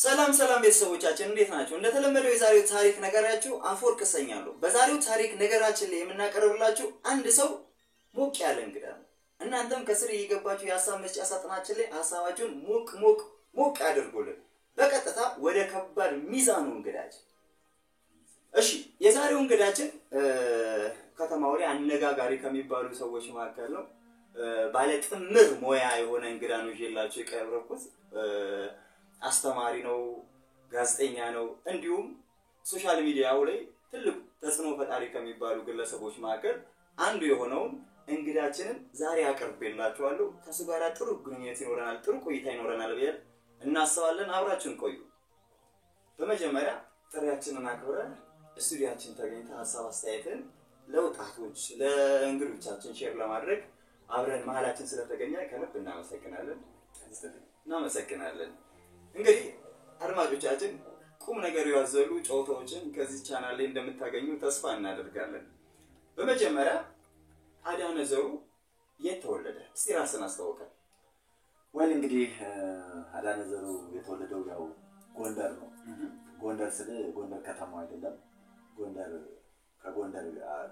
ሰላም ሰላም ቤተሰቦቻችን እንዴት ናቸው? እንደተለመደው የዛሬው ታሪክ ነገራችሁ አፈወርቅ እሰኛለሁ። በዛሬው ታሪክ ነገራችን ላይ የምናቀርብላችሁ አንድ ሰው ሞቅ ያለ እንግዳ ነው። እናንተም ከስር እየገባችሁ የሀሳብ መስጫ ሳጥናችን ላይ ሀሳባችሁን ሞቅ ሞቅ ሞቅ አድርጉልን። በቀጥታ ወደ ከባድ ሚዛኑ እንግዳችን። እሺ፣ የዛሬው እንግዳችን ከተማው ላይ አነጋጋሪ ከሚባሉ ሰዎች መካከል ነው። ባለ ጥምር ሙያ የሆነ እንግዳ ነው ይዤላችሁ የቀረብኩት። አስተማሪ ነው፣ ጋዜጠኛ ነው፣ እንዲሁም social media ው ላይ ትልቅ ተጽዕኖ ፈጣሪ ከሚባሉ ግለሰቦች መካከል አንዱ የሆነውን እንግዳችንን ዛሬ አቅርቤላችኋለሁ። ከእሱ ጋር ጥሩ ግንኙነት ይኖረናል፣ ጥሩ ቆይታ ይኖረናል ብለን እናስባለን። አብራችሁን ቆዩ። በመጀመሪያ ጥሪያችንን አክብረን ስቱዲያችን ተገኝተህ ሀሳብ አስተያየትን ለወጣቶች ለእንግዶቻችን share ለማድረግ አብረን መሀላችን ስለተገኘ ከልብ እናመሰግናለን እናመሰግናለን። እንግዲህ አድማጮቻችን ቁም ነገር ያዘሉ ጨዋታዎችን ከዚህ ቻናል ላይ እንደምታገኙ ተስፋ እናደርጋለን። በመጀመሪያ አዳነ ዘሩ የት ተወለደ? እስቲ ራስን አስተዋውቀን። Well፣ እንግዲህ አዳነ ዘሩ የተወለደው ያው ጎንደር ነው። ጎንደር ስል ጎንደር ከተማው አይደለም። ጎንደር ከጎንደር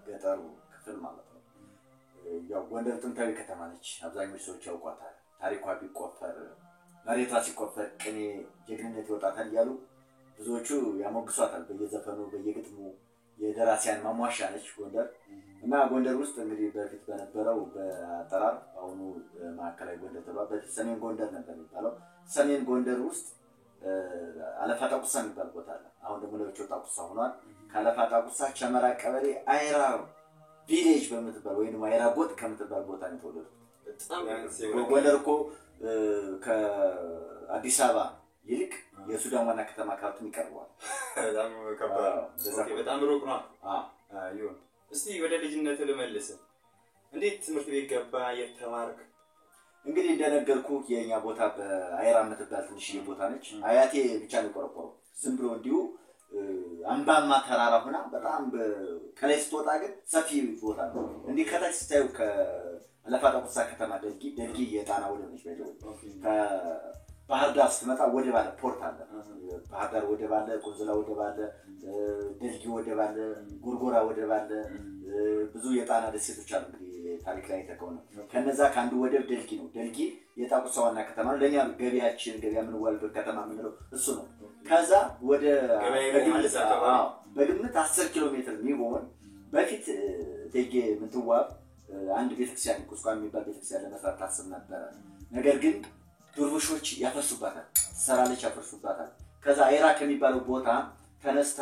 ገጠሩ ክፍል ማለት ነው። ያው ጎንደር ጥንታዊ ከተማ ነች። አብዛኞቹ ሰዎች ያውቋታል። ታሪኳ ቢቆፈር፣ መሬቷ ሲቆፈር ቅኔ፣ ጀግንነት ይወጣታል እያሉ ብዙዎቹ ያሞግሷታል። በየዘፈኑ በየግጥሙ የደራሲያን ማሟሻ ነች ጎንደር። እና ጎንደር ውስጥ እንግዲህ በፊት በነበረው በአጠራር በአሁኑ ማዕከላዊ ጎንደር ተብሏል። በፊት ሰሜን ጎንደር ነበር የሚባለው። ሰሜን ጎንደር ውስጥ አለፋ ጣቁሳ የሚባል ቦታ አለ። አሁን ደግሞ ለብቻው ጣቁሳ ሆኗል። ከአለፋ ጣቁሳ ቸመራ ቀበሌ አይራ village በምትባል ወይም አይራ ጎጥ ከምትባል ቦታ ነው የተወለዱት። ጎንደር እኮ ከአዲስ አበባ ይልቅ የሱዳን ዋና ከተማ ካርቱም ይቀርበዋል። በጣም ከባድ ነው። በጣም ሩቅ ነው። ይሁን። እስቲ ወደ ልጅነት ልመልስ። እንዴት ትምህርት ቤት ገባ? የት ተማርክ? እንግዲህ እንደነገርኩ የኛ ቦታ በአይራ የምትባል ትንሽዬ ቦታ ነች። አያቴ ብቻ ነው የቆረቆረው። ዝም ብሎ እንዲሁ አምባማ ተራራ ሆና በጣም ከላይ ስትወጣ ግን ሰፊ ቦታ ነው። እንዲህ ከታች ስታዩ ከአለፋ ጣቁሳ ከተማ ደልጊ፣ ደልጊ የጣና ወደብ ነች። ከባህር ዳር ስትመጣ ወደብ አለ፣ port አለ። ባህር ዳር ወደብ አለ፣ ቆንዝላ ወደብ አለ፣ ደልጊ ወደብ አለ፣ ጎርጎራ ወደብ አለ። ብዙ የጣና ደሴቶች አሉ። እንግዲህ ታሪክ ላይ የተከው ነው። ከነዛ ከአንዱ ወደብ ደልጊ ነው። ደልጊ የጣቁሳ ዋና ከተማ ነው። ለእኛ ገበያችን ገበያ የምንዋልበት ከተማ የምንለው እሱ ነው። ከዛ ወደ በግምት 10 ኪሎ ሜትር የሚሆን በፊት እቴጌ ምንትዋብ አንድ ቤተክርስቲያን ቁስቋም የሚባል ቤተክርስቲያን ለመስራት ታስብ ነበረ። ነገር ግን ድርቡሾች ያፈርሱባታል፣ ትሰራለች፣ ያፈርሱባታል። ከዛ አይራ ከሚባለው ቦታ ተነስታ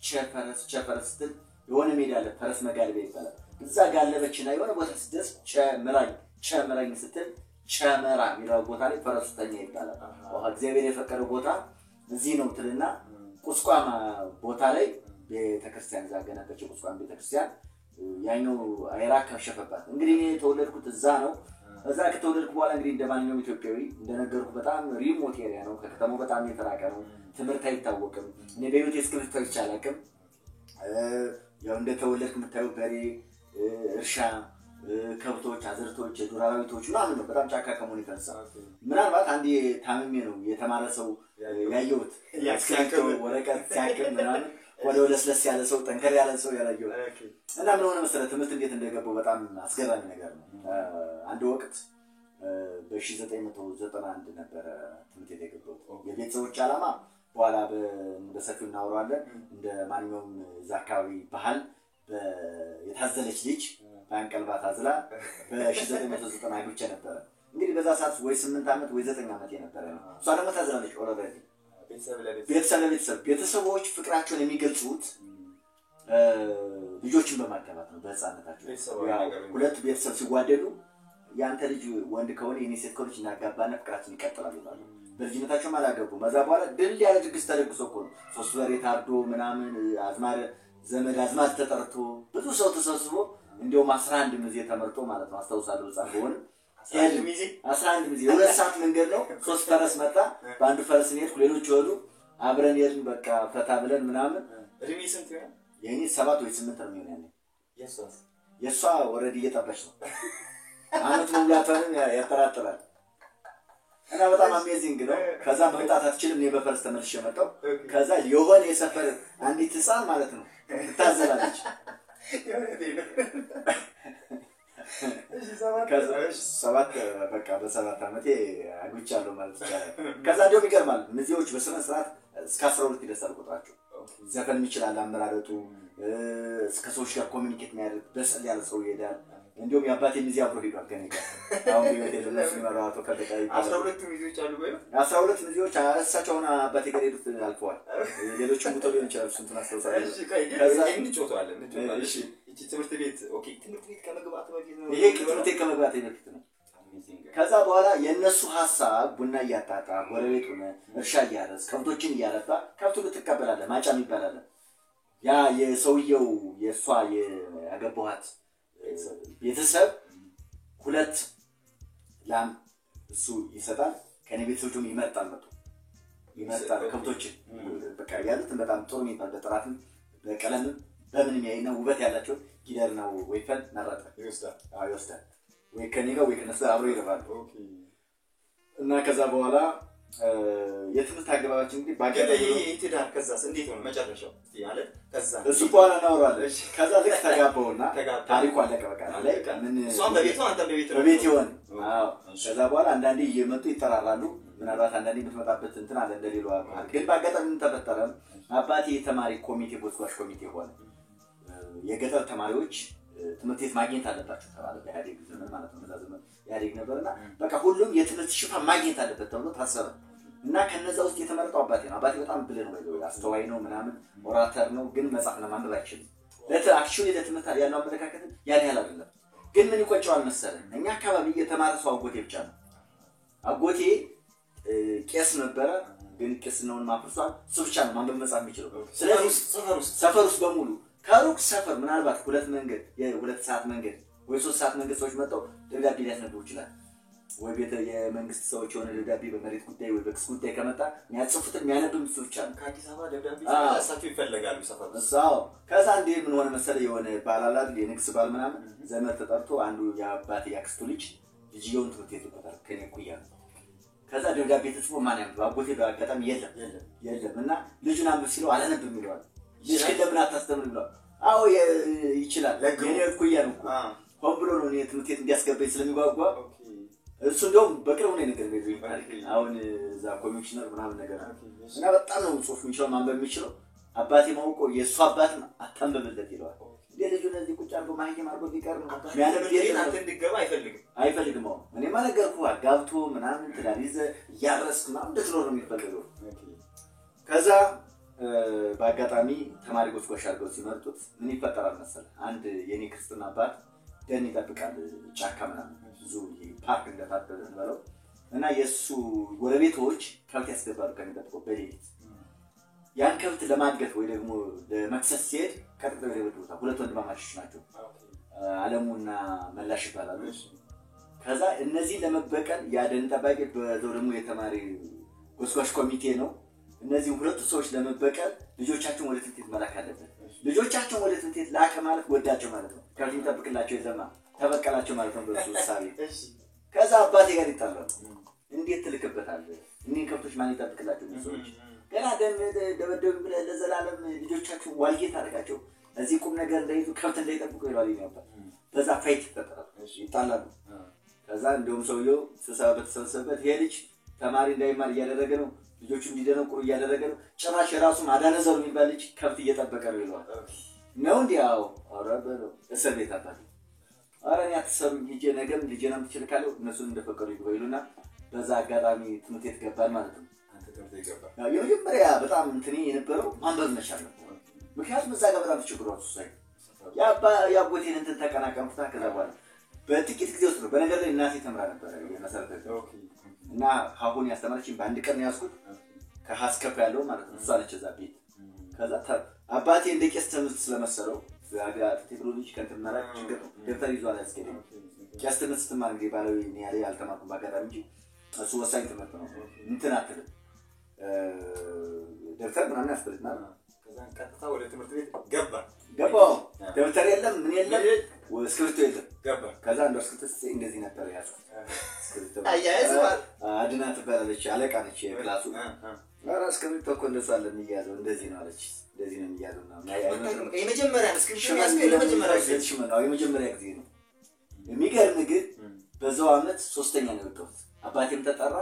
ቸፈረስ ቸፈረስ ስትል የሆነ ሜዳ አለ፣ ፈረስ መጋለቢያ ይባላል። እዛ ጋለበችና የሆነ ቦታ ስትደርስ ቸምራኝ ቸምራኝ ስትል ቸመራ የሚለው ቦታ ላይ ፈረሱ ተኛ ይባላል። እግዚአብሔር የፈቀደው ቦታ እዚህ ነው ትልና ቁስቋም ቦታ ላይ ቤተክርስቲያን እዛ ገነበች። ቁስቋም ቤተክርስቲያን ያኛው አይራ ከሸፈባት። እንግዲህ እኔ የተወለድኩት እዛ ነው። እዛ ከተወለድኩ በኋላ እንግዲህ እንደ ማንኛውም ኢትዮጵያዊ እንደነገርኩ በጣም remote area ነው። ከከተማው በጣም የተራቀ ነው። ትምህርት አይታወቅም። እኔ በህይወቴ እስክሪብቶ አይቼ አላውቅም። ያው እንደተወለድክ የምታየው በሬ፣ እርሻ፣ ከብቶች፣ አዝርቶች፣ የዱር አራዊቶች ምናምን ነው። በጣም ጫካ ከመሆኑ የተነሳ ምናልባት አንዴ ታምሜ ነው የተማረ ሰው ያየሁት፣ እስክሪብቶ ወረቀት ሲያክም ምናምን ወደ ለስለስ ያለ ሰው ጠንከር ያለ ሰው ያላየሁት። እና ምን ሆነ መሰለህ ትምህርት እንዴት እንደገባው በጣም አስገራሚ ነገር ነው። አንድ ወቅት በ1991 ነበረ ትምህርት ቤት የገባሁት። የቤተሰቦች ዓላማ በኋላ በሰፊው እናወራዋለን። እንደ ማንኛውም እዛ አካባቢ ባህል የታዘለች ልጅ በአንቀልባ ታዝላ በ1990 አግብቼ ነበረ። እንግዲህ በዛ ሰዓት ወይ 8 ዓመት ወይ 9 ዓመት የነበረ ነው። እሷ ደግሞ ታዝላለች already። ቤተሰብ ለቤተሰብ ቤተሰቦች ፍቅራቸውን የሚገልጹት ልጆችን በማጋባት ነው። በህፃነታቸው ሁለቱ ቤተሰብ ሲዋደዱ የአንተ ልጅ ወንድ ከሆነ የኔ ሴት ከሆነች እናጋባና ፍቅራችን ይቀጥላል ይላሉ። በልጅነታቸውም አላገቡም። ከዛ በኋላ ድል ያለ ድግስ ተደግሶ እኮ ነው 3 በሬ ታርዶ ምናምን አዝማር ዘመድ አዝማድ ተጠርቶ ብዙ ሰው ተሰብስቦ እንዲያውም 11 ሚዜ ተመርጦ ማለት ነው። አስታውሳለሁ ህፃን ብሆንም 11 ሚዜ 2 ሰዓት መንገድ ነው። 3 ፈረስ መጣ። በአንዱ ፈረስ ሄድኩ፣ ሌሎች ወዱ አብረን ሄድን። በቃ ፈታ ብለን ምናምን። እድሜ ስንት ይሆናል? የኔ 7 ወይ 8 ነው የሚሆነው ያኔ። የእሷ already እየጠበች ነው። አመት መሙላቷንም ያጠራጥራል። እና በጣም amazing ነው። ከዛ መምጣት አትችልም። እኔ በፈረስ ተመልሼ መጣሁ። ከዛ የሆነ የሰፈር አንዲት ህፃን ማለት ነው ትታዘላለች። 7 በቃ በ7 ዓመቴ አግብቻለሁ ማለት ይቻላል። ከዛ እንዲያውም ይገርማል ሚዜዎች በስነ ስርዓት እስከ 12 ይደርሳል ቁጥራቸው። ዘፈን ይችላል አመራረጡ፣ እስከ ሰዎች ጋር communicate የሚያደርግ በሰል ያለ ሰው ይሄዳል። እንዲሁም የአባቴ ሚዜ አብሮ ሄዷል ከእኔ ጋር። አሁን በህይወት የለም፣ እነሱ የሚመራው አቶ ፈለቀ ይባላል። 12 ሚዜዎች አሉ ወይ? 12 ሚዜዎች እሳቸው አሁን አባቴ ጋር ሄዱት አልፈዋል። ሌሎችም ሙተው ሊሆን ይችላል። ስንቱን አስታውሳለሁ። እሺ ቆይ ግን ከዛ እንጮተዋለን እንጮተዋለን። እሺ። እቺ ትምህርት ቤት okay፣ ትምህርት ቤት ከመግባት በፊት ነው። ይሄ ትምህርት ቤት ከመግባቴ በፊት ነው። ከዛ በኋላ የእነሱ ሀሳብ ቡና እያጣጣ ጎረቤት ሆነ እርሻ እያረስ ከብቶችን እያረባ ከብቱ ትቀበላለህ፣ ማጫም ይባላል። ያ የሰውየው የእሷ ያገባኋት ቤተሰብ 2 ላም እሱ ይሰጣል። ከኔ ቤተሰቦቹም ይመርጣል፣ መጡ ይመርጣል ከብቶችን በቃ ያሉትን በጣም ጥሩ የሚባል በጥራትም በቀለምም በምንም ያይና ውበት ያላቸው ጊደር ነው ወይፈን መረጠ። ይወስዳል። አዎ ይወስዳል። ወይ ከኔ ጋር ወይ ከነሱ ጋር አብረው ይገባሉ። እና ከዛ በኋላ የትምህርት አገባባችን እንግዲህ ባገባው ይሄ ትዳር ከዛስ እንዴት ሆነ መጨረሻው? እስቲ ማለት ከዛ እሱ በኋላ እናወራለን። ከዛ ልክ ተጋባውና ታሪኩ አለቀ በቃ ላይ ምን እሷም በቤቷ አንተም በቤት በቤት ይሆን። አዎ ከዛ በኋላ አንዳንዴ እየመጡ ይጠራራሉ። ምናልባት አንዳንዴ የምትመጣበት እንትን አለ እንደሌላው ባህል። ግን በአጋጣሚ ምን ተፈጠረ? አባቴ የተማሪ ኮሚቴ ጎስጓሽ ኮሚቴ ሆነ። የገጠር ተማሪዎች ትምህርት ቤት ማግኘት አለባቸው ተባለ። በኢህአዴግ ዘመን ማለት ነው። በዛ ዘመን ኢህአዴግ ነበርና በቃ ሁሉም የትምህርት ሽፋን ማግኘት አለበት ተብሎ ታሰበ። እና ከነዛ ውስጥ የተመረጠው አባቴ ነው። አባቴ በጣም ብልህ ነው፣ አስተዋይ ነው፣ ምናምን orator ነው። ግን መጻፍና ማንበብ አይችልም። actually ለትምህርት ያለው አመለካከት ያን ያህል አይደለም። ግን ምን ይቆጨዋል መሰለህ? እኛ አካባቢ የተማረ ሰው አጎቴ ብቻ ነው። አጎቴ ቄስ ነበረ፣ ግን ቄስናውን ማፍርሷል። እሱ ብቻ ነው ማንበብ መጻፍ የሚችለው። ስለዚህ ሰፈር ውስጥ በሙሉ ከሩቅ ሰፈር ምናልባት 2 መንገድ የ2 ሰዓት መንገድ ወይ 3 ሰዓት መንገድ ሰዎች መጥተው ደብዳቤ ሊያስነብቡ ይችላል። ወይ ቤተ የመንግስት ሰዎች የሆነ ደብዳቤ በመሬት ጉዳይ ወይ በክስ ጉዳይ ከመጣ የሚያጽፉትን የሚያነብም እሱ ብቻ ነው። ከአዲስ አበባ ደብዳቤ እሳቸው ይፈለጋሉ ሰፈር ውስጥ። አዎ። ከዛ እንዴ ምን ሆነ መሰለህ የሆነ ባል አለ አይደል የንግስ ባል ምናምን ዘመድ ተጠርቶ አንዱ የአባቴ ያክስቱ ልጅ ልጅየውን ትምህርት ቤት ልኮታል ከኔ እኩያ ነው። ከዛ ደብዳቤ ተጽፎ ማን ያንብብ? አጎቴ በአጋጣሚ የለም የለም እና ልጁን አንብብ ሲለው አላነብም ይለዋል። ልጅህን ለምን አታስተምርም ይለዋል። አዎ ይችላል የኔ እኩያ ነው እኮ ሆን ብሎ ነው እኔ ትምህርት ቤት እንዲያስገባኝ ስለሚጓጓ። እሱ እንደውም በቅርቡ ነው የነገረኝ በዚህ ታሪክ። አሁን እዛ ኮሚሽነር ምናምን ነገር ነው እና በጣም ነው ጽሁፍ የሚችለው ማንበብ የሚችለው። አባቴ ማውቆ የእሱ አባት አታንብብለት ይለዋል። እንደ ልጁ እነዚህ ቁጭ አድርጎ ማህየም አድርጎ ቢቀር ነው የሚያነብ የለም። አንተ እንድትገባ አይፈልግም አይፈልግም። አዎ እኔማ ነገርኩህ፣ አጋብቶ ምናምን ትዳር ይዘህ እያረስክ ምናምን እንድትኖር ነው የሚፈልገው። ከዛ በአጋጣሚ ተማሪ ጎስጓሽ አድርገው ሲመርጡት ምን ይፈጠራል መሰለህ? አንድ የኔ ክርስትና አባት ደን ይጠብቃል ጫካ ምናምን ብዙ ፓርክ እንደ ፓርክ እንበለው እና የእሱ ጎረቤቶች ከብት ያስገባሉ ከሚጠብቀው በሌሊት። ያን ከብት ለማገት ወይ ደግሞ ለመክሰስ ሲሄድ ቀጥቅጠው ይደበድቡታል። 2 ወንድማማቾች ናቸው፣ አለሙና መላሽ ይባላሉ። ከዛ እነዚህ ለመበቀል ያ ደን ጠባቂ በዛው ደግሞ የተማሪ ጎስጓሽ ኮሚቴ ነው። እነዚህ ሁለቱ ሰዎች ለመበቀል ልጆቻቸውን ወደ ትምህርት ቤት መላክ አለበት። ልጆቻቸውን ወደ ትምህርት ቤት ላከ ማለት ጎዳቸው ማለት ነው። ከብት የሚጠብቅላቸው የዘማ ተበቀላቸው ማለት ነው በሱ እሳቤ። ከዛ አባቴ ጋር ይጣላሉ። እንዴት ትልክበታለህ? እኒህን ከብቶች ማን ይጠብቅላቸው? ሰዎች ገና ደበደብ ብለህ ለዘላለም ልጆቻቸውን ዋልጌ ታደርጋቸው እዚህ ቁም ነገር እንዳይዙ ከብት እንዳይጠብቁ ይለዋል የእኔ አባት። በዛ fight ይፈጠራል፣ ይጣላሉ። ከዛ እንደውም ሰውየው ስብሰባ በተሰበሰበበት ይሄ ልጅ ተማሪ እንዳይማር እያደረገ ነው፣ ልጆቹ እንዲደነቁሩ እያደረገ ነው፣ ጭራሽ የራሱ አዳነ ዘሩ የሚባል ልጅ ከብት እየጠበቀ ነው ይለዋል። ነው እንዴ? አዎ። ኧረ በለው እስር ቤት አባቴ። ኧረ እኔ አትሰሩኝ ሂጄ ነገም ልጄን አምጥቼ እልካለሁ እነሱን እንደፈቀዱ ይግባ ይሉና በዛ አጋጣሚ ትምህርት ቤት ገባን ማለት ነው። የመጀመሪያ በጣም እንትኔ የነበረው ማንበብ መቻል ነበር። ምክንያቱም እዛ ጋር በጣም ተቸግሯል እሱ ሳይሆን የአጎቴን እንትን ተቀናቀንኩታ። ከዛ በኋላ በጥቂት ጊዜ ውስጥ ነው። በነገር ላይ እናቴ ተምራ ነበር የመሰረተ እና ሀሁን ያስተማረችኝ በአንድ ቀን ነው ያዝኩት። ከሀ እስከ ፐ ያለው ማለት ነው። እሷ ነች እዛ ቤት። ከዛ አባቴ እንደ ቄስ ትምህርት ስለመሰለው ቴክኖሎጂ ከእንትን መራቅ ችግር ነው። ደብተር ይዞ አላስኬደኝም። ቄስ ትምህርት ስትማር እንግዲህ ባለዊ እኔ ያለ አልተማርኩም በአጋጣሚ እንጂ እሱ ወሳኝ ትምህርት ነው። እንትን አትልም ደብተር ምናምን ያስፈልግናል። ከዛ ቀጥታ ወደ ትምህርት ቤት ገባ። ገባው ደብተር የለም ምን የለም። እስክሪብቶ የለም። ገባ። ከዛ አንዷ እስክሪብቶ ስትሰጠኝ እንደዚህ ነበር የያዝኩት። እስክሪብቶ አያያዝ ማለት አድና ትባላለች፣ አለቃ ነች የ class ኡ። ኧረ እስክሪብቶ እኮ እንደሱ አለ የሚያዘው እንደዚህ ነው አለች። እንደዚህ ነው የሚያዘው ምናምን። አይ አይመስልም። የመጀመሪያ እስክሪብቶ ሽመል ያዝከው ለመጀመሪያ ጊዜ? ሽመል፣ አዎ የመጀመሪያ ጊዜ ነው። የሚገርም ግን በዛው አመት ሶስተኛ ነው የወጣሁት። አባቴም ተጠራ።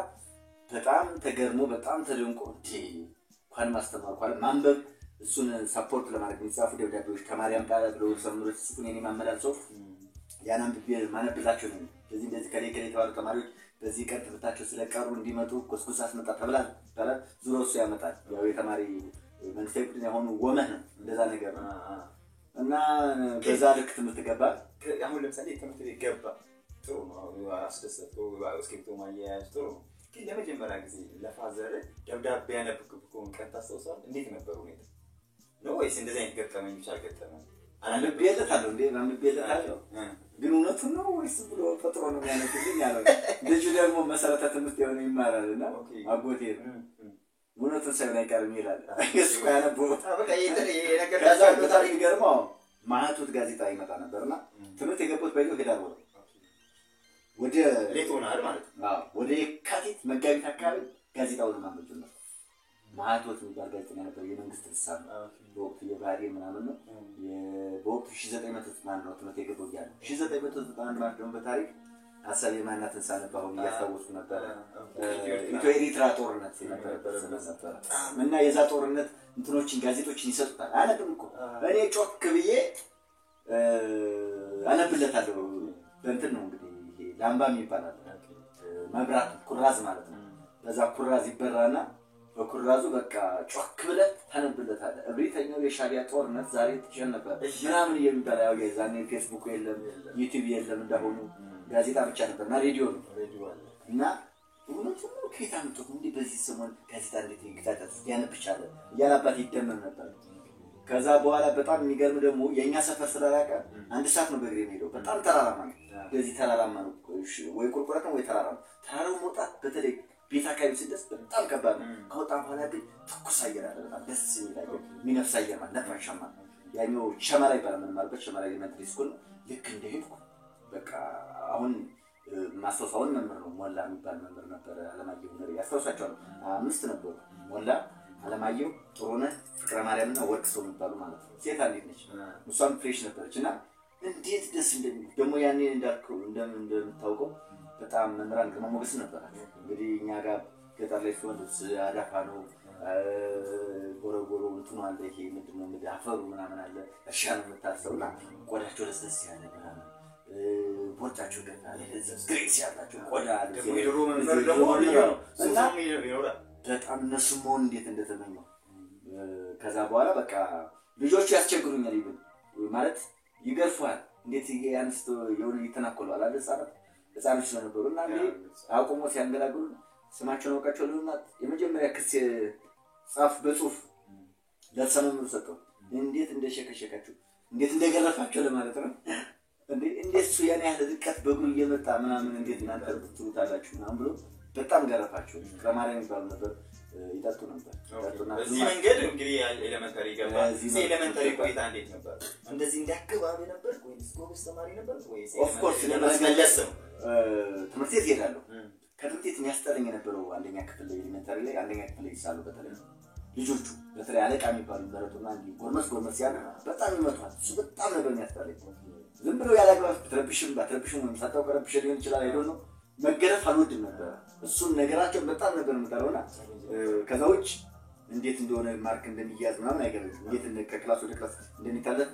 በጣም ተገርሞ በጣም ተደንቆ እንዴ እንኳን ማስተማር እንኳን ማንበብ እሱን support ለማድረግ የሚጻፉ ደብዳቤዎች ተማሪ አምጣ ብለው ሰምሮች ጽፉን የኔ ማመላልሰው ያን አንብቤ ማነብላቸው ነው። እንደዚህ እንደዚህ ከሌ ከሌ የተባሉ ተማሪዎች በዚህ ቀን ትምህርታቸው ስለቀሩ እንዲመጡ ኮስኩስ አስመጣ ተብላል ይባላል። ዙሮ እሱ ያመጣል። ያው የተማሪ መንግስታዊ ቡድን የሆኑ ወመህ ነው እንደዛ ነገር ነው። እና በዛ ልክ ትምህርት ገባ። አሁን ለምሳሌ ትምህርት ቤት ገባ፣ ጥሩ ነው፣ አስደሰተው፣ እስክሪብቶ ማያያዝ ጥሩ ነው። ግን ለመጀመሪያ ጊዜ ለ father ደብዳቤ ያነበብክበትን ቀን ታስታውሳለህ? እንዴት ነበር ሁኔታ ነው ወይስ እንደዚህ አይነት ገጠመኞች አልገጠመህም? አንብቤለታለሁ እንዴ አንብቤለታለሁ። ግን እውነቱን ነው ወይስ ብሎ ፈጥሮ ነው የሚያነብልኝ አለው። ልጁ ደግሞ መሰረተ ትምህርት የሆነ ይማራል እና አጎቴ ነው እውነቱን ሳይሆን አይቀርም ይላል። እሱ እኮ ያነበበው። በቃ የነገር ከዛ በጣም የሚገርመው ማህቶት ጋዜጣ ይመጣ ነበርና ትምህርት የገባሁት በዚያው ህዳር ወር ወደ late ሆነሃል ማለት ነው። አዎ፣ ወደ የካቲት መጋቢት አካባቢ ጋዜጣውን ማንበብ ጀመርኩ። ማህቶት የሚባል ጋዜጠኛ ነበር፣ የመንግስት ልሳን ነው። በወቅቱ የባህሪ ምናምን ነው። በወቅቱ 1991 ነው ትምህርት የገባው እያለ 1991 ማለት ደግሞ በታሪክ ሀሳብ የማናትን ሳነብ አሁን እያስታወስኩ ነበረ። ኢትዮ ኤሪትራ ጦርነት የነበረበት ዘመን ነበረ እና የዛ ጦርነት እንትኖችን ጋዜጦችን ይሰጡታል። አነብም እኮ እኔ ጮክ ብዬ አነብለታለሁ። በእንትን ነው እንግዲህ ይሄ ላምባ የሚባል አለ፣ መብራት ኩራዝ ማለት ነው። በዛ ኩራዝ ይበራና በኩራዙ በቃ ጮክ ብለህ ታነብለታለህ። እብሪተኛው የሻዕቢያ ጦርነት ዛሬ ተሸነፈ ምናምን የሚባል ያው የዛኔ ፌስቡክ የለም ዩቲዩብ የለም እንዳሁኑ ጋዜጣ ብቻ ነበር እና ሬዲዮ ነው። እና እውነቱን ነው ከየት አምጥቶት እንዲህ በዚህ ሰሞን ጋዜጣ እንዴት ጋዜጣ ሊያነብ ቻለ እያለ አባቴ ይደመም ነበር። ከዛ በኋላ በጣም የሚገርም ደግሞ የእኛ ሰፈር ስለራቀ አንድ ሰዓት ነው በእግሬ የሚሄደው። በጣም ተራራማ ነው። እንደዚህ ተራራማ ነው፣ ወይ ቁልቁለት ነው ወይ ተራራ ነው። ተራራው መውጣት በተለይ ቤት አካባቢ ስደርስ በጣም ከባድ ነው። ከወጣ በኋላ ግን ትኩስ አየር አለ፣ በጣም ደስ የሚል አየር፣ የሚነፍስ አየር ማለት ነፋሻማ። ያኛው ሸመራ ይባላል የምንማርበት ሸመራ elementary school ነው። ልክ እንደሄድኩ በቃ አሁን ማስታወሳውን መምህር ነው ሞላ የሚባል መምህር ነበረ። አለማየሁ መሪ ያስታውሳቸዋል። አምስት ነበሩ፣ ሞላ፣ አለማየሁ፣ ጥሩነህ፣ ፍቅረ ማርያም እና ወርቅ ሰው የሚባሉ ማለት ነው። ሴት አንዲት ነች፣ እሷም fresh ነበረች። እና እንዴት ደስ እንደሚል ደግሞ ያኔ እንዳልከው እንደምታውቀው በጣም መምህራን ግርማ ሞገስ ነበራቸው። እንግዲህ እኛ ጋር ገጠር ላይ ሲሆን አዳፋ ነው ጎረጎሮ እንትኑ አለ፣ ይሄ ምንድን ነው እንግዲህ አፈሩ ምናምን አለ፣ እርሻ ነው የምታርሰው እና ቆዳቸው ለስለስ ያለ ምናምን ቦርጫቸው ገፋ ያለ grace ያላቸው ቆዳ አለ። ደግሞ የድሮ መምህር ደግሞ ልዩ ነው። እና ሱፍም ይኖራል። በጣም እነሱ መሆን እንዴት እንደተመኘው። ከዛ በኋላ በቃ ልጆቹ ያስቸግሩኛል ይብል ማለት ይገርፉሃል። እንዴት ያንስቶ የሆነ ይተናኮለዋል አለ ህጻናት ህጻኖች ስለነበሩ እና እንዴ አቁሞ ሲያንገላግሉ ስማቸውን አውቃቸው ልሆና የመጀመሪያ ክስ ጻፍ በጽሁፍ ለርዕሰ መምህሩ ሰጠው። እንዴት እንደሸከሸካቸው እንዴት እንደገረፋቸው ለማለት ነው። እንዴ እንዴት እሱ ያን ያህል ርቀት በእግሩ እየመጣ ምናምን እንዴት እናንተ ትሉታላችሁ ምናምን ብሎ በጣም ገረፋቸው። ፍቅረ ማርያም የሚባሉ ነበር፣ ይጠጡ ነበር። ይጠጡና በዚህ መንገድ እንግዲህ elementary ገባ። በዚህ እስኪ elementary መልኩ ቆይታ እንዴት ነበር? እንደዚህ እንዳከባቢ ነበር ወይስ ጎበዝ ተማሪ ነበር ወይስ? Of course ለማስመለስ ነው። ትምህርት ቤት እሄዳለሁ። ከትምህርት ቤት የሚያስጠላኝ የነበረው አንደኛ ክፍል ላይ elementary ላይ አንደኛ ክፍል ላይ ሳሉ በተለይ ልጆቹ በተለይ አለቃ የሚባሉ ይመረጡና እንዲህ ጎርመስ ጎርመስ ያሉ በጣም ይመቷል። እሱ በጣም ነበር የሚያስጠላኝ። ዝም ብለው ያለ አግባብ ብትረብሽም ባትረብሽም ወይም ሳታውቅ ረብሸህ ሊሆን ይችላል። I don't know መገረፍ አልወድም ነበረ። እሱን ነገራቸውን በጣም ነበር የምጠላውና ከዛ ውጭ እንዴት እንደሆነ mark እንደሚያዝ ምናምን አይገበኝም። እንዴት ከ class ወደ class እንደሚታለፍ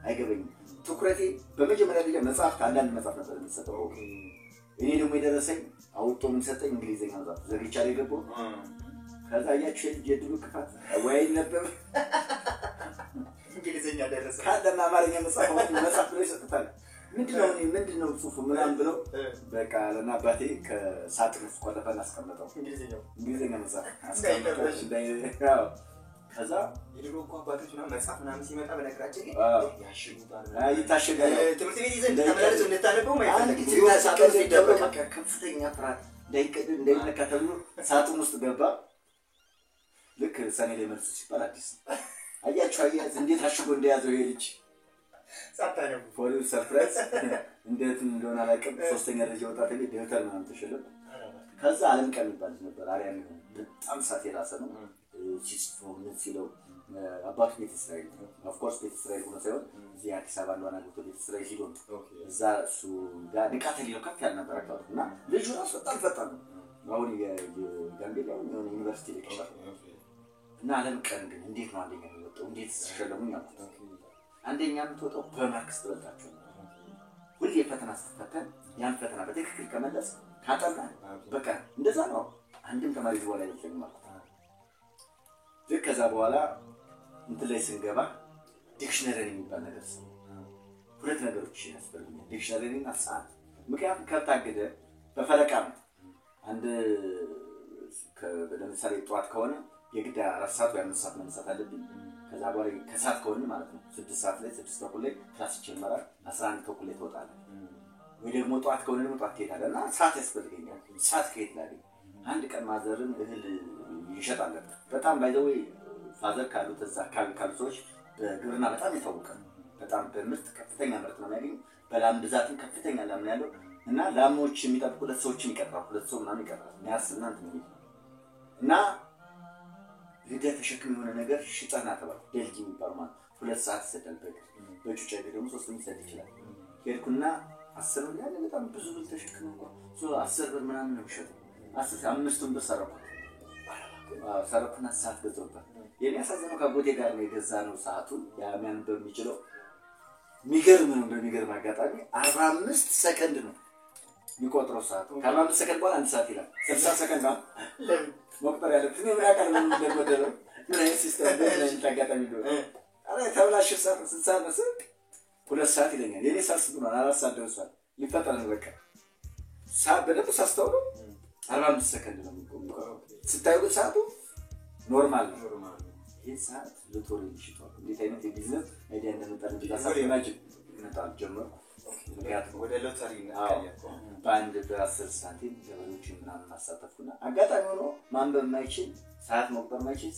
አይገበኝም። ትኩረቴ በመጀመሪያ ደረጃ መጽሐፍት፣ አንዳንድ መጽሐፍ ነበር የሚሰጠው። እኔ ደግሞ የደረሰኝ አውጥቶ የሚሰጠኝ እንግሊዝኛ መጽሐፍ ዘግቻ ላይ ገባሁ። ከዛ አያችሁ የልጅ የድሉ ክፋት ወይ ነበር እንግሊዝኛ ደረሰ። ካለና አማርኛ መጽሐፍ መጽሐፍ ብለው ይሰጡታል። ምንድነው እኔ ምንድነው ጽሁፉ ምናምን ብለው በቃ ለና አባቴ ከሳጥን ውስጥ ቆለፈን አስቀመጠው። እንግሊዝኛው እንግሊዝኛ መጽሐፍ እንዳይነበብ። አስቀመጠው። ከዛ የድሮ እኮ አባቶች ምናምን መጽሐፍ ምናምን ሲመጣ በነገራችን ላይ አዎ። ያሽጉታል። ይታሸጋል። ትምህርት ቤት ይዘህ እንድታመላለስ እንድታነበው አንዲት የሆነ ሳጥን ውስጥ ይደበቃል። በቃ ከፍተኛ ፍርሃት እንዳይቀደድ እንዳይነካ ተብሎ ሳጥን ውስጥ ገባ። ልክ ሰኔ ላይ መልሱ ሲባል አዲስ ነው። አያችሁ አያዝ እንዴት አሽጎ እንደያዘው ይሄ ልጅ። ሳታነቡ For your surprise፣ እንዴት እንደሆነ አላውቅም። ሶስተኛ ደረጃ ወጣ ተብዬ ደብተር ምናምን ተሸለም። ከዛ አለም ቀን የሚባል ልጅ ነበር፣ አርያ የሚሆን በጣም እሳት የራሰ ነው። ሲጽፈው ምን ሲለው አባቱ ቤተ እስራኤል፣ of course ቤተ እስራኤል ሆኖ ሳይሆን እዚህ አዲስ አበባ እንደሆነ አግብቶ ቤተ እስራኤል ሂዶ ነው። እዛ እሱ ጋር ንቃተ ህሊናው ከፍ ያለ ነበር አካባቢ እና ልጁ ራሱ በጣም ፈጣን ነው። አሁን የጋምቤላ የሆነ ዩኒቨርሲቲ lecturer እና አለም ቀን ግን እንዴት ነው አንደኛ የሚወጣው? እንዴት ሲሸለሙኝ አልኩት። አንደኛ የምትወጣው በ marks ትበልጣቸው ነው። ሁሌ ፈተና ስትፈተን ያን ፈተና በትክክል ከመለስ ካጠና በቃ እንደዛ ነው። አንድም ተማሪ በኋላ አይበልጠኝም አልኩት። ልክ ከዛ በኋላ እንትን ላይ ስንገባ dictionary የሚባል ነገር ሰው ሁለት ነገሮች ያስፈልጉኛል፣ dictionary እና ሰዓት። ምክንያቱም ከብት አግደ በፈረቃ ነው። አንድ ለምሳሌ ጠዋት ከሆነ የግድ 4 ሰዓት ወይ 5 ሰዓት መነሳት አለብኝ። ከዛ በኋላ ከሰዓት ከሆነ ማለት ነው 6 ሰዓት ላይ፣ 6:30 ላይ class ይጀመራል። 11:30 ላይ ትወጣለህ። ወይ ደግሞ ጠዋት ከሆነ ደግሞ ጠዋት ትሄዳለህ እና ሰዓት ያስፈልገኛል። ሰዓት ከየት ላገኝ? አንድ ቀን mother ን እህል ይሸጣለን። በጣም by the way father ካሉት እዛ አካባቢ ካሉ ሰዎች በግብርና በጣም የታወቀ ነው። በጣም በምርት ከፍተኛ ምርት ነው የሚያገኙ። በላም ብዛትም ከፍተኛ ላም ነው ያለው እና ላሞች የሚጠብቁ ሁለት ሰዎችን ይቀጥራል። ሁለት ሰው ምናምን ይቀጥራል። ሚያርስና እንትን የሚል እና ሂደህ ተሸክም የሆነ ነገር ሽጠና ተባልኩ። ደልጊ የሚባል ማለት 2 ሰዓት ይሰዳል በእግር፣ በጩጫ እግር ደግሞ ሶስት ሊሰድ ይችላል። ሄድኩና 10 ብር ያለ በጣም ብዙ ብር ተሸክም እንኳ 10 ብር ምናምን ነው የሚሸጠው። 10 አምስቱን ብር ሰረኩት። ሰረኩና ሰዓት ገዛሁበት። የሚያሳዝነው ከአጎቴ ጋር ነው የገዛ ነው ሰዓቱን የሚያንበብ የሚችለው። የሚገርም ነው። በሚገርም አጋጣሚ 45 ሰከንድ ነው የሚቆጥረው ሰዓቱ። ከ45 ሰከንድ በኋላ አንድ ሰዓት ይላል። 60 ሰከንድ ነው መቁጠር ያለብህ። እኔ ምን ያውቃል ምን እንደጎደለው፣ ምን አይነት system፣ ምን አይነት አጋጣሚ እንደሆነ። ኧረ የተበላሸ ሰዓት ስንት ሰዓት መሰለህ? 2 ሰዓት ይለኛል። የኔ ሰዓት ስንት ሆኗል? 4 ሰዓት ደርሷል። ይፈጠራል በቃ ሰዓት በደንብ ሳስተውለው 45 ሰከንድ ነው የሚቆጥረው። ስታዩ ግን ሰዓቱ normal ነው። ይህ ሰዓት ሎተሪ ሽጧል። እንዴት አይነት የ business idea እንደመጣልኝ በዛ ሰዓት imagine መጣል ጀመርኩ። ምክንያቱም ወደ ሎተሪ በአንድ በ10 ሳንቲም ገበሬዎችን ምናምን አሳተፍኩና አጋጣሚ ሆኖ ማንበብ የማይችል፣ ሰዓት መቁጠር የማይችል፣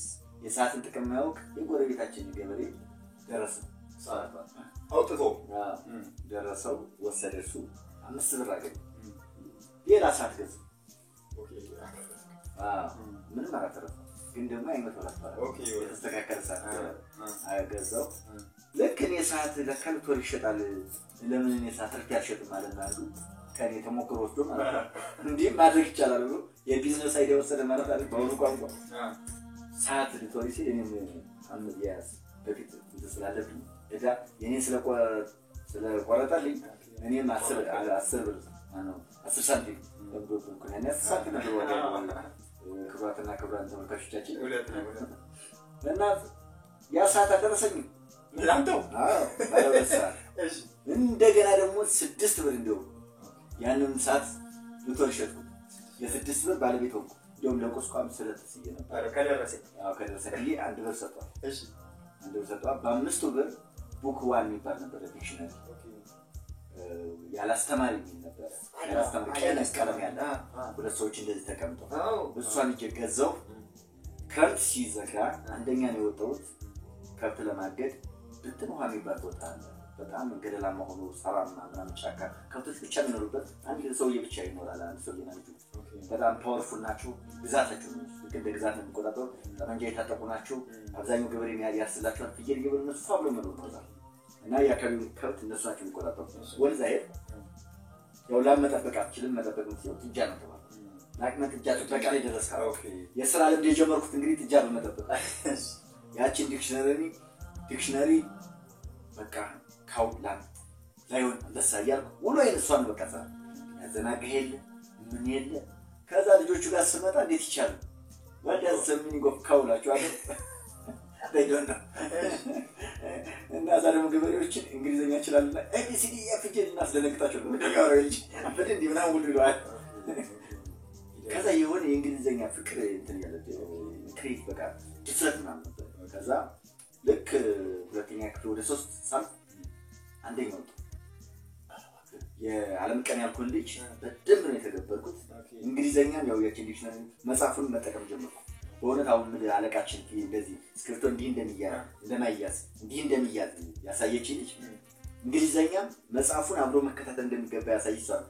የሰዓትን ጥቅም የማያውቅ የጎረቤታችን ገበሬ ደረሰ። አውጥቶ ደረሰው፣ ወሰደ። እሱ 5 ብር አገኘ። ሌላ ሰዓት ገዛ። ምንም አላተረፈም፣ ግን ደግሞ አይመቶ የተስተካከለ ሰዓት ገዛው። ልክ እኔ ሰዓት ለካ ሎተሪ ይሸጣል፣ ለምን እኔ ሰዓት ትርፍ አልሸጥም አለና አንዱ ከእኔ ተሞክሮ ወስዶ ማለት ነው። እንዲህ ማድረግ ይቻላል ብሎ የ business idea ወሰደ ማለት አለ በአሁኑ ቋንቋ። ሰዓት ሎተሪ ሲል እኔም ያዝ በፊት እንትን ስላለብኝ ዕዳ የኔን ስለቆረጠልኝ እኔም 10 ብር ማነው 10 ሳንቲም ለምዶብን እኮ ያኔ 10 ሳንቲም ነበር ዋጋ ያለው። ክቡራትና ክቡራን ተመልካቾቻችን እና ያ ሰዓት አልደረሰኝም። ለአንተው? አዎ፣ ባለ 2 ሰዓት። እንደገና ደግሞ 6 ብር እንዲሁም ያንን ሰዓት ሎተሪ ሸጥኩት። የ6 ብር ባለቤት ሆንኩ። እንዲሁም ለቁስቋም ስለት ስዬ ነበር። ከደረሰኝ። አዎ፣ ከደረሰኝ ብዬ 1 ብር ሰጧል። 1 ብር ሰጧል። በ5ቱ ብር Book One የሚባል ነበረ dictionary፣ ያላስተማሪ የሚል ነበረ። ያላስተማሪ ቀይ ነጭ ቀለም ያለ ሁለት ሰዎች እንደዚህ ተቀምጠው እሷን እጄ ገዛው። ከብት ሲዘጋ አንደኛ ነው የወጣሁት። ከብት ለማገድ ብትን ውሃ የሚባል ቦታ አለ። በጣም ገደላማ ሆኖ ሰራማ ምናምን ጫካ ከብቶች ብቻ የሚኖሩበት አንድ ሰውዬ ብቻ ይኖራል። አንድ ሰውዬና ልጁ በጣም powerful ናቸው። ግዛታቸው ነው፣ ልክ እንደ ግዛት ነው የሚቆጣጠሩ። ጠመንጃ የታጠቁ ናቸው። አብዛኛው ገበሬ ያርስላቸዋል። ፍየል እየበሉ እነሱ ፏ ብሎ መኖር ነው እዛ። እና የአካባቢውን ከብት እነሱ ናቸው የሚቆጣጠሩ። ወንዝ አይሄድ ያው ላም መጠበቅ አትችልም። መጠበቅ የምትችለው ጥጃ ነው ተባለ። ለአቅመ ጥጃ ጥበቃ ላይ ደረስክ። የስራ ልምድ የጀመርኩት እንግዲህ ጥጃ በመጠበቅ ያችን dictionary በቃ cow፣ ላም፣ lion፣ አንበሳ እያልኩ ውሎ እሷን በቃ ስራ ያዘናግህ የለ ምን የለ። ከዛ ልጆቹ ጋር ስመጣ እንዴት ይቻላል what does the meaning of cow እላቸዋለሁ። They don't know። እና እዛ ደግሞ ገበሬዎችን እንግሊዝኛ እችላለሁ ABCD F G እናስደነግጣቸው ነው። ምንድን ነው የሚያወራው ልጅ አበደ እንዲህ ምናምን ሁሉ ይለዋል። ከዛ የሆነ የእንግሊዝኛ ፍቅር እንትን እያለ create በቃ ድፍረት ምናምን ነበር። ከዛ ልክ ሁለተኛ ክፍል ወደ ሶስት ሳልፍ አንደኛ ወጣሁ። የዓለም ቀን ያልኩን ልጅ በደንብ ነው የተገበርኩት። እንግሊዘኛም ያው ያችን dictionary መጽሐፉን መጠቀም ጀመርኩ። በእውነት አሁን የምልህ አለቃችን እንደዚህ እስክሪብቶ እንዲህ እንደሚያዝ እንደማይያዝ እንዲህ እንደሚያዝ ያሳየችኝ ልጅ እንግሊዘኛም መጽሐፉን አብሮ መከታተል እንደሚገባ ያሳይሷል።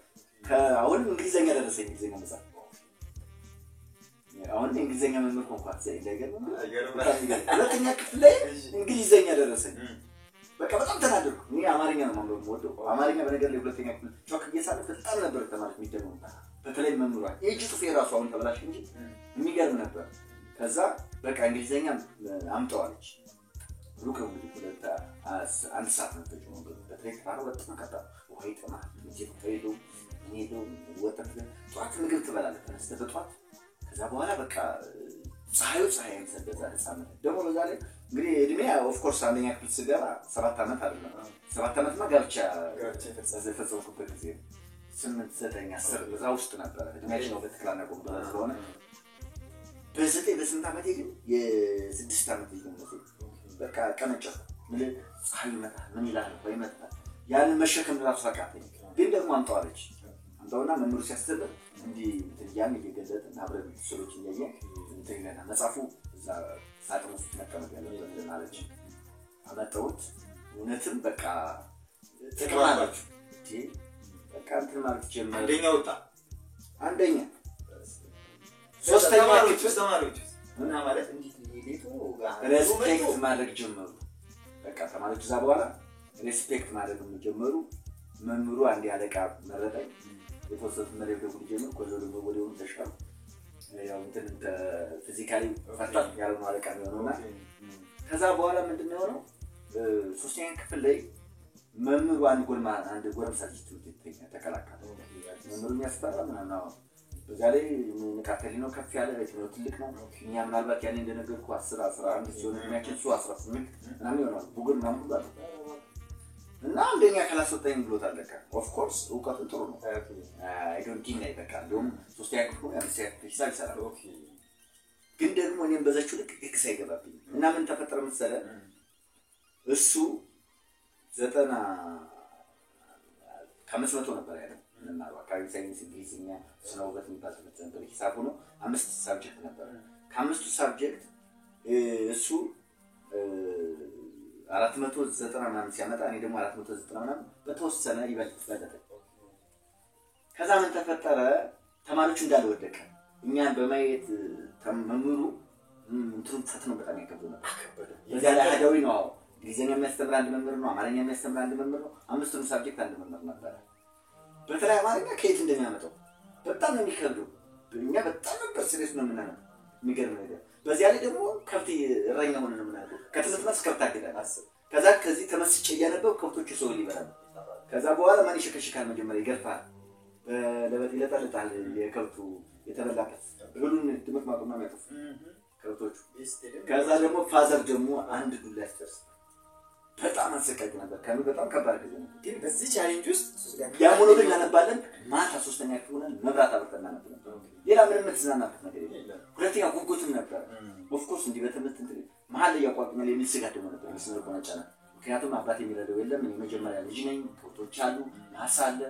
ከአሁንም እንግሊዘኛ ደረሰኝ፣ እንግሊዘኛ መጽሐፍ አሁን እንግሊዘኛ መምህር ሆንኩ። እንዳይገርም ሁለተኛ ክፍል ላይ እንግሊዘኛ ደረሰኝ። በቃ በጣም ተናደድኩ። እኔ አማርኛ ነው ማንበብ የምወደው። አማርኛ በነገር ላይ ሁለተኛ ክፍል ቾክ እየሳለ በጣም ነበር ተማሪዎች የሚደግሙ፣ በተለይ መምህሯ። የእጅ ጽሑፌ የራሱ አሁን ተበላሽ እንጂ የሚገርም ነበር። ከዛ በቃ እንግሊዘኛ አምጠዋለች። ሩቅ ነው እንግዲህ፣ 2 1 ሰዓት ነው ፈጅ መንገዱ። በተለይ ተራራው በጣም ከባድ፣ ውሃ ይጠማል። ምግብ የለውም፣ ምን የለውም። ወተት ጠዋት ምግብ ትበላለህ ተነስተህ በጠዋት። ከዛ በኋላ በቃ ፀሐዩ ፀሐይ አይመስል በዛ ህፃነት ደግሞ። በዛ ላይ እንግዲህ እድሜ of course አንደኛ ክፍል ስገባ 7 ዓመት አይደለም፣ 7 ዓመትማ ጋብቻ የፈጸምኩበት ጊዜ ነው። 8፣ 9፣ 10 በዛ ውስጥ ነበረ እድሜያችን ነው። በትክክል አናውቀውም በዛ ስለሆነ በ9 በ8 ዓመቴ ግን የ6 ዓመት ልጅ ነው መሰለኝ። በቃ ቀነጨፍኩ። ምን ፀሐዩ ይመጣል፣ ምን ይላል፣ ውሃ ይመጣል። ያንን መሸከም ራሱ አቃተኝ። ግን ደግሞ አምጠዋለች። አምጣውና መምህሩ ሲያስተምር እንዲህ እንትን እያልን እየገለጥን አብረን ስዕሎች እያየን እንትን ይለናል። መጽሐፉ እዛ ሳጥን ውስጥ መቀመጥ ያለበት አለች። አመጣሁት። እውነትም በቃ ጥቅም አላችሁ። በቃ እንትን ማለት ጀመረ። አንደኛ ወጣ። አንደኛ፣ ሶስተኛ ተማሪዎች ክፍል ተማሪዎች እና ማለት እንዴት ሌቶ respect ማድረግ ጀመሩ። በቃ ተማሪዎች እዛ በኋላ respect ማድረግ ጀመሩ። መምህሩ አንድ አለቃ መረጠኝ። የተወሰኑት መደብደቡ ጀመር። ከዚ ደግሞ ወዲያውኑ ተሻሉ። ያው እንትን physically ፈጣን ያልሆነ አለቃ የሚሆነውና ከዛ በኋላ ምንድን ነው የሆነው? ሶስተኛ ክፍል ላይ መምህሩ አንድ ጎልማ አንድ ጎረምሳ ልጅ ትምህርት ቤት ተቀላቀለ። መምህሩ የሚያስፈራ ምናምን። አዎ። በዛ ላይ ንቃተ ህሊናው ከፍ ያለ፣ እድሜው ትልቅ ነው። እኛ ምናልባት ያኔ እንደነገርኩ 10 11 ሲሆን እድሜያችን እሱ 18 ምናምን ይሆናል። ቡግር ምናምን ሁሉ አለ እና አንደኛ ካላስወጣኝ ብሎታል። በቃ of course እውቀቱ ጥሩ ነው። I don't deny። በቃ እንዲሁም ሶስተኛ ክፍል ሆኖ የአምስተኛ ክፍል ሂሳብ ይሰራል። ግን ደግሞ እኔም በዛችው ልክ X አይገባብኝም እና ምን ተፈጠረ መሰለህ? እሱ 90 ከ500 ነበር ያለው የምንማረው። አካባቢ ሳይንስ፣ እንግሊዝኛ፣ ስነ ውበት የሚባል ትምህርት ነበር። ሂሳብ ሆኖ አምስት subject ነበር። ከአምስቱ subject እሱ 490 ምናምን ሲያመጣ እኔ ደግሞ 490 ምናምን በተወሰነ ይበልጥ በለጠ። ከዛ ምን ተፈጠረ? ተማሪዎቹ እንዳልወደቀ እኛን በማየት መምህሩ እንትኑን ፈትነው በጣም ያከብዱ ነበር። በዚያ ላይ አህዳዊ ነው። አዎ፣ እንግሊዝኛ የሚያስተምር አንድ መምህር ነው። አማርኛ የሚያስተምር አንድ መምህር ነው። አምስቱንም subject አንድ መምህር ነበረ። በተለይ አማርኛ ከየት እንደሚያመጣው በጣም ነው የሚከብደው። እኛ በጣም ነበር serious ነው የምናነበው። የሚገርም ነገር በዚያ ላይ ደግሞ ከብት እረኛ ሆነን ነው የምናነበው። ከትምህርት መልስ ከብት አግዳል። ከዛ ከዚህ ተመስጬ እያነበው ከብቶቹ ሰው ይበላሉ። ከዛ በኋላ ማን ይሸከሽካል? መጀመሪያ ይገርፋል፣ በለበጥ ይለጠልጣል። የከብቱ የተበላበት እህሉን ድምጥ ማጡና የሚያጠፉ ከብቶቹ። ከዛ ደግሞ father ደግሞ አንድ ዱላ ያስጨርስ። በጣም አሰቃቂ ነበር። ከምን በጣም ከባድ ጊዜ ነበር። ግን በዚህ challenge ውስጥ ያም ሆኖ ግን እናነባለን። ማታ ሶስተኛ ክፍል ሆነን መብራት አብርተን እናነብ ነበር። ሌላ ምንም የምትዝናናበት ነገር የለም። ሁለተኛ ጉጉትም ነበረ። Of course እንዲህ በትምህርት እንትን መሀል ላይ ያቋርጡኛል የሚል ስጋት ደግሞ ነበር። የስነ ልቦና ጫና። ምክንያቱም አባት የሚረዳው የለም። እኔ መጀመሪያ ልጅ ነኝ። ከብቶች አሉ፣ ማሳ አለ።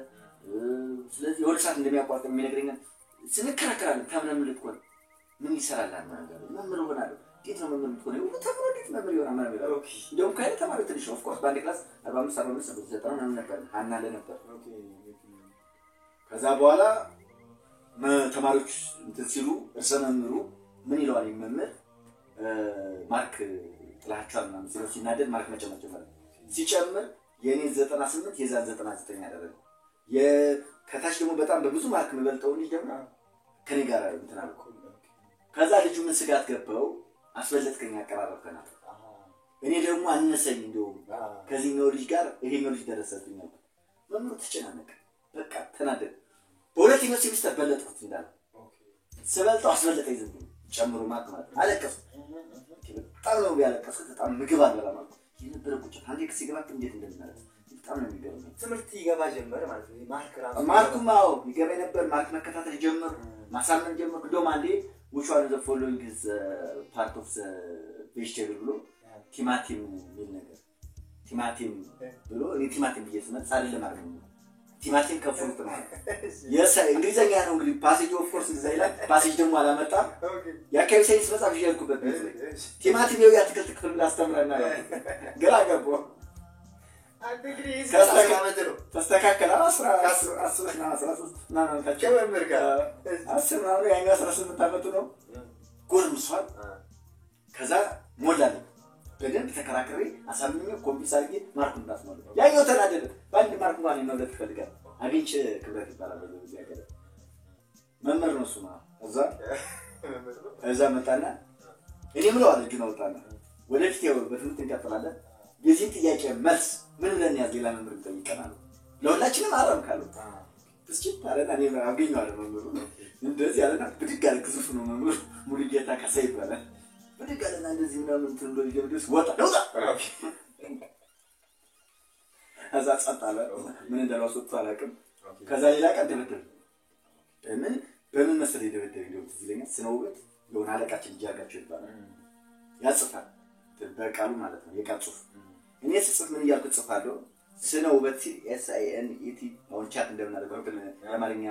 ስለዚህ የሆነ ሰዓት እንደሚያቋርጥ የሚነግረኛል። ስንከራከራለን። ተምረን ልትሆን ምን ይሰራል ነገር መምህር እሆናለሁ። እንዴት ነው መምህር የምትሆነው? ሁሉ ተምሮ እንዴት መምህር ይሆናል? ምናምን ይላሉ። እንደውም ከሆነ ተማሪው ትንሽ ነው። Of course በአንድ class 45 45 90 ምናምን ነበር። ሀና አለ ነበር። ከዛ በኋላ ተማሪዎች እንትን ሲሉ እርሰ መምህሩ ምን ይለዋል? መምህር mark ጥላቸዋል ምናምን ሲለው ሲናደድ mark መጨመር ጀመረ። ሲጨምር የእኔን 98 የዛን 99 አደረገው። ከታች ደግሞ በጣም በብዙ mark የሚበልጠውን ልጅ ደግሞ ከኔ ጋር እንትን አልኩ። ከዛ ልጁ ምን ስጋት ገባው፣ አስበለጥከኝ፣ አቀራረብከናል። እኔ ደግሞ አነሰኝ፣ እንደውም ከዚህኛው ልጅ ጋር ይሄኛው ልጅ ደረሰብኝ አልኩት። መምህሩ ተጨናነቀ፣ በቃ ተናደደ። በሁለተኛው ሴሚስተር በለጥኩት እንዳለ ስበልጠው አስበለጠኝ፣ ዝም ብሎ ጨምሮ mark ማለት ነው። አለቀስኩ፣ በጣም ነው ያለቀስኩት። በጣም ምግብ አልበላም አልኩት። የነበረ ቁጭት አንዴ ክስ ሲገባ እንዴት እንደሚመለስ በጣም ነው የሚገርመኝ። ትምህርት ይገባ ጀመር ማለት ነው። Mark ራሱ Mark ኡም አዎ ይገባ ነበር። Mark መከታተል ጀመርኩ፣ ማሳመን ጀመርኩ። እንደውም አንዴ "Which one the following is part of the vegetable" ብሎ ቲማቲም የሚል ነገር ቲማቲም ብሎ እኔ ቲማቲም ብዬ ስመልስ አይደለም አድርገኝ ቲማቲም ከ fruit ነው። እንግሊዘኛ ነው እንግዲህ passage of course እዛ ይላል። Passage ደግሞ አላመጣም። የአካባቢ ሳይንስ መጽሐፍ ይዤ ያልኩበት ቤት ላይ ቲማቲም ይኸው የአትክልት ክፍል ብለህ አስተምረና ግራ ገባሁ። አንተ እንግዲህ ይህ ከስተካ- ዓመት ነው ተስተካከለ። 10 10 13 ምናምን ዓመታቸው ከመምህር ጋር 10 ምናምን፣ ያኛው 18 ዓመቱ ነው። ጎርምሷል። ከዛ ሞላልኝ። በደንብ ተከራክሬ አሳምኜ convince አድርጌ mark ኡን እንዳስሞላ ያኛው ተናደደ። በአንድ mark እንኳን እኔን መብለጥ ይፈልጋል። አግኝቼ ክብረት ይባላል በዚህ ሀገር መምህር ነው እሱ ማለት። እዛ መጣና እኔ ምለው አለ፣ እጁን አወጣና ወደፊት ያው በትምህርት እንቀጥላለን። የዚህን ጥያቄ መልስ ምን ብለን ያዝ ሌላ መምህር እንጠይቀናል። ለሁላችንም አረም ካሉ ብስጭት አለና እኔ አገኘዋለሁ መምህሩ እንደዚህ አለና ብድግ አለ። ግዙፍ ነው መምህሩ፣ ሙሉጌታ ካሳ ይባላል። ብድግ አለና እንደዚህ ምናምን እንትን ብሎ ሊደብድብ ወጣ ለውጣ። ከዛ ጸጥ አለ። ምን እንዳለው አስወጥቶ አላውቅም። ከዛ ሌላ ቀን ደበደበ። በምን በምን መሰለህ የደበደበኝ እንደውም ትዝ ይለኛል። ስነ ውበት የሆነ አለቃችን ልጅ አድርጋቸው ይባላል። ያጽፋል በቃሉ ማለት ነው፣ የቃል ጽሁፍ። እኔ ስጽፍ ምን እያልኩ ጽፋለሁ? ስነ ውበት ሲል SINET አሁን chat እንደምናደርገው እንትን የአማርኛ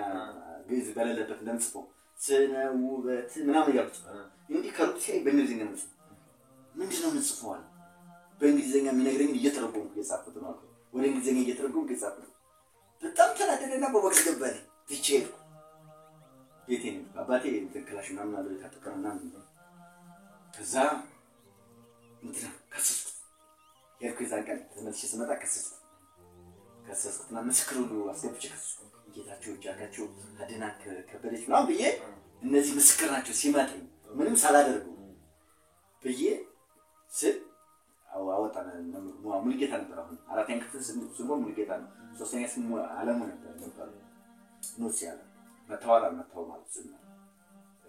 ግዕዝ በሌለበት እንደምጽፈው ስነ ውበት ምናምን እያልኩ ጽፋለሁ። እንዲህ ከሩቅ ሲያይ በእንግሊዝኛ ነው የምጽፈው። ምንድን ነው የምጽፈው አለ። በእንግሊዝኛ የሚነግረኝን እየተረጎምኩ እየጻፍኩት ነው አልኩት። ወደ እንግሊዝኛ እየተረጎምኩ እየጻፍኩት ነው። በጣም ተናደደና በቦክስ ገባልኝ። ትቼ ሄድኩ። ቤቴ ነው አባቴ እንትን ክላሽ ምናምን አለው የታጠቀ ምናምን። ከዛ እንትና ከሰስኩት ሄድኩ። የዛን ቀን ተመልሼ ስመጣ ከሰስኩት። ከሰስኩትና ምስክር ሁሉ አስገብቼ ከሰስኩት። ጌታቸው እጃጋቸው አድና ከበደች ምናምን ብዬ እነዚህ ምስክር ናቸው ሲመጣኝ ምንም ሳላደርገው ብዬ ስል አወጣ። ሙሉጌታ ነበር። አሁን አራተኛ ክፍል ስንሆን ሙሉጌታ ነው። ሶስተኛ ስም አለሙ ነበር ነበር ኖስ ያለ መተዋል አልመታውም ማለት ዝም አለ።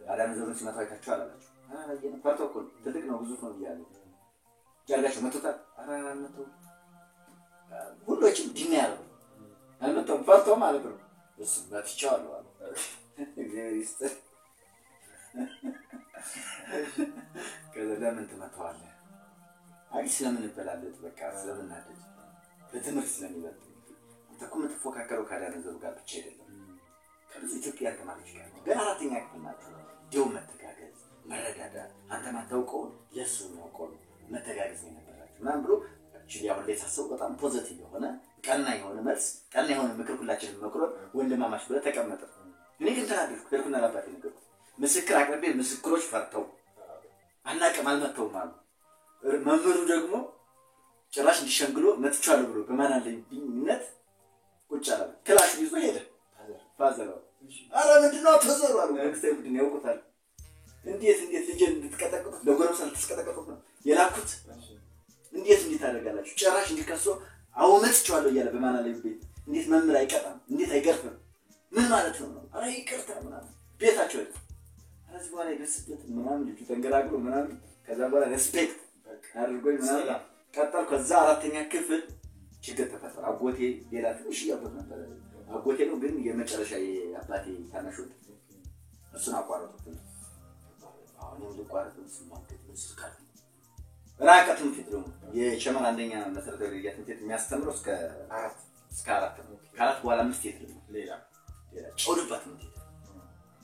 አዳነ ዘሩን ሲመታው አይታችኋል አላቸው። ኧረ አላየንም። ፈርቶ እኮ ነው፣ ትልቅ ነው ግዙፍ ነው ብያለሁ። ጃርጋቸው መቶታል። ኧረ አልመታውም። ሁሎችም ዲና ያደርጉ አልመታውም ፈርቶ ማለት ነው። እሱ መትቼዋለሁ አለ። እግዚአብሔር ይስጥህ። ከዛ ለምን ትመታዋለህ? አይ ስለምንበላለጥ በቃ ስለምናደድ በትምህርት ስለሚበልጥ። አንተ እኮ የምትፎካከረው ከአዳነ ዘሩ ጋር ብቻ አይደለም ከብዙ ኢትዮጵያን ተማሪዎች ጋር ነው። ገና አራተኛ ክፍል ናቸው። እንዲያው መተጋገዝ፣ መረዳዳት አንተ ማታውቀውን ለእሱ የሚያውቀውን መተጋገዝ ነው የነበራቸው ምናምን ብሎ actually አሁን ላይ ሳስበው በጣም positive የሆነ ቀና የሆነ መልስ ቀና የሆነ ምክር ሁላችንም መክሮን ወንድማማች ብለህ ተቀመጠ። እኔ ግን ተናደድኩ። ሄድኩና ለአባቴ ነገርኩት። ምስክር አቅርቤ ምስክሮች ፈርተው አናውቅም አልመተውም አሉ። መምህሩ ደግሞ ጭራሽ እንዲሸንግሎ መትቼዋለሁ ብሎ በማን አለብኝነት ቁጭ አለ። ክላሹን ይዞ ሄደ። father አረ ምንድን ነው አትዘሩ አሉ። መንግስታዊ ቡድን ያውቁታል። እንዴት እንዴት ልጄን እንድትቀጠቅጡት ለጎረምሳ ልትቀጠቅጡት ነው የላኩት? እንዴት እንዴት ታደርጋላችሁ? ጭራሽ እንዲከሶ አዎ መትቼዋለሁ እያለ በማን አለብኝ እንዴት መምህር አይቀጣም? እንዴት አይገርፍም? ምን ማለት ነው ነው? አረ ይቅርታ ምናምን ቤታቸው ሄደ። ከዚህ በኋላ የደርስበት ምናምን ልጁ ተንገላግሎ ምናምን ከዛ በኋላ respect አድርጎኝ ምናምን ቀጠልኩ። ከዛ አራተኛ ክፍል ችግር ተፈጠረ። አጎቴ ሌላ ትንሽ አጎት ነበረ። አጎቴ ነው ግን የመጨረሻ የአባቴ ታናሽ ወንድም እሱን አቋረጡት። አሁንም ልቋረጥ ስማገጥ ምስል ራቀ። ትምህርት ቤት ደግሞ የቸመር አንደኛ መሰረታዊ ደረጃ ትምህርት ቤት የሚያስተምረው እስከ 4 ነው። ከ4 በኋላ 5 የት ነው ሌላ ሌላ ጨውድባ ትምህርት ቤት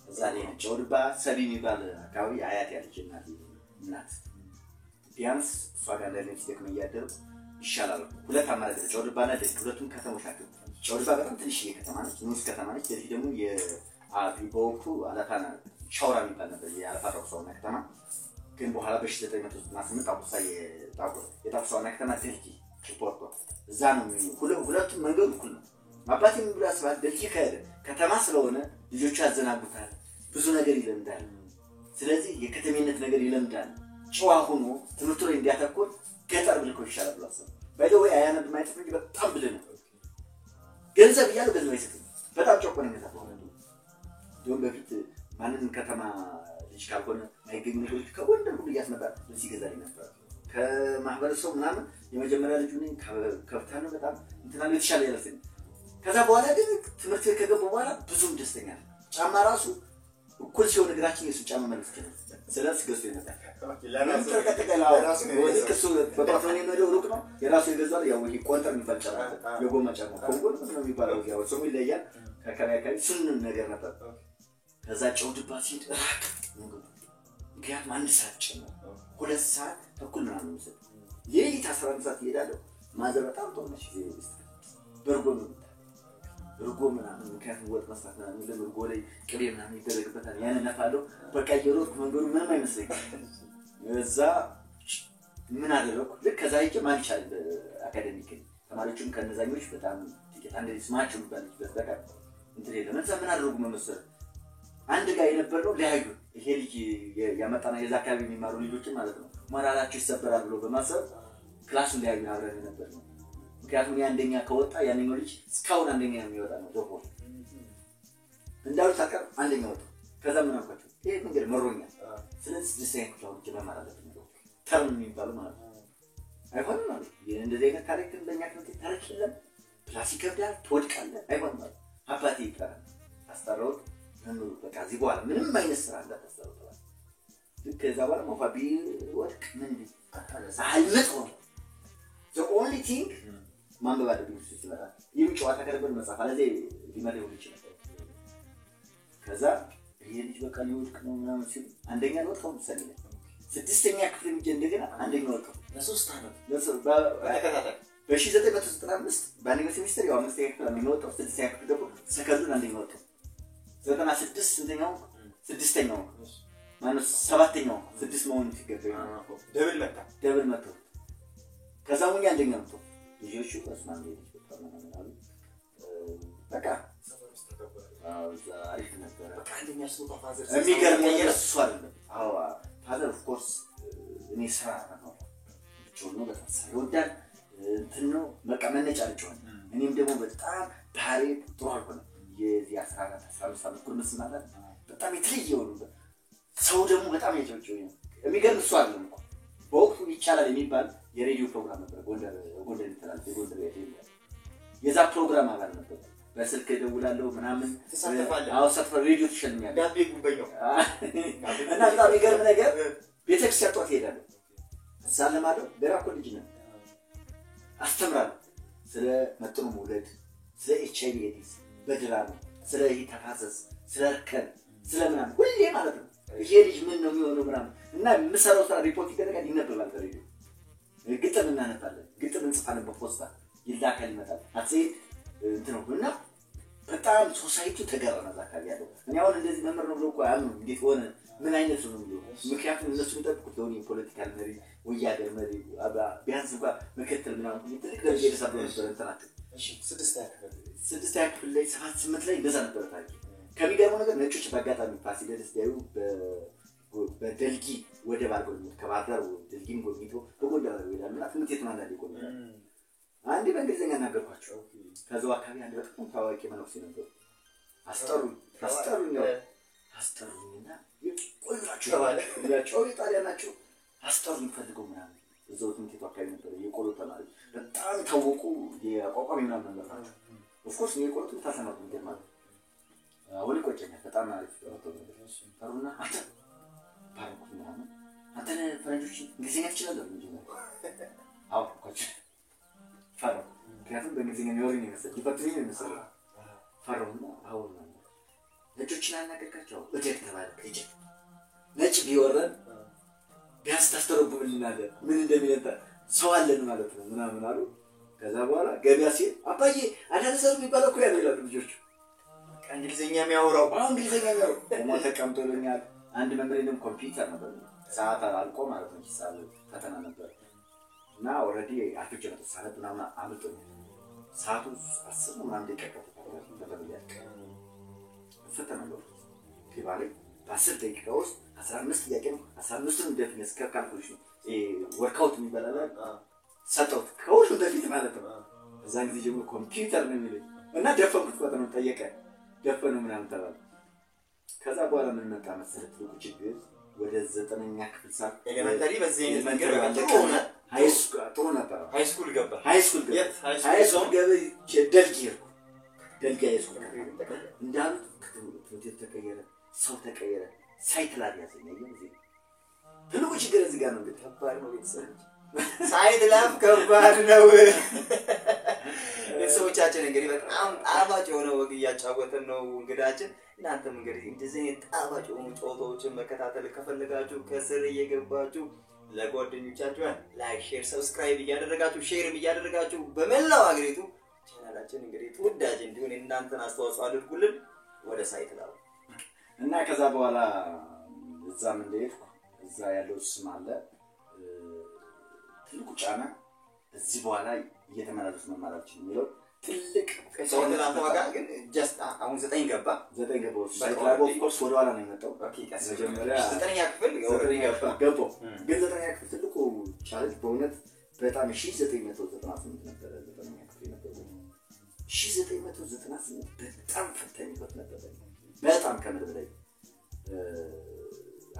እዛ ላይ ነው። ጨውድባ ሰቢ የሚባል አካባቢ አያት ያለች እናት እናት ቢያንስ እሷ ጋር እንዳለች ደክመ እያደሩ ይሻላል። ሁለት አማራጭ አለ፣ ጨውድባና ደልክ። ሁለቱም ከተሞች ናቸው። ጨውድባ በጣም ትንሽዬ ከተማ ነች፣ ንዑስ ከተማ ነች። ደልክ ደግሞ በወቅቱ አለፋ ሻውራ የሚባል ነበር የአለፋ ጣቁሳ ዋና ከተማ። ግን በኋላ በ1998 ጣቁሳ የጣቁሳ ዋና ከተማ ደልኪ ፖርቶ እዛ ነው የሚሆነው። ሁለቱም መንገዱ እኩል ነው። አባቴ ምን ብሎ ያስባል? ደልኪ ከሄደ ከተማ ስለሆነ ልጆቹ ያዘናጉታል፣ ብዙ ነገር ይለምዳል። ስለዚህ የከተሜነት ነገር ይለምዳል። ጨዋ ሆኖ ትምህርቱ ላይ እንዲያተኩር ገጠር ብልኮ ይሻላል ብሎ አሰበ። by the way አያነብም አይጽፍም እንጂ በጣም ብልህ ነው። ገንዘብ እያለው ገንዘብ አይሰጥም። በጣም ጨቆነኝ። ከዛ በኋላ እንዲሁም በፊት ማንም ከተማ ልጅ ካልሆነ የማይገኙ ነገሮች ከጎንደር ሁሉ እያስመጣ ልብስ ይገዛልኝ ነበር። ከማህበረሰቡ ምናምን የመጀመሪያ ልጁ ነኝ። ከብታ ነው በጣም እንትና ነው የተሻለ ያለፍኝ። ከዛ በኋላ ግን ትምህርት ቤት ከገቡ በኋላ ብዙም ደስተኛ ነኝ። ጫማ ራሱ እኩል ሲሆን እግራችን የሱ ጫማ መልስ ይችላል። ስለዚህ ገዝቶ ይመጣል። እሱ በጠዋት ነው የሚሄደው፣ ሩቅ ነው። የራሱ የገዛው ያው ይሄ ቆንጠር የሚባል ጫማ አለ፣ የጎማ ጫማ ኮንጎ ነው የሚባለው፣ ያው ስሙ ይለያል ከአካባቢ አካባቢ። እሱን ነገር ነበር። ከዛ ጨው ድባ ሲሄድ ራቅ መንገዱ፣ ምክንያቱም 1 ሰዓት ጨምሮ 2 ሰዓት ተኩል ምናምን የሚሰጥ ሌሊት 11 ሰዓት እሄዳለሁ። Mother በጣም ጥሩ ነች። በእርጎ ነው እርጎ ምናምን፣ ምክንያቱም ወጥ መስራት ምናምን የለም። እርጎ ላይ ቅቤ ምናምን ይደረግበታል። ያን እነፋለሁ። በቃ እየሮጥኩ መንገዱ ምንም አይመስለኝም። እዛ ምን አደረግኩ? ልክ ከዛ ሄጄ ማን ይቻል academic ተማሪዎቹም ከነዛኞች በጣም ጥቂት አንድ ስማቸው የሚባል ልጅ በስተቀር እንትን የለም። እዛ ምን አደረጉ መመሰለ አንድ ጋር የነበርነው ለያዩ ይሄ ልጅ ያመጣና የዛ አካባቢ የሚማሩ ልጆችን ማለት ነው ሞራላቸው ይሰበራል ብሎ በማሰብ class ኡን ለያዩ አብረን የነበርነው። ምክንያቱም እኔ አንደኛ ከወጣ ያንኛው ልጅ እስካሁን አንደኛ የሚወጣ ነው። ዶፎ እንዳሉት አቀር አንደኛ ወጣ። ከዛ ምን አልኳቸው፣ ይሄ መንገድ መሮኛል። ስለዚህ ስድስተኛ ክፍል አውርጄ መማር አለብኝ term የሚባለው ማለት ነው። አይሆንም ማለት እንደዚህ አይነት ታሪክ በእኛ ትምህርት ቤት ታሪክ የለም። Plus ይከብዳል፣ ትወድቃለህ። አይሆንም ማለት አባቴ ይጠራል። አስጠራሁት። መምህሩ በቃ እዚህ በኋላ ምንም አይነት ስራ እንዳታሰሩ ተባለ። ልክ ከዛ በኋላ እንኳ ቢወድቅ ምን ቢል አልምጥ ሆነ። The only thing ማንበብ አለብኝ። እሱ ሲመጣ ይህም ጨዋታ ከነበር መጽሐፍ አለዚያ ሊመታ ይሆን ይችላል። ከዛ ይሄ ልጅ በቃ ሊወድቅ ነው ምናምን ሲሉ አንደኛ ወጣሁ። ምሳሌ ስድስተኛ ክፍል ሄጄ እንደገና አንደኛ ወጣሁ። ለ3 ዓመት በተከታታይ በ1995 በአንደኛው ሴሚስተር ያው አምስተኛ ክፍል አንደኛ ወጣሁ። ስድስተኛ ክፍል ገባሁ። ሰከንዱን አንደኛ ወጣሁ። 96 ስንተኛው ስድስተኛው ማነው ሰባተኛው ስድስት መሆኑ ሲገባኝ Double መታ Double መቶ ከዛ ሙኛ አንደኛ መቶ ልጆቹ በስመ አብ ልጅ በጣም ምናምን አሉ። በቃ እዛ አሪፍ ነበረ። በቃ አንደኛ ስትወጣ father የሚገርመው ነገር እሱ አይደለም። አዎ father of course እኔ ስራ ነው ብቻውን ነው በጣም ስራ ይወዳል እንትን ነው በቃ መነጫነጭ ሆነ። እኔም ደግሞ በጣም ባህሪ ጥሩ አልሆነም። የዚህ 14 15 ዓመት ጉርምስና ማለት በጣም የተለየ ሆነ። ሰው ደግሞ በጣም ያጨበጭበኝ ነው። የሚገርም እሱ አይደለም እኮ በወቅቱ ይቻላል የሚባል የሬዲዮ ፕሮግራም ነበር። ጎንደር ጎንደር የሚተላለፍ የጎንደር ሬዲዮ የዛ ፕሮግራም አባል ነበር። በስልክ እደውላለሁ ምናምን ትሳተፋለህ? አዎ እሳተፋለሁ። ሬዲዮ ትሸልሚያለህ ዳቤ ጉበኛው እና በጣም የሚገርም ነገር ቤተክርስቲያን ጠዋት እሄዳለሁ፣ እሳለማለሁ። ገና እኮ ልጅ ነን። አስተምራለሁ ስለ መጥኖ መውለድ፣ ስለ HIV AIDS በድራማ ስለ ይህ ተፋሰስ፣ ስለ እርከን፣ ስለ ምናምን ሁሌ ማለት ነው። ይሄ ልጅ ምን ነው የሚሆነው ምናምን እና የምሰራው ስራ ሪፖርት ይደረጋል፣ ይነበባል በሬዲዮ። ግጥም እናነባለን፣ ግጥም እንጽፋለን፣ በፖስታ ይላካል፣ ይመጣል። አትዘይድ እንትን ነው እና በጣም society ው ተገረመ እዛ አካባቢ ያለው። እኔ አሁን እንደዚህ መምህር ነው ብሎ እኮ አያምኑም። እንዴት ሆነ ምን አይነት ነው የሚለው። ምክንያቱም እነሱ የሚጠብቁት የሆነ የ political መሪ ወይ የሀገር መሪ ቢያንስ እንኳ ምክትል ምናምን ትልቅ ደረጃ ይደርሳል ብሎ ነበር እንትናቸው። ስድስተኛ ክፍል ላይ 7 8 ላይ እንደዛ ነበረ ታሪክ። ከሚገርመው ነገር ነጮች በአጋጣሚ ፋሲለደስ ቢያዩ በደልጊ ወደብ አድርገው ነው ከባህር ዳር ደልጊን ጎብኝቶ በጎንደር አድርገው ይሄዳሉ እና ትምህርት ቤቱን አንዳንዴ ይጎበኛሉ። አንዴ በእንግሊዝኛ ነገርኳቸው። ከዛው አካባቢ አንድ በጣም ታዋቂ መነኩሴ ነበሩ። አስጠሩኝ አስጠሩኝ ያው አስጠሩኝና ቆዩ ናቸው እያቸው የጣሊያን ናቸው። አስጠሩኝ ፈልገው ምናምን እዛው ትምህርት ቤቱ አካባቢ ነበር የቆሎ ተማሪ በጣም የታወቁ የአቋቋሚ ምናምን መምህር ናቸው። Of course እኔ የቆሎ ትምህርት አልተማርኩም። ይገርማል። አሁን ይቆጨኛል። በጣም አሪፍ ነበር። ጠሩና አንተ ባረኩት ምናምን አንተ ፈረንጆች እንግሊዝኛ ትችላለህ? መጀመሪያ አዎ አልኳቸው። ፈራሁ። ምክንያቱም በእንግሊዝኛ የሚያወሩኝ ነው የመሰለኝ ሊፈትኑኝ ነው የመሰለኝ። ፈራሁና አዎ ምናምን ነጮችን አናገርካቸው? እደግ ተባለ። ልጅ ነጭ ቢወረን ቢያንስ ታስተረጉምልናለህ ምን እንደሚለን ሰው አለን ማለት ነው ምናምን አሉ። ከዛ በኋላ ገበያ ሲሄድ አባዬ አዳነ ዘሩ የሚባለው እኮ ያ ነው ይላሉ ልጆቹ። እንግሊዝኛ የሚያወራው አሁን እንግሊዝኛ የሚያወራው ቆሞ ተቀምጦልኛል። አንድ መምህሬ ደግሞ ኮምፒውተር ነበር ሰዓት አልቆ ማለት ነው ሂሳብ ፈተና ነበር እና already አርፍጄ መጥቼ ሳነብ ምናምን አምልጦኛል። ሰዓቱ 10 ምናምን ደቂቃ ፈተና ሊያልቅ እፈተናለሁ። ቴባ ላይ በ10 ደቂቃ ውስጥ 15 ጥያቄ ነው 15ቱንም ደፍኜ እስከ calculation workout የሚባል አለ ሰጠሁት ከሁሉም በፊት ማለት ነው። እዛን ጊዜ ጀምሮ ኮምፒውተር ነው የሚለኝ እና ደፈንኩት። ፈተናውን ጠየቀ ደፈነው ምናምን ተባለ። ከዛ በኋላ ምን መጣ መሰለህ ትልቁ ችግር ወደ 9ኛ ክፍል ሳል Elementary በዚህ አይነት መንገድ Elementary ጥሩ ሆነ። High school ጥሩ ነበር። High school ገባ። High school ገባ። የት high school? High school ገብቼ ደልጊ ሄድኩ። ደልጊ high school እንዳሉት ትምህርት ቤት ተቀየረ፣ ሰው ተቀየረ። Sight love ያዘኝ። አየህ እዚህ ትልቁ ችግር እዚህ ጋር ነው። እንግዲህ ከባድ ነው ቤተሰቦች፣ sight love ከባድ ነው። ቤተሰቦቻችን እንግዲህ በጣም ጣፋጭ የሆነ ወግ እያጫወተን ነው እንግዳችን። እናንተም እንግዲህ እንደዚህ አይነት ጣፋጭ የሆኑ ጨዋታዎችን መከታተል ከፈለጋችሁ ከስር እየገባችሁ ለጓደኞቻችሁ like፣ share፣ subscribe እያደረጋችሁ share ም እያደረጋችሁ በመላው ሀገሪቱ ቻናላችን እንግዲህ ተወዳጅ እንዲሆን የእናንተን አስተዋጽኦ አድርጉልን። ወደ site ላው እና ከዛ በኋላ እዛም እንደሄድኩ እዛ ያለው ስም አለ ትልቁ ጫና እዚህ በኋላ እየተመላለሱ መማራችን የሚለው ትልቅ site lab ዋጋ ግን just አሁን 9 ገባ 9 ገባ። site lab of course ወደኋላ ነው የመጣው። መጀመሪያ 9ኛ ክፍል ገባሁ። ግን 9ኛ ክፍል ትልቁ challenge በእውነት በጣም 1998 ነበረ። 9ኛ ክፍል የነበረው 1998 በጣም ፈታኝ ህይወት ነበረ። በጣም ከምል በላይ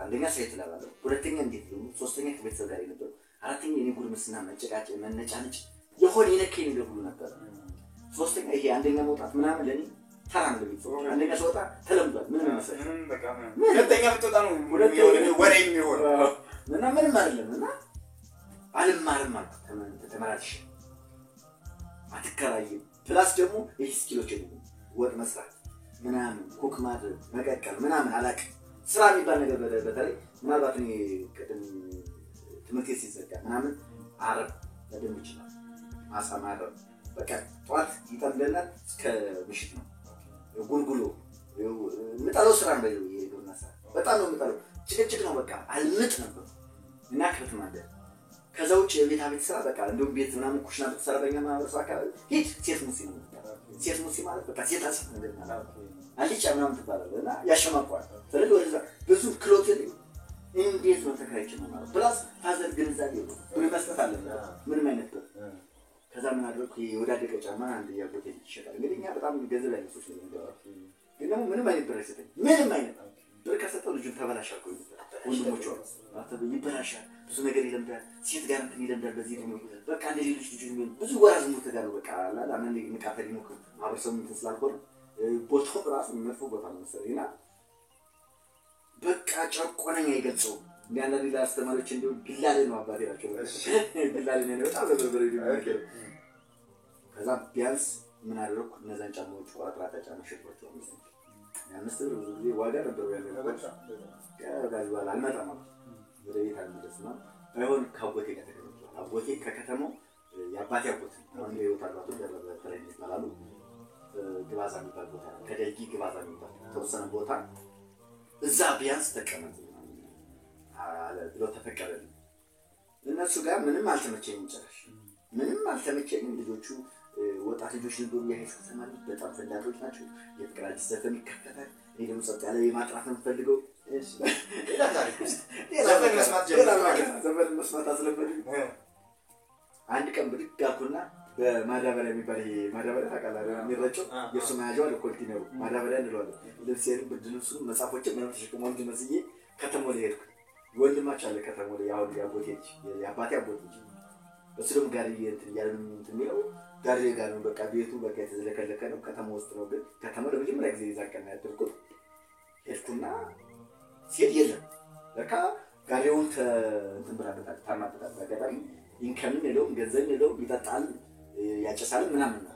አንደኛ site lab አለው፣ ሁለተኛ እንዴት ነው፣ ሶስተኛ ከቤተሰብ ጋር የነበረው፣ አራተኛ የኔ ጉርምስና መጨቃጨቅ፣ መነጫነጭ የሆነ የነከኝ ነገር ሁሉ ነበረ። ሶስተኛ ይሄ አንደኛ መውጣት ምናምን ለኔ ተራ ነው። ለቤተሰብ አንደኛ ስወጣ ተለምዷል። ምንም አይመስለኝም። ሁለተኛ ብትወጣ ነው ወሬ የሚሆን እና ምንም አይደለም። እና አልማርም አልኩት ተመላልሼ አትከራይም። plus ደግሞ ይሄ skill ኦች የሉም። ወጥ መስራት ምናምን cook ማድረግ መቀቀል ምናምን አላውቅም። ስራ የሚባል ነገር በተለይ ምናልባት እኔ ቅድም ትምህርት ቤት ሲዘጋ ምናምን አረብ በደንብ ይችላል አሳ ማረብ በቃ ጠዋት ይጠምደናል እስከ ምሽት ነው። ጉልጉሎ የምጠለው ስራ ነው። የግብርና ስራ በጣም ነው የምጠለው። ጭቅጭቅ ነው በቃ አልምጥ ነበር እና ክብት ማለት ከዛ ውጭ የቤታ ቤት ስራ በቃ እንደውም ቤት ምናምን ኩሽና ብትሰራ በእኛ ማህበረሰብ አካባቢ ሂድ ሴት ሙሲ ነው የምትባለው። ሴት ሙሲ ማለት በቃ ሴት አሴት ነገር ማለት አልጫ ምናምን ትባላለህ እና ያሸማቋል። ስለዚህ ወደዛ ብዙ ክሎት የለኝም። እንዴት ነው ተከራይቼ ነው ማለት plus father ግንዛቤ የለውም። ብር መስጠት አለበት ምንም አይነት ብር። ከዛ ምን አደረኩ? የወዳደቀ ጫማ አንድ ያጎቴ ልጅ ይሸጣል። እንግዲህ እኛ በጣም ገንዘብ ያለን ሰዎች ነው የምንገባው። ግን ደግሞ ምንም አይነት ብር አይሰጠኝም። ምንም አይነት ብር ከሰጠው ልጁን ተበላሽ አልኩኝ። ወንድሞቹ ይበላሻል፣ ብዙ ነገር ይለምዳል፣ ሴት ጋር እንትን ይለምዳል። በዚህ እድሜው በቃ እንደ ሌሎች ልጆች የሚሆን ብዙ ወራዝ ሞት ጋር ነው በቃ አንዳንዴ ንቃተ ሊሞክር ማህበረሰቡ እንትን ስላልሆነ ቦታው ራሱ መጥፎ ቦታ ነው መሰለኝ እና በቃ ጨቆነኝ አይገልጸውም። እንደ አንዳንድ ለአስተማሪዎች እንዲሁ ቢላሌ ነው አባቴ ናቸው። ቢላሌ ነው በጣም ነበር። ከዛ ቢያንስ ምን አደረኩ? እነዛን ጫማዎች ቆራጥራታ ጫማ ሸጥኳቸው። 5 ብር ብዙ ጊዜ ዋጋ ነበረው ያኔ። ከዛ በኋላ አልመጣም አልኩት፣ ወደ ቤት አልመለስም። ባይሆን ከአጎቴ ጋር ተቀምጧል። አጎቴ ከከተማው የአባቴ አጎት አሁን በሕይወት አሉ፣ አቶ ደረበ ተለይ ይባላሉ። ግባዛ የሚባል ቦታ ከደልጊ ግባዛ የሚባል ተወሰነ ቦታ እዛ ቢያንስ ተቀመጥ ብሎ ተፈቀደልኝ። እነሱ ጋር ምንም አልተመቸኝም፣ ጭራሽ ምንም አልተመቸኝም። ልጆቹ ወጣት ልጆች ነበሩ፣ የ high school ተማሪዎች በጣም ፈንዳቶች ናቸው። የፍቅር አዲስ ዘፈን ይከፈታል። እኔ ደግሞ ጸጥ ያለ የማጥራት ነው የምፈልገው። ሌላ ታሪክ ውስጥ ዘፈን መስማት ጀመርኩ። ዘፈን መስማት አስለመዱኝ። አንድ ቀን ብድግ አልኩና በማዳበሪያ የሚባል ይሄ ማዳበሪያ ታውቃለህ፣ የሚረጨው የእሱ መያዣው አለ ኮንቲነሩ ማዳበሪያ እንለዋለን። ልብሴን፣ ብርድ ልብሱን፣ መጽሐፎችን ምናምን ተሸክሞ ወንድ መስዬ ከተማው ላይ ሄድኩ። ወንድማቸው አለ ከተማው ላይ አሁን የአጎቴ ልጅ የአባቴ አጎቴ ልጅ እሱ ደግሞ ጋሪ እንትን እያለ ነው እንትን የሚለው ጋሪ ጋር ነው በቃ ቤቱ በቃ የተዝለከለከ ነው። ከተማ ውስጥ ነው። ግን ከተማው ለመጀመሪያ ጊዜ የዛን ቀን ያደርኩት ሄድኩና ሲሄድ የለም ለካ ጋሪውን እንትን ብላበታል፣ ታማበታል። በአጋጣሚ income ም የለውም ገንዘብ የለውም፣ ይጠጣል፣ ያጨሳል ምናምን ነው።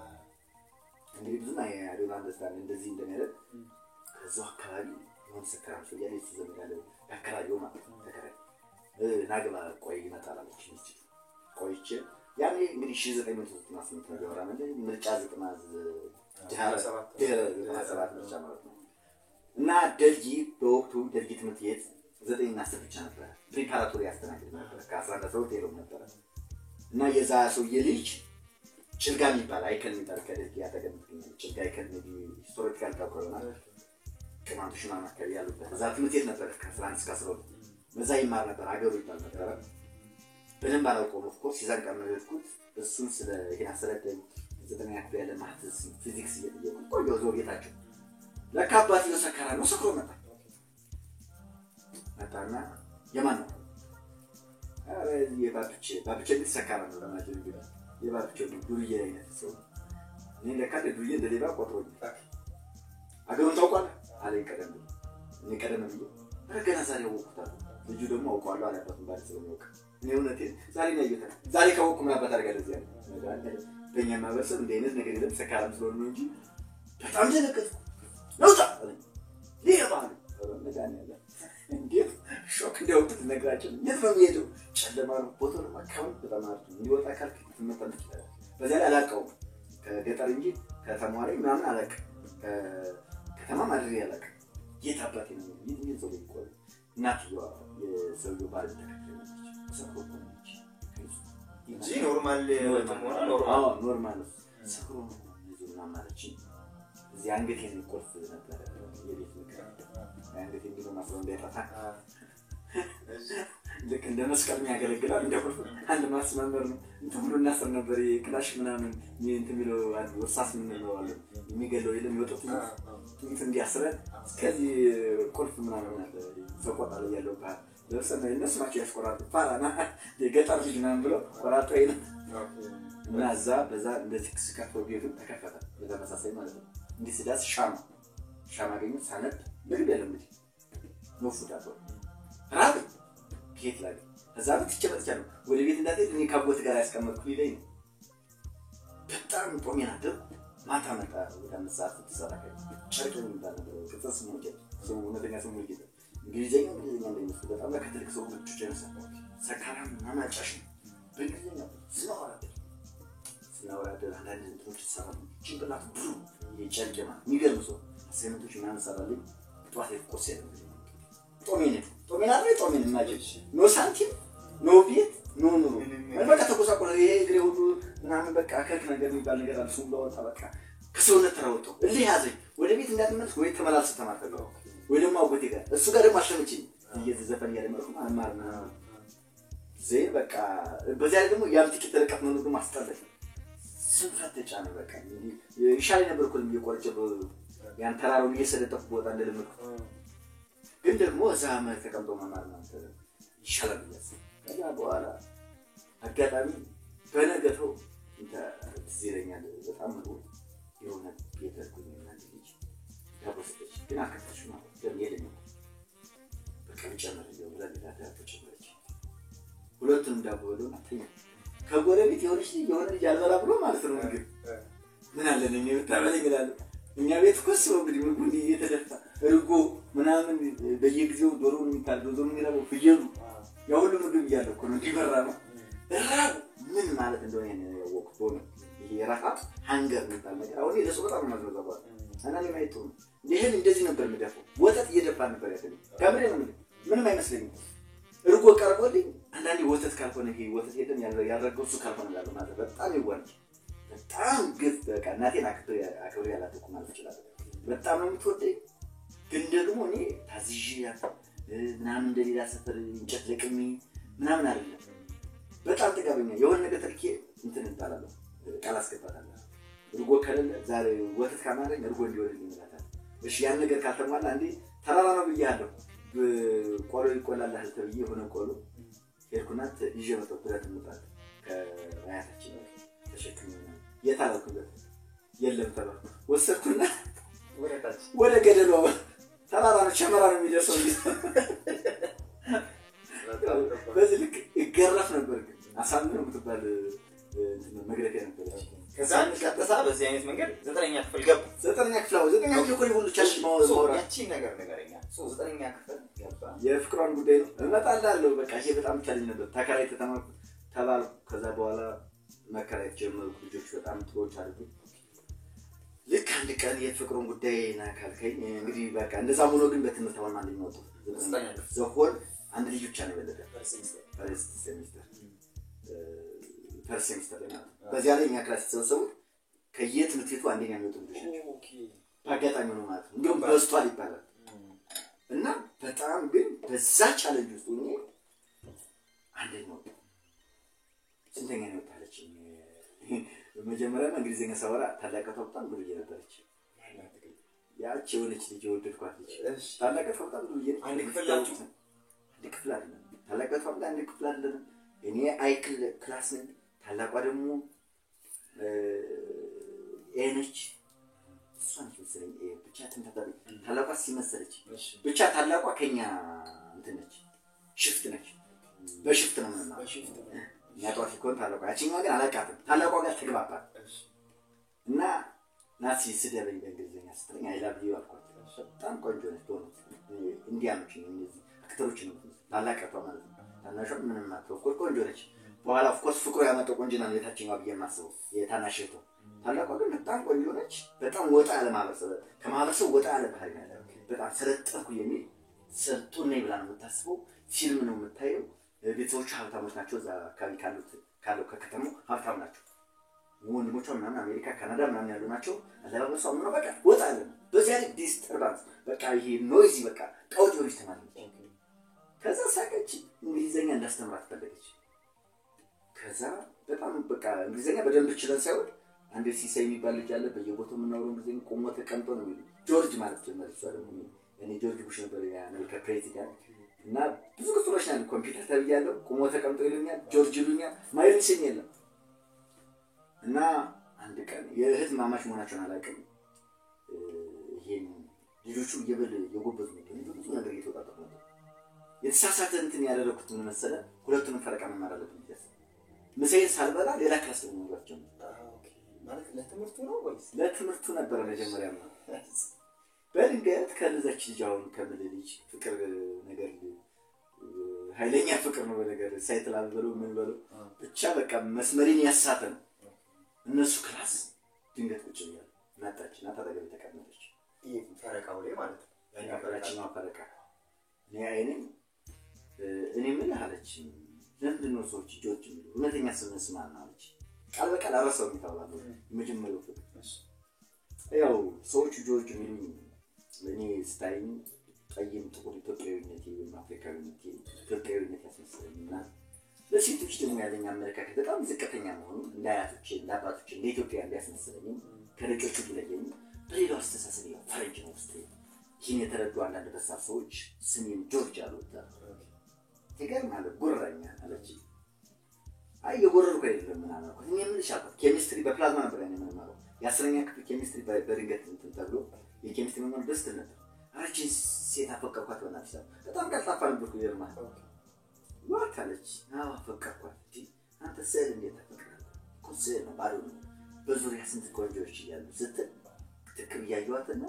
እንግዲህ ብዙም I don't understand እንደዚህ እንደሚያደርግ። ከዛው አካባቢ የሆነ ሰካራም ሰው እያለ የሱ ዘመድ አለ የአካባቢው ማለት ነው ተከራይ ናግባ ቆይ ይመጣል አለች ሚስቲቱ። ቆይቼ ያኔ እንግዲህ 1998 ነው ያወራን እንጂ ምርጫ 97 ምርጫ ማለት ነው። እና ደልጊ በወቅቱ ደልጊ ትምህርት ቤት 9 እና 10 ብቻ ነበረ። preparatory ያስተናግድ ነበር። ከ11 12 የለውም ነበረ። እና የዛ ሰውዬ ልጅ ጭልጋ የሚባል አይከል የሚባል ከደልጊ አጠገብ የምትገኝ ጭልጋ አይከል historical ታውቀው ይሆናል። ቅማንቶች ምናምን አካባቢ ያሉበት እዛ ትምህርት ቤት ነበረ ከ11 እስከ 12 በዛ ይማር ነበር። አገሩ ይባል ነበረ። በደንብ አላውቀውም። of course የዛን ቀን ነው የሄድኩት። እሱን ስለ ይሄን አስረዳኝ። 9ኛ ክፍል ያለ maths ፊዚክስ እየጠየቁ ቆየሁ እዛው ቤታቸው። ለካ አባትየው ሰካራም ነው፣ ሰክሮ መጣ። መጣና የማን ነው? ኧረ የባብቼ ባብቼ እንግዲህ ሰካራም ነው ለማለት ነው እንግዲህ የባብቼ ዱርዬ አይነት ሰው። እኔ ለካ እንደ ዱርዬ እንደ ሌባ ቆጥሮኝ አገሩን ታውቋለህ አለኝ። ቀደም ብሎ እኔ ቀደም ብዬ ኧረ ገና ዛሬ አወቅሁት አለ። ልጁ ደግሞ አውቀዋለሁ አለ አባቱን ባለ ስለሚያውቅ እኔ እውነቴን ዛሬ ነው ያየሁት። ዛሬ ካወቅሁ ምን አባት አደርጋለሁ እዚህ አለ። በእኛ ማህበረሰብ እንዲህ አይነት ነገር የለም ሰካራም ስለሆነ ነው እንጂ በጣም ደነገጥኩ። ነውጣ አለኝ። ሌባ አለኝ። ኧረ መድኃኒዓለም እንዴት shock እንዲያውቁት ነግራቸው የት ነው የሚሄደው? ጨለማ ነው ቦታው ደግሞ አካባቢ በጣም አሪፍ ነው። እንዲወጣ ካልክ ትመጣ ትችላለህ። በዚያ ላይ አላውቀውም ከገጠር እንጂ ከተማዋ ላይ ምናምን አላውቅም። ከተማ ማድሬ አላውቅም። የት አባቴ ነው የት የት ሰው ይቆይ እናትየዋ የሰውየው ባለቤት ተከትለች ሰክሮ እኮ ነች እንጂ normal ህይወትም ሆነ normal አዎ normal ነው። ሰክሮ ነው ይዞ ምናምን አለችኝ። እዚህ አንገቴን ቆልፍ ነበረ የቤት ምክር አንገቴን እንዲህ ማስረው እንዳይጠፋ ልክ እንደ መስቀል የሚያገለግላል እንደ ቁልፍ አንድ ማስመመር ነው። እንትን ብሎ እናስር ነበር ክላሽ ምናምን እንትን የሚለው አለ እርሳስ የምንለው አለ የሚገለው የለም የወጡት ጥይት እንዲያስረን እስከዚህ ቁልፍ ምናምን አለ ሰቆጣ ላይ ያለው ባህል ለብሰን እነሱ ናቸው ያስቆራጡ ፋራና የገጠር ልጅ ምናምን ብለው ቆራጦ ይል እና እዛ በዛ እንደዚህ ስከፍተው ቤቱን ተከፈተ። በተመሳሳይ ማለት ነው። እንዲህ ስዳስ ሻማ ሻማ አገኘሁ ሳነብ ምግብ የለም እንግዲህ no food at all ራበኝ። ከየት ላገኝ? ከዛ ትቼ መጥቻለሁ። ወደ ቤት እንዳትሄድ እኔ ከአጎት ጋር ያስቀመጥኩ ሊለኝ ነው። በጣም ጦሜን አደርኩ። ማታ መጣ ወደ 5 ሰዓት 6 ሰዓት አካባቢ ጨርቅ የሚባል ነበር ቅጽል ስሙ ጨርቅ ስሙ እውነተኛ ስሙ ሙሉጌታ እንግሊዝኛ እንግሊዝኛ እንደሚመስል በጣም ከትልቅ ሰው ጩጬ ይመስላል። ሰካራም ምናምን አጫሽ ነው። በእንግሊዝኛ ስናወራ አደር አንዳንድ እንትኖች ይሰራሉ። ጭንቅላቱ ብሩ የጨርቅ ማለት የሚገርም ሰው assignment ኦች ምናምን ሰራልኝ። ጠዋት ቁርስ የለም ጦሜን ጦሜን አይደል ጦሜን imagine no ሳንቲም no ቤት no ኑሮ በቃ ተጎሳቆለ። ይሄ እግሬ ሁሉ ምናምን በቃ ከክ ነገር የሚባል ነገር አለ። እሱን ባወጣ በቃ ከሰውነት ተራወጣሁ። እልህ ያዘኝ። ወደ ቤት እንዳትመለስ ወይ ተመላልሰህ ተማር ወይ ደግሞ አጎቴ ጋር እሱ ጋር ደግሞ አሸመችኝ እየዘፈን እያደመጥኩ አልማርም ምናምን ዘይ በቃ በዚያ ላይ ደግሞ ያም ጥቂት ርቀት መኖር ደግሞ አስጠላኝ። ስንፈት ተጫነኝ። በቃ ይሻለኝ ነበር እኮ ዝም ብዬ ቆርጬ ያን ተራራውን እየሰለጠኩ ቦታ እንደለመድኩት ግን ደግሞ እዛ ተቀምጦ መማር ማለት ይሻላል ብዬ አሰብኩ። ከዛ በኋላ አጋጣሚ በነገተው ትዝ ይለኛል በጣም ምግቡ የሆነ ቤት ሄድኩኝ እና አንድ ልጅ ዳቦ ሰጠች። ግን አልከፈተችም ማለት ነው የለኝም እኮ በቃ ልጨምርልህ ብላ ሌላ ዳቦ ጨመረች። ሁለቱንም ዳቦ በላሁና ተኛሁ። ከጎረቤት የሆነች ልጅ የሆነ ልጅ አልበላ ብሎ ማለት ነው ምግብ ምን አለ እኔ ብታበለኝ እላለሁ። እኛ ቤት እኮ እሱ እንግዲህ ምግቡ እንዲህ እየተደፋ እርጎ ምናምን በየጊዜው ዶሮውን የሚታረደው ዶሮ የሚራበው ፍየሉ ያ ሁሉ ምግብ እያለ እኮ ነው እንዲበራ ነው። ረሃብ ምን ማለት እንደሆነ ያወቅሁት በእውነት ይሄ ረሃብ hunger የሚባል ነገር አሁን ለሰው በጣም ነው የማዝነው። እና እኔ ማየት ጥሩ ነው። ይሄን እንደዚህ ነበር የምደፋው። ወተት እየደፋ ነበር ያደረገኝ። ከምሬ ነው የምልህ ምንም አይመስለኝም። እርጎ ቀርቦልኝ አንዳንዴ ወተት ካልሆነ ይሄ ወተት የለም ያልረገው እሱ ካልሆነ እላለሁ ማለት በጣም ይዋል በጣም ግፍ በቃ እናቴን አክብሬ አላደኩም ማለት እችላለሁ። በጣም ነው የምትወደኝ። ግን ደግሞ እኔ ታዝዤ ምናምን እንደሌላ ሰፈር እንጨት ለቅሜ ምናምን አይደለም። በጣም ጥጋበኛ የሆነ ነገር ተልኬ እንትን እባላለሁ ቃል አስገባታለሁ። እርጎ ከሌለ ዛሬ ወተት ካማረኝ እርጎ እንዲሆንልኝ እላታለሁ። እሺ ያን ነገር ካልተሟላ እንዴ ተራራ ነው ብዬሃለሁ። ቆሎ ይቆላልሃል ተብዬ የሆነ ቆሎ ሄድኩና ይዤ መጣሁ። ብረት ምጣድ ከአያታችን ተሸክሜ የት አላልኩበት የለም ተባልኩ። ወሰድኩና ወደ ገደሉ ተራራ ነው ሸመራ ነው የሚደርሰው እንጂ በዚህ ልክ ይገረፍ ነበር። ግን አሳምነው የምትባል መግረፊያ ነበረች። ከዛ ቀጥታ በዚህ አይነት መንገድ 9ኛ ክፍል ገባ። 9ኛ ክፍል አዎ፣ 9ኛ ክፍል እኮ ሁሉ ቻልሽ ማውራት ያቺን ነገር ንገረኛ። 9ኛ ክፍል ገባ። የፍቅሯን ጉዳይ ነው እመጣልሃለሁ። በቃ ይሄ በጣም challenge ነበር። ተከራይተህ ተማርኩ ተባልኩ። ከዛ በኋላ መከራየት ጀመርኩ። ልጆች በጣም ጥሩዎች አድርጉኝ። ልክ አንድ ቀን የፍቅሩን ጉዳይ ና ካልከኝ እንግዲህ በቃ እንደዛ ሆኖ ግን በትምህርት አሁን አንደኛ ወጣሁ። the whole አንድ ልጅ ብቻ ነው የበለጠ first semester first semester ላይ ማለት ነው። በዚያ ላይ እኛ class የተሰበሰቡት ከየትምህርት ቤቱ አንደኛ የሚወጡ ልጆች ናቸው። በአጋጣሚ ነው ማለት ነው። እንዲሁም በዝቷል ይባላል። እና በጣም ግን በዛ challenge ውስጥ ሆኜ አንደኛ ወጣሁ። ስንተኛ ነው የወጣለችኝ? መጀመሪያ እንግሊዝኛ ሳወራ ታላቀቷ በጣም ብሩዬ ነበረች። ያቺ የሆነች ልጅ የወደድኳት ልጅ ታላቀቷ በጣም ብሩዬ ነች። አንድ ክፍል ናችሁ? አንድ ክፍል አይደለም። ታላቀቷ አንድ ክፍል አይደለም። እኔ I class ነኝ። ታላቋ ደግሞ A ነች። እሷ ነች መሰለኝ A ብቻ ትምታታለች። ታላቋ ሲመሰለች ብቻ ታላቋ ከኛ እንትን ነች፣ shift ነች። በ shift ነው የምንማረው። እኛ ጠዋት ከሆነ ታላቋ፣ ያቺኛዋ ግን አላውቃትም። ታላቋ ጋር ተግባባን እና ናሲ ስደበኝ በእንግሊዝኛ ስትለኝ I love you አልኳት። በጣም ቆንጆ ነች በእውነት እንዲያኖች እነዚህ አክተሮች ነው የምትመስለው፣ ታላቅ እህቷ ማለት ነው። ታናሿ ምንም አትለው፣ of course ቆንጆ ነች። በኋላ of course ፍቅሩ ያመጣው ቆንጅና ነው የታችኛዋ ብዬ የማስበው የታናሽ እህቷ። ታላቋ ግን በጣም ቆንጆ ነች። በጣም ወጣ ያለ ማህበረሰብ፣ ከማህበረሰቡ ወጣ ያለ ባህሪ ነው ያለው። በጣም ሰለጠንኩ የሚል ሰልጡን ነኝ ብላ ነው የምታስበው። ፊልም ነው የምታየው። ቤተሰቦቿ ሀብታሞች ናቸው። እዛ አካባቢ ካሉት ካለው ከከተማው ሀብታም ናቸው። ወንድሞቿ ምናምን አሜሪካ፣ ካናዳ ምናምን ያሉ ናቸው። አለባበሷ ምነው በቃ ወጣ ያለ ነው። በዚያ ላይ disturbance በቃ ይሄ noisy በቃ ቀውጥ የሆነች ተማሪ ነች። ከዛ ሳቀች። እንግሊዘኛ እንዳስተምራት ፈለገች። ከዛ በጣም በቃ እንግሊዘኛ በደንብ ችለን ሳይሆን አንድ ሲሳይ የሚባል ልጅ አለ። በየቦታው የምናወራው እንግሊዘኛ ቆሞ ተቀምጦ ነው የሚሉ ጆርጅ ማለት ጀመረች። እሷ ደግሞ እኔ ጆርጅ ቡሽ ነበር የአሜሪካ ፕሬዚዳንት እና ብዙ ቅጽሎች ናቸው። ኮምፒውተር ተብያለሁ፣ ቆሞ ተቀምጦ ይሉኛል፣ ጆርጅ ይሉኛል፣ ማይሉኝ ስም የለም። እና አንድ ቀን የእህት ማማች መሆናቸውን አላውቅም። ይሄን ልጆቹ እየበል እየጎበዙ ነበር፣ ብዙ ነገር እየተወጣጠሩ ነበር። የተሳሳተ እንትን ያደረኩት ምን መሰለህ? ሁለቱንም ፈረቃ መማር አለብን ብዬ አሰብኩ። ምሳዬን ሳልበላ ሌላ class ደግሞ መግባት ጀመርኩ። ማለት ለትምህርቱ ነው ወይስ ለትምህርቱ ነበረ መጀመሪያ ነው። በድንገት ከልዛች ልጅ አሁን ከምልህ ልጅ ፍቅር ነገር ኃይለኛ ፍቅር ነው። በነገር ሳይትላል በለው ምን በለው ብቻ በቃ መስመሬን ያሳተ ነው። እነሱ class ድንገት ቁጭ ብያለሁ። መጣች እና አጠገቤ ተቀመጠች። ይሄ ፈረቃው ላይ ማለት ነው? ያኛው ፈረቃ ያችኛዋ ፈረቃ እኔ አይኔም እኔ ምን አለች፣ ለምንድን ነው ሰዎች ጆርጅ የሚሉ እውነተኛ ስምህ ስማ ነው አለች። ቃል በቃል አረሳውም የተባባለው የመጀመሪያው ፍቅር ያው ሰዎቹ ጆርጅ የሚሉኝ እኔ ስታይኝ ጠይም ጥቁር ኢትዮጵያዊነቴ ወይም አፍሪካዊነቴ ኢትዮጵያዊነት ያስመሰለኝ እና ለሴቶች ደግሞ ያለኝ አመለካከት በጣም ዝቅተኛ መሆኑ እንደ አያቶቼ እንደ አባቶቼ እንደ ኢትዮጵያ እንዲያስመስለኝም ከነጮቹ ቢለየኝም በሌላው አስተሳሰብ ያው ፈረንጅ ነው ውስጤ። ይህን የተረዱ አንዳንድ በሳል ሰዎች ስሜን ጆርጅ አሉት። ትገርማለህ፣ ጉረኛ አለች። አይ የጎረርኩ አይደለም ምናምን አልኳት። እኔ የምልሽ አልኳት ኬሚስትሪ በፕላዝማ ነበር ያኔ የምንማረው የ10ኛ ክፍል ኬሚስትሪ በድንገት እንትን ተብሎ የኬሚስትሪ መማር ደስ ትል ነበር። አረችን ሴት አፈቀርኳት በእናትሽ አልኳት። በጣም ቀልጣፋ ነበርኩ። ይገርምሃል። What አለች። አዎ አፈቀርኳት። እንዴ አንተ ስዕል እንዴት ታፈቅራለህ? እኮ ስዕል ነው ባዶ ነው፣ በዙሪያ ስንት ቆንጆዎች እያሉ ስትል ትክ ብያየኋትና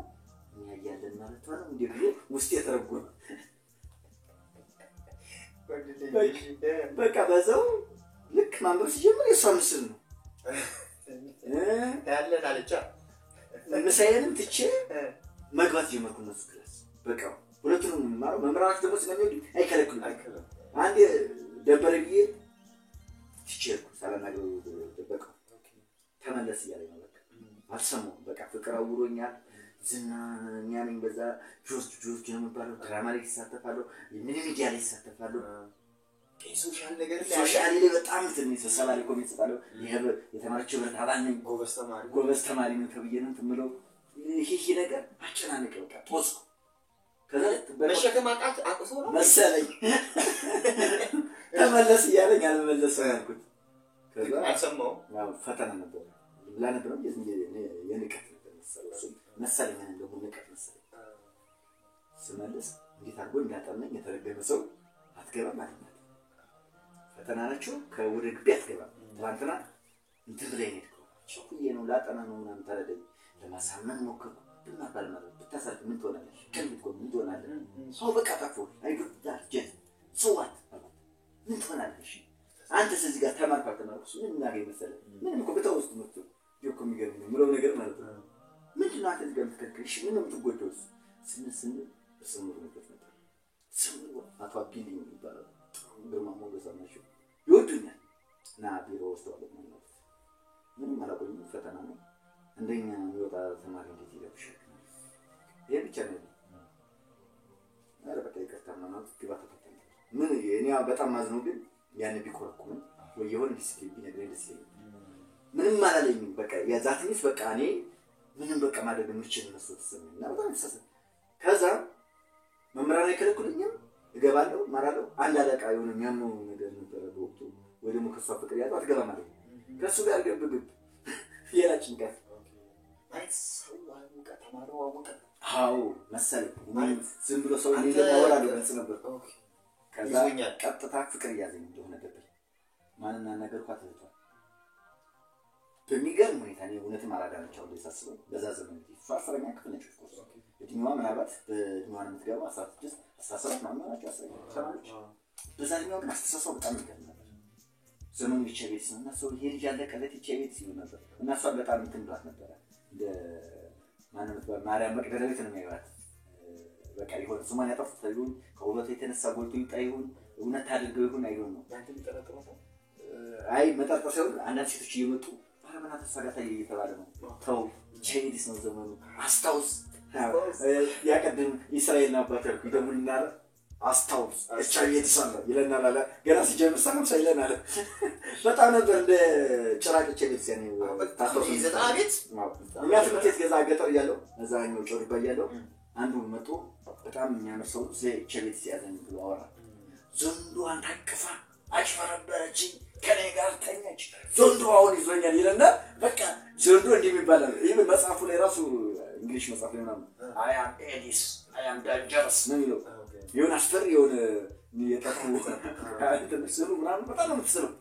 እኛ እያለን ማለቷ ነው እንዴ ብሎ ውስጥ የተረጎመ በቃ በዛው ልክ ማንበብ ሲጀምር የእሷ ምስል ነው። ያለን አለቻ። ምሳዬንም ትቼ መግባት ጀመርኩ እነሱ class። በቃ ሁለቱንም የምማረው መምህራኖች ደግሞ ስለሚወዱ አይከለክሉም። አንድ ደበረ ብዬ ትቼ ሄድኩ። ሳላናግረው ደበቀው። ተመለስ እያለኝ ነው። በቃ አልሰማሁም። በቃ ፍቅር አውሮኛል። ዝናኛ ነኝ። በዛ ጆርጅ ጆርጅ ነው የሚባለው። ድራማ ላይ ይሳተፋለሁ፣ ምን ሚዲያ ላይ ይሳተፋለሁ። social ነገር ላይ social ላይ በጣም እንትን ነኝ። ስብሰባ ላይ comment እሰጣለሁ። የተማሪዎች ህብረት አባል ነኝ። ጎበዝ ተማሪ ጎበዝ ተማሪ ነው ተብዬ ነው እንትን የምለው። ይሄ ነገር አጨናነቀ። በቃ ጦስኩ። ከዛ መሸከም አቅቶ ነው መሰለኝ ተመለስ እያለኝ አልመለስም ያልኩት። ከዛ አልሰማሁም። ያው ፈተና ነበር ላነበረም የንቀት ነበር መሰለው እሱም መሰለኝ እኔም ደግሞ ንቀት መሰለኝ። ስመልስ እንዴት አድርጎ እንዳጠመኝ የተረገመ ሰው አትገባም አለኝ። ፈተና ናቸው ከወደ ግቢ አትገባም። ትናንትና እንትን ብለህ ነው የሄድከው። ቸኩዬ ነው ላጠና ነው ምናምን ተረዳኝ። ለማሳመን ሞከርኩ። ብማር ባልማር ብታሳልፍ ምን ትሆናለህ? ከልብ እኮ ምን ትሆናለህ? ሰው በቃ ጠፎ አይጉዳት ጀት ሰዋት አልኩት። ምን ትሆናለህ? እሺ አንተስ እዚህ ጋር ተማርክ አልተማርክ እሱ ምን እናገኝ መሰለህ? ምንም እኮ ብተውስ ትምህርቱ እኮ የሚገርም ነው የምለው ነገር ማለት ነው። ምንድን ነው አንተ እዚህ ጋር የምትከልክል? እሺ ምን ነው የምትጎዳው? እሱ ስንል ስንል ስምሩ ነበር ነበር ስምሩ አቶ አቢልኝ ይባላሉ። ግርማ ሞገስ ናቸው። ይወዱኛል እና ቢሮ ወስደዋል ማለት ምንም አላቆኝም። ፈተና ነው። አንደኛ የሚወጣ ተማሪ እንዴት ይረብሻል? ይሄ ብቻ ነው። ኧረ በቃ ይቅርታ ምናምን ግባ ተፈተነ። ምን እኔ በጣም ማዝነው ግን ያን ቢኮረኩመኝ ወይ የሆነ ዲስፕሊን ቢነግረኝ ደስ ይለኛል። ምንም አላለኝም። በቃ የዛት ሚስ በቃ እኔ ምንም በቃ ማድረግ የምችል መስሎ ተሰማኝ እና በጣም ተሳሰብኩ። ከዛ መምህራን አይከለክሉኝም፣ እገባለሁ፣ እማራለሁ። አንድ አለቃ የሆነ የሚያመው ነገር ነበረ በወቅቱ ወይ ደግሞ ከእሷ ፍቅር ያለው አትገባም አለኝ። ከእሱ ጋር ግብ ግብ ሌላ ጭንቀት ማለት ሰው አወቀ፣ ተማሪው አወቀ። አዎ መሰለኝ። እኔ ዝም ብሎ ሰው እኔ ደግሞ አወራለሁ ግልጽ ነበር። ከዛ ይዞኛል። ቀጥታ ፍቅር እያዘኝ እንደሆነ ገባኝ። ማንን አናገርኳት? እህቷ በሚገርም ሁኔታ እኔ እውነትም አራዳ ነች። አሁን ላይ ሳስበው በዛ ዘመን እንግዲህ እሷ 10ኛ ክፍል ነች። Of course እድሜዋ ምናልባት በእድሜዋ ነው የምትገባው 16 17 ምናምን ናቸው 10ኛ ተማሪዎች። በዛ እድሜዋ ግን አስተሳሰቧ በጣም የሚገርም ነበር። ዘመኑ ኤች አይ ቪ ኤድስ ነው እና ሰው ይሄ ልጅ ያለቀለት ኤች አይ ቪ ኤድስ ይሉ ነበር እና እሷን በጣም እንትን ብሏት ነበረ። እንደ ማነው የምትባል ማርያም መቅደላዊት ነው የሚያዩት። በቃ የሆነ ስሟን ያጠፉት ይሁን ከውበቷ የተነሳ ጎልቶ ይውጣ ይሁን እውነት አድርገው ይሁን አይሆን ነው። በአንተ የሚጠረጥረው አይ መጠርጠር ሳይሆን አንዳንድ ሴቶች እየመጡ ኧረ በእናትህ እሷ ጋር ታየ እየተባለ ነው። ተው ኤች አይ ቪ ኤድስ ነው ዘመኑ፣ አስታውስ። ያቀድም እስራኤልን አባት ያልኩህ ይደውልልናል፣ አስታውስ ኤች አይ ቪ ኤድስ አለ ይለናል አለ። ገና ሲጀምር ሰላም ሳይለን አለ። በጣም ነበር እንደ ጭራቅ ኤች አይ ቪ ኤድስ ያኔ ታስታውስ ዘጠና ቤት እኛ ትምህርት ቤት ገዛ ገጠር እያለሁ እዛኛው ጮርባ እያለሁ አንዱ መጥቶ በጣም የሚያምር ሰው ስለ ኤች አይ ቪ ኤድስ ያዘኝ ብሎ አወራ። ዘንዶዋን ታቅፋ አጭበረበረችኝ፣ ከኔ ጋር ተኛች፣ ዘንዶ አሁን ይዞኛል ይለና በቃ ዘንዶ እንዲህ የሚባል አለ። ይህ መጽሐፉ ላይ ራሱ English መጽሐፍ ላይ ምናምን I am AIDS I am dangerous ነው የሚለው። የሆነ አስፈሪ የሆነ የጠፉ እንትን ስሉ ምናምን በጣም ነው የምትስለው።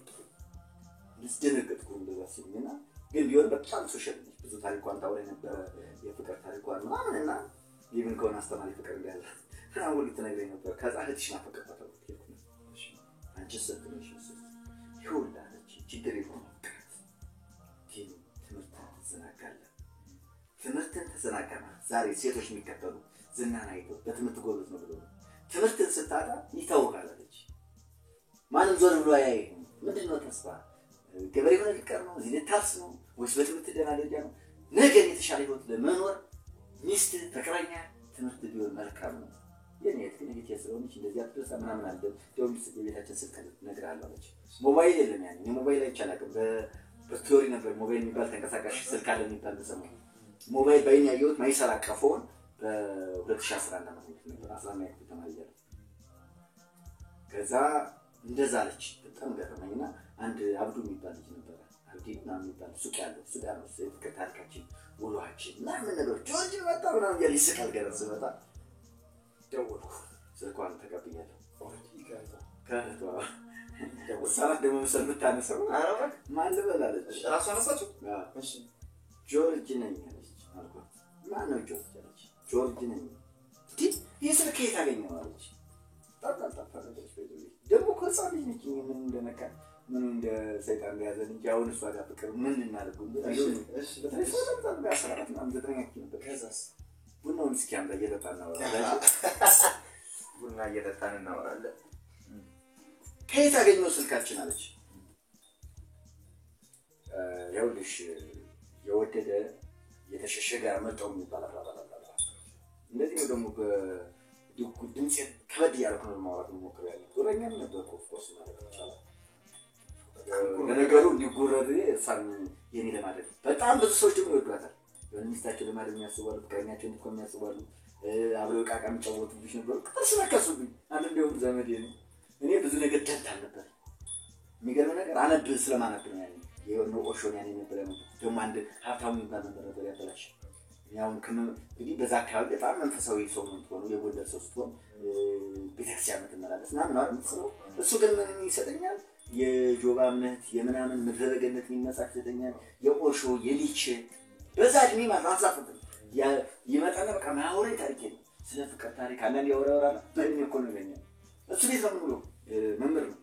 ደነገጥኩ እንደዛ ሲሉኝ እና ግን ቢሆን በጣም social ነች። ብዙ ታሪኳን ታወራ ነበረ፣ የፍቅር ታሪኳን ምናምን እና even ከሆነ አስተማሪ ፍቅር እንዳለ ምናምን ሁሉ ትነግረኝ ነበር። ከዛ እህትሽ ናፈቀባት አልኩት ሄድኩና አንቺ ስንት ነሽ? ይኸውልህ አለች፣ ችግር የለውም አፍቅራት፣ ግን ትምህርትን ትዘናጋለህ። ትምህርትን ተዘናጋ ማለት ዛሬ ሴቶች የሚከተሉ ዝናን አይተው በትምህርት ጎበዝ ነው ብለው ትምህርትን ስታጣ ይታወቃል አለች። ማንም ዞር ብሎ አያይህም። ምንድን ነው ተስፋ? ገበሬ ሆነ ልቀር ነው? እዚህ ልታርስ ነው ወይስ በትምህርት ደህና ደረጃ ነው? ነገን የተሻለ ህይወት ለመኖር ሚስት፣ ፍቅረኛ፣ ትምህርት ቢሆን መልካም ነው። የኔ እህት ግን እህቴ ስለሆነች እንደዚህ አትደርሳ ምናምን አለ። እንደውም የቤታችን ስልክ እነግርሃለሁ አለች። ሞባይል የለም ያኔ እኔ ሞባይል አይቼ አላውቅም። በ theory ነበር ሞባይል የሚባል ተንቀሳቃሽ ስልክ አለ የሚባል የምሰማው። ሞባይል በአይኔ ያየሁት ማይሰራ ቀፎውን በ2011 ዓመተ ምህረት ነበር 11ኛ ክፍል ተማሪ እያለሁ። ከዛ እንደዛ አለች። በጣም ገረመኝ እና አንድ አብዱ የሚባል ልጅ ነበረ። አብዲ ምናምን የሚባል ሱቅ ያለው ሱቅ ያለው የፍቅር ታሪካችን ውሏችን ምናምን ነገሮች ጆርጅ መጣ ምናምን እያለ ይስቃል። ገና ስመጣ ደወልኩ፣ ስልኳን ተቀብያለሁ ከእህቷ። እሷ ናት ደግሞ መሰል የምታነሳው። ኧረ እባክህ ማን ልበል አለች። ራሱ አነሳችው። አዎ፣ እሺ ጆርጅ ነኝ አለች አልኳት። ማን ነው ጆርጅ አለች። ጆርጅ ነኝ። እንዲህ ይህ ስልክ ከየት አገኘው አለች። በጣም ጠፋ ነገሮች ደግሞ እኮ ህፃን ልጅ ነች። ምን እንደነካ ምኑ እንደ ሰይጣን እንደያዘን እንጂ አሁን እሷ ጋር ፍቅር ምን እናደርገው? እሺ በተለይ ሰው በጣም 14 ምናምን 9ኛ ክፍል ነበር። ከዛስ ቡናውን እስኪ አምጣ እየጠጣን እናወራለን። ቡና እየጠጣን እናወራለን። ከየት አገኘው ስልካችን አለች። ይኸውልሽ የወደደ የተሸሸገ አመጣው የሚባል አባባል አለ። እንደዚህ ነው ደግሞ ድምፅ ከበድ እያደረኩ ነው ማውራት የምሞክረው ያለ ጉረኛም ነበርኩ of course ማለት ይቻላል። ለነገሩ እንዲጎረር እሷን የኔ ለማድረግ በጣም ብዙ ሰዎች ደግሞ ይወዷታል። የሆነ ሚስታቸው ለማድረግ የሚያስባሉ፣ ፍቅረኛቸው እንድትሆን የሚያስባሉ፣ አብረው ዕቃ ዕቃ የሚጫወቱብሽ ነበሩ። ጥርስ ነከሱብኝ። አንድ እንዲያውም ዘመዴ ነው። እኔ ብዙ ነገር ደንታ አልነበር። የሚገርም ነገር አነብ ስለማነብ ነው ያኔ የሆነ ኦሾን ያኔ ነበር ያመጡት። ደግሞ አንድ ሀብታሙ የሚባል ነበር ነበር ያበላሽ። ያሁን እንግዲህ በዛ አካባቢ በጣም መንፈሳዊ ሰው ነው የምትሆነው፣ የጎንደር ሰው ስትሆን ቤተክርስቲያን የምትመላለስ ምናምን ነው የምትስበው። እሱ ግን ምን ይሰጠኛል? የጆባ ምህት የምናምን ምድረ በገነት የሚል መጽሐፍ ይሰጠኛል። የኦሾ የሊቼ በዛ እድሜ ማለት አልጻፈትም። ይመጣና በቃ ማያወራኝ ታሪክ የለም። ስለ ፍቅር ታሪክ አንዳንድ ያወራ ያወራና በእድሜ እኮ ነው ይለኛል። እሱ ቤት ነው የምንውለው፣ መምህር ነው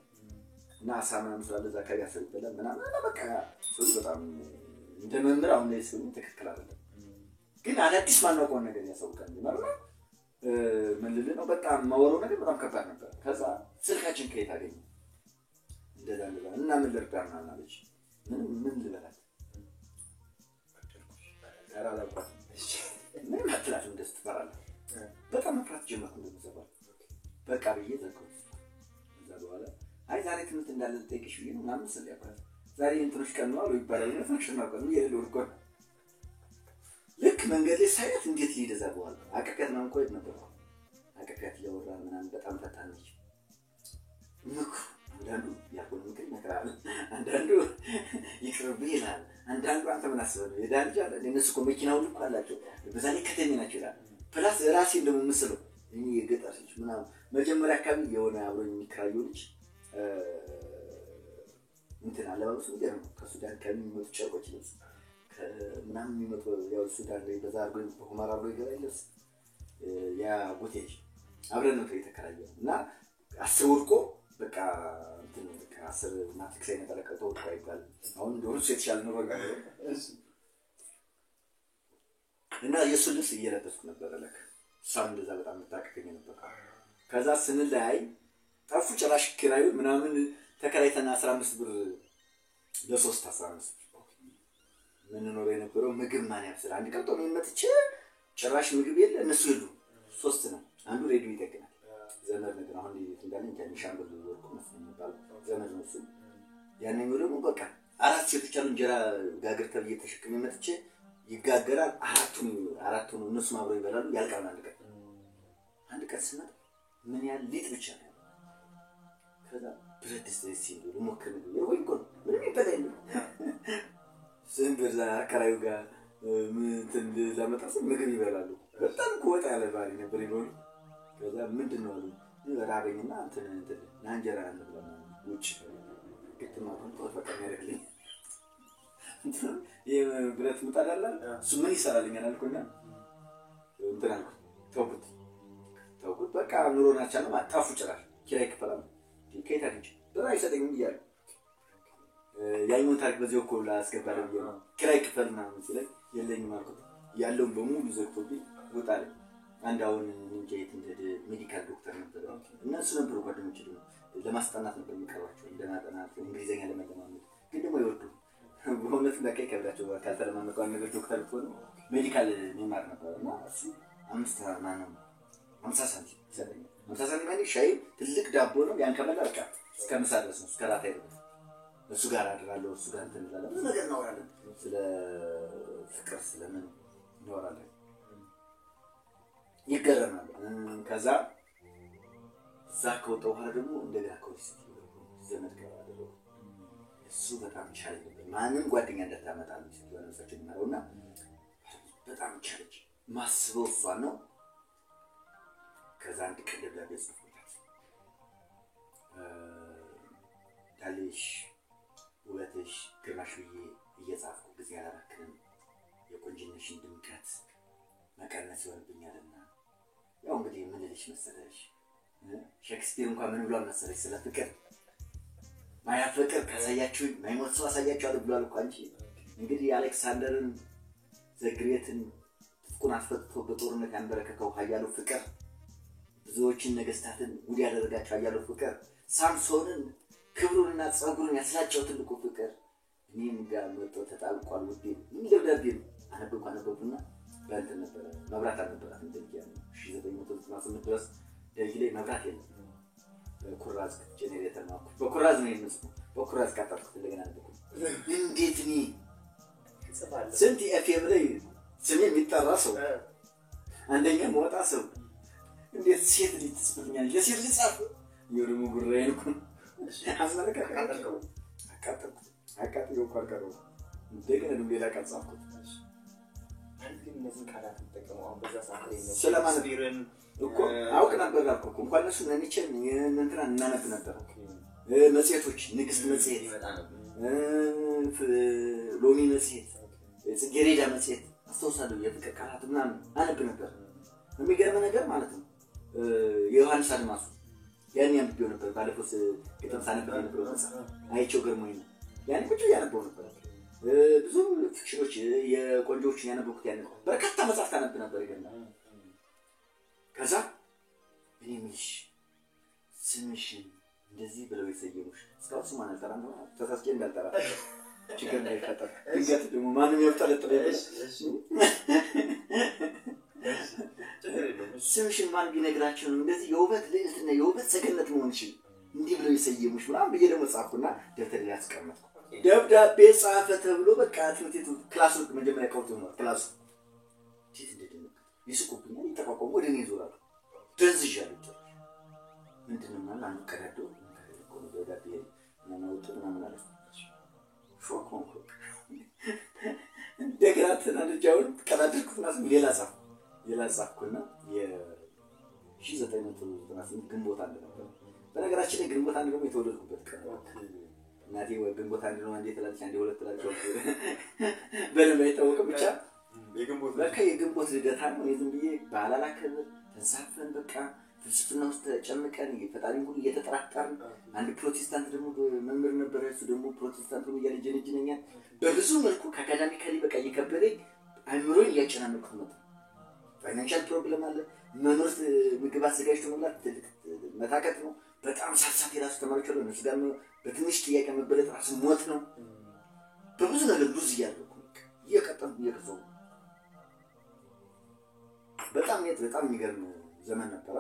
እና አሳ ምናምን ስላለ እዛ አካባቢ አሳ ይበላል ምናምን እና በቃ ሰው በጣም እንደ መምህር አሁን ላይ ሰው ትክክል አይደለም፣ ግን አዳዲስ ማናውቀውን ነገር ያሳውቃል ማለት ነው። ምን ልልህ ነው፣ በጣም ማወራው ነገር በጣም ከባድ ነበር። ከዛ ስልካችን ከየት አገኘ እንደዛ እንደዛ እና ምን ልርዳ ምናምን አለች። ምን ምን ልበላት? ኧረ አላልኳትም። ምንም አትላትም፣ ደስ ትፈራለህ። በጣም መፍራት ጀመርኩ እንደምዘባል በቃ ብዬ ዘጋሁት። ከዛ በኋላ አይ ዛሬ ትምህርት እንዳለ ልጠይቅሽ ብዬ ነው ምናምን ስል ያውቃል። ዛሬ እንትኖች ቀን ነው አሉ ይባላል። እንትኖች ነው ቀን የሌለው እኮ ነው። ልክ መንገድ ላይ ሳያት እንዴት ልሂድ እዛ በኋላ አቅፌያት ምናምን ቆየት ነበር። አቅፌያት እያወራን ምናምን በጣም ፈታን ነች። ምክሩ አንዳንዱ ያልሆነ ምክር ይመክራል፣ አንዳንዱ ይቅርብህ ይላል፣ አንዳንዱ አንተ ምን አስበህ ነው የድሃ ልጅ አለ እነሱ እኮ መኪና ሁሉ እኮ አላቸው በዛ ላይ ከተሜ ናቸው ይላል። Plus ራሴን ደግሞ ምስለው እኔ የገጠር ልጅ ምናምን መጀመሪያ አካባቢ የሆነ አብሮኝ የሚከራየው ልጅ እንትን አለባበሱ የሚገርም ነው። ከሱዳን ከሚመጡ ጨርቆች ልብስ ምናምን የሚመጡ ያው ሱዳን ላይ በዛ አድርጎ በሁመራ አድርጎ ይገባል ልብስ። ያ ጎቴ ልጅ አብረን ነው የተከራየነው እና 10 ወድቆ በቃ እንትን በቃ 10 ማትሪክስ ላይ ነጠላ ቀርቶ ወድቆ አይባልም። አሁን እንደሆነ እሱ የተሻለ ኑሮ ነው እና የእሱን ልብስ እየለበስኩ ነበረ። ለካ እሷም እንደዛ በጣም የምታቅፈኝ ነበር። ከዛ ስንለያይ ጠፉ። ጭራሽ ኪራዩ ምናምን ተከራይተን 15 ብር ለሶስት 15 ብር የምንኖረው የነበረው ምግብ ማን ያብስል? አንድ ቀን ጦሜን መጥቼ ጭራሽ ምግብ የለ እነሱ የሉ ሶስት ነው። አንዱ ሬዲዮ ይጠግናል ዘመድ ነገር አሁን የት እንዳለ እንጃ ሻምበል ወርቁ መሰለኝ የሚባለው ዘመድ ነው እሱ። ያንኛው ደግሞ በቃ 4 ሴቶች አሉ። እንጀራ ጋግር ተብዬ ተሸክሜ መጥቼ ይጋገራል። አራቱን እነሱም አብረው ይበላሉ። ያልቃል። አንድ ቀን ስመጣ ምን ያህል ሊጥ ብቻ ነው ያለው። ከዛ ብረት ድስት ላይ እስኪ እንደው ልሞክር ብዬ ወይ እኮ ነው ምንም ይበላ የለም። ዝም ብለህ አከራዩ ጋር ምን እንትን ላመጣ ስል ምግብ ይበላሉ። በጣም እኮ ወጣ ያለ ባህሪ ነበር ይበሉ። ከዛ ምንድን ነው አሉ ራበኝና እንትን እንትን ና እንጀራ እንብላ ምናምን ውጭ ግጥም አድርጎ ጠዋት በቃ የሚያደርግልኝ እንትን ይሄ ብረት ምጣድ አለ አይደል? እሱ ምን ይሰራልኛል አልኩና እንትን አልኩት። ተውኩት። በቃ ኑሮን አልቻልንም። አጣፉ ጭራሽ ኪራይ ክፈል አሉ። ከየት አግኝቼ ብር አይሰጠኝም እያሉ ያኛውን ታሪክ በዚህ እኮ ላስገባለሁ ብዬ ነው። ኪራይ ክፈል ምናምን ሲለኝ የለኝም አልኩት። ያለውን በሙሉ ዘግቶብኝ ውጣ አለኝ። አንድ አሁን እንጃ የት እንደሄደ ሜዲካል ዶክተር ነበር እና እሱ ነበሩ ጓደኞቼ ደግሞ ለማስጠናት ነበር የሚቀርባቸው ለማጠናት እንግሊዘኛ ለመለማመድ ግን ደግሞ አይወዱም። በእውነት ለካ ይከብዳቸው ካልተለማመጡ አንድ ነገር ዶክተር ብትሆን ሜዲካል መማር ነበር እና እሱ አምስት ማነው 50 ሳንቲም ይሰጠኛል። 50 ሳንቲም ያኔ ሻይ ትልቅ ዳቦ ነው። ያን ከበላ በቃ እስከ ምሳ ድረስ ነው፣ እስከ ራት አይደለም። እሱ ጋር አድራለሁ፣ እሱ ጋር እንትን እንላለን፣ ብዙ ነገር እናወራለን። ስለ ፍቅር ስለምን እናወራለን። ይገረማል። ከዛ እዛ ከወጣሁ በኋላ ደግሞ እንደገና ከወዲህ ዘመድ ጋር አደረኩ። እሱ በጣም ይሻለኝ ነበር። ማንም ጓደኛ እንዳታመጣ ነው ስትሆን እሳቸው የሚማረው እና በጣም ይቻለች ማስበው እሷን ነው። ከዛ አንድ ቀን ደብዳቤ ጻፍኩላት። ዳሌሽ ውበትሽ ግርማሽ ብዬ እየጻፍኩ ጊዜ አላባክንም፣ የቆንጅነሽን ድምቀት መቀነስ ይሆንብኛልና ያው እንግዲህ ምን ልልሽ መሰለሽ ሼክስፒር እንኳን ምን ብሏል መሰለሽ ስለ ፍቅር ማያፈቅር ካሳያችሁኝ ማይሞት ሰው አሳያችኋለሁ ብሏል እኮ አንቺ እንግዲህ አሌክሳንደርን ዘግሬትን ትጥቁን አስፈትቶ በጦርነት ያንበረከከው ኃያሉ ፍቅር ብዙዎችን ነገስታትን ጉድ ያደረጋቸው ኃያሉ ፍቅር ሳምሶንን ክብሩንና ጸጉሩን ያስላጨው ትልቁ ፍቅር እኔም ጋር መጥቶ ተጣብቋል ውዴ የሚል ደብዳቤ ነው። አነበብኩ አነበብኩና በእንትን ነበረ መብራት አልነበራትም ደርግ ያለው 1998 ድረስ ደርግ ላይ መብራት የለም። በኩራዝ ጄኔሬተር ነው አልኩት። በኩራዝ ነው የምጽፈው። በኩራዝ ቀጠልኩት እንደገና አነበብኩት። እንዴት እኔ ስንት ኤፍኤም ላይ ስሜ የሚጠራ ሰው አንደኛ መወጣ ሰው እንዴት ሴት ልጅ ትጽፍልኛለች? ለሴት ልጅ ጻፍ። ይኸው ደግሞ ጉራዬን እኮ አስመለከተ። አቃጠልኩት። አቃጥዬው እኮ አልቀረሁም። እንደገና ደግሞ ሌላ ቃል ጻፍኩት። አንድ ግን እነዚህን ቃላት የምትጠቀመው አሁን በዛ ሰዓት ላይ እነ ስለማን ሼክስፒርን እኮ አውቅ ነበር አልኩህ እኮ። እንኳን እነሱ እነ ኒቼን እነ እንትናን እናነብ ነበር። መጽሔቶች፣ ንግስት መጽሔት፣ ይመጣ ነበር። ሎሚ መጽሔት፣ ጽጌረዳ መጽሔት አስታውሳለሁ። የፍቅር ቃላት ምናምን አነብ ነበር። የሚገርም ነገር ማለት ነው። የዮሐንስ አድማሱ ያን አንብቤው ነበር። ባለፈው ግጥም ሳነብ የነበረው መጽሐፍ አይቼው ገርሞኝ ነው። ያን ቁጭ ብዬ አነበው ነበር። ብዙ ፊክሽኖች የቆንጆዎችን ያነበብኩት ያን በርካታ መጽሐፍ ታነብ ነበር። ይገርማል። ከዛ እኔ የምልሽ ስምሽን እንደዚህ ብለው የሰየሙሽ እስካሁን ስሟን አልጠራም፣ ተሳስቼ እንዳልጠራ ችግር እንዳይፈጠር ድንገት ደግሞ ማንም ያብጠለጥለኝ። ስምሽን ማን ቢነግራቸው ነው እንደዚህ የውበት ልዕልትና የውበት ሰገነት መሆንሽን እንዲህ ብለው የሰየሙሽ ምናምን ብዬ ደግሞ ጻፍኩና ደብተር ላይ አስቀመጥኩ። ደብዳቤ ጻፈ ተብሎ በቃ ትምህርት ቤቱ ክላሱ መጀመሪያ ቀውጥ ሆኗል። ክላሱ እንዴት እንደደነገጥኩ ይስቁብኛል፣ ይጠቋቋሙ ወደ እኔ ይዞራሉ። ደንዝዣለሁ ጭራሽ። ምንድን ነው ምናምን አንዱ ቀዳዶ ደብዳቤ ምናምን አወጡ ምናምን አለ። ሾክ ሆንኩ። እንደገና ተናድጄ አሁን ቀዳደድኩትና ሌላ ጻፍኩ። ሌላ ጻፍኩና የ1998 ግንቦት 1 ነበር። በነገራችን ላይ ግንቦት 1 ደግሞ የተወለድኩበት ቀን ነው። እናቴ ወይ ግንቦት 1 ነው አንዴ ትላለች፣ አንዴ 2 ትላለች። በደንብ አይታወቅም ብቻ በቃ የግንቦት ልደታ ነው። እኔ ዝም ብዬ በዓል አላከብር ተንሳፈን በቃ ፍልስፍና ውስጥ ተጨምቀን ፈጣሪን ሁሉ እየተጠራጠርን፣ አንድ ፕሮቴስታንት ደግሞ መምህር ነበረ። እሱ ደግሞ ፕሮቴስታንት ሆኖ እያለ ጀነጅነኛል። በብዙ መልኩ ከ academically በቃ እየከበደኝ አእምሮን እያጨናነቅኩት መጣ። Financial problem አለ። መኖር ምግብ አዘጋጅቶ መብላት ትልቅ መታከት ነው። በጣም ሳትሳት የራሱ ተማሪዎች አሉ። እነሱ ጋር በትንሽ ጥያቄ መበለጥ ራሱ ሞት ነው። በብዙ ነገር lose እያደረኩ እየቀጠንኩ እየቀዘቡ በጣም በጣም የሚገርም ዘመን ነበረ።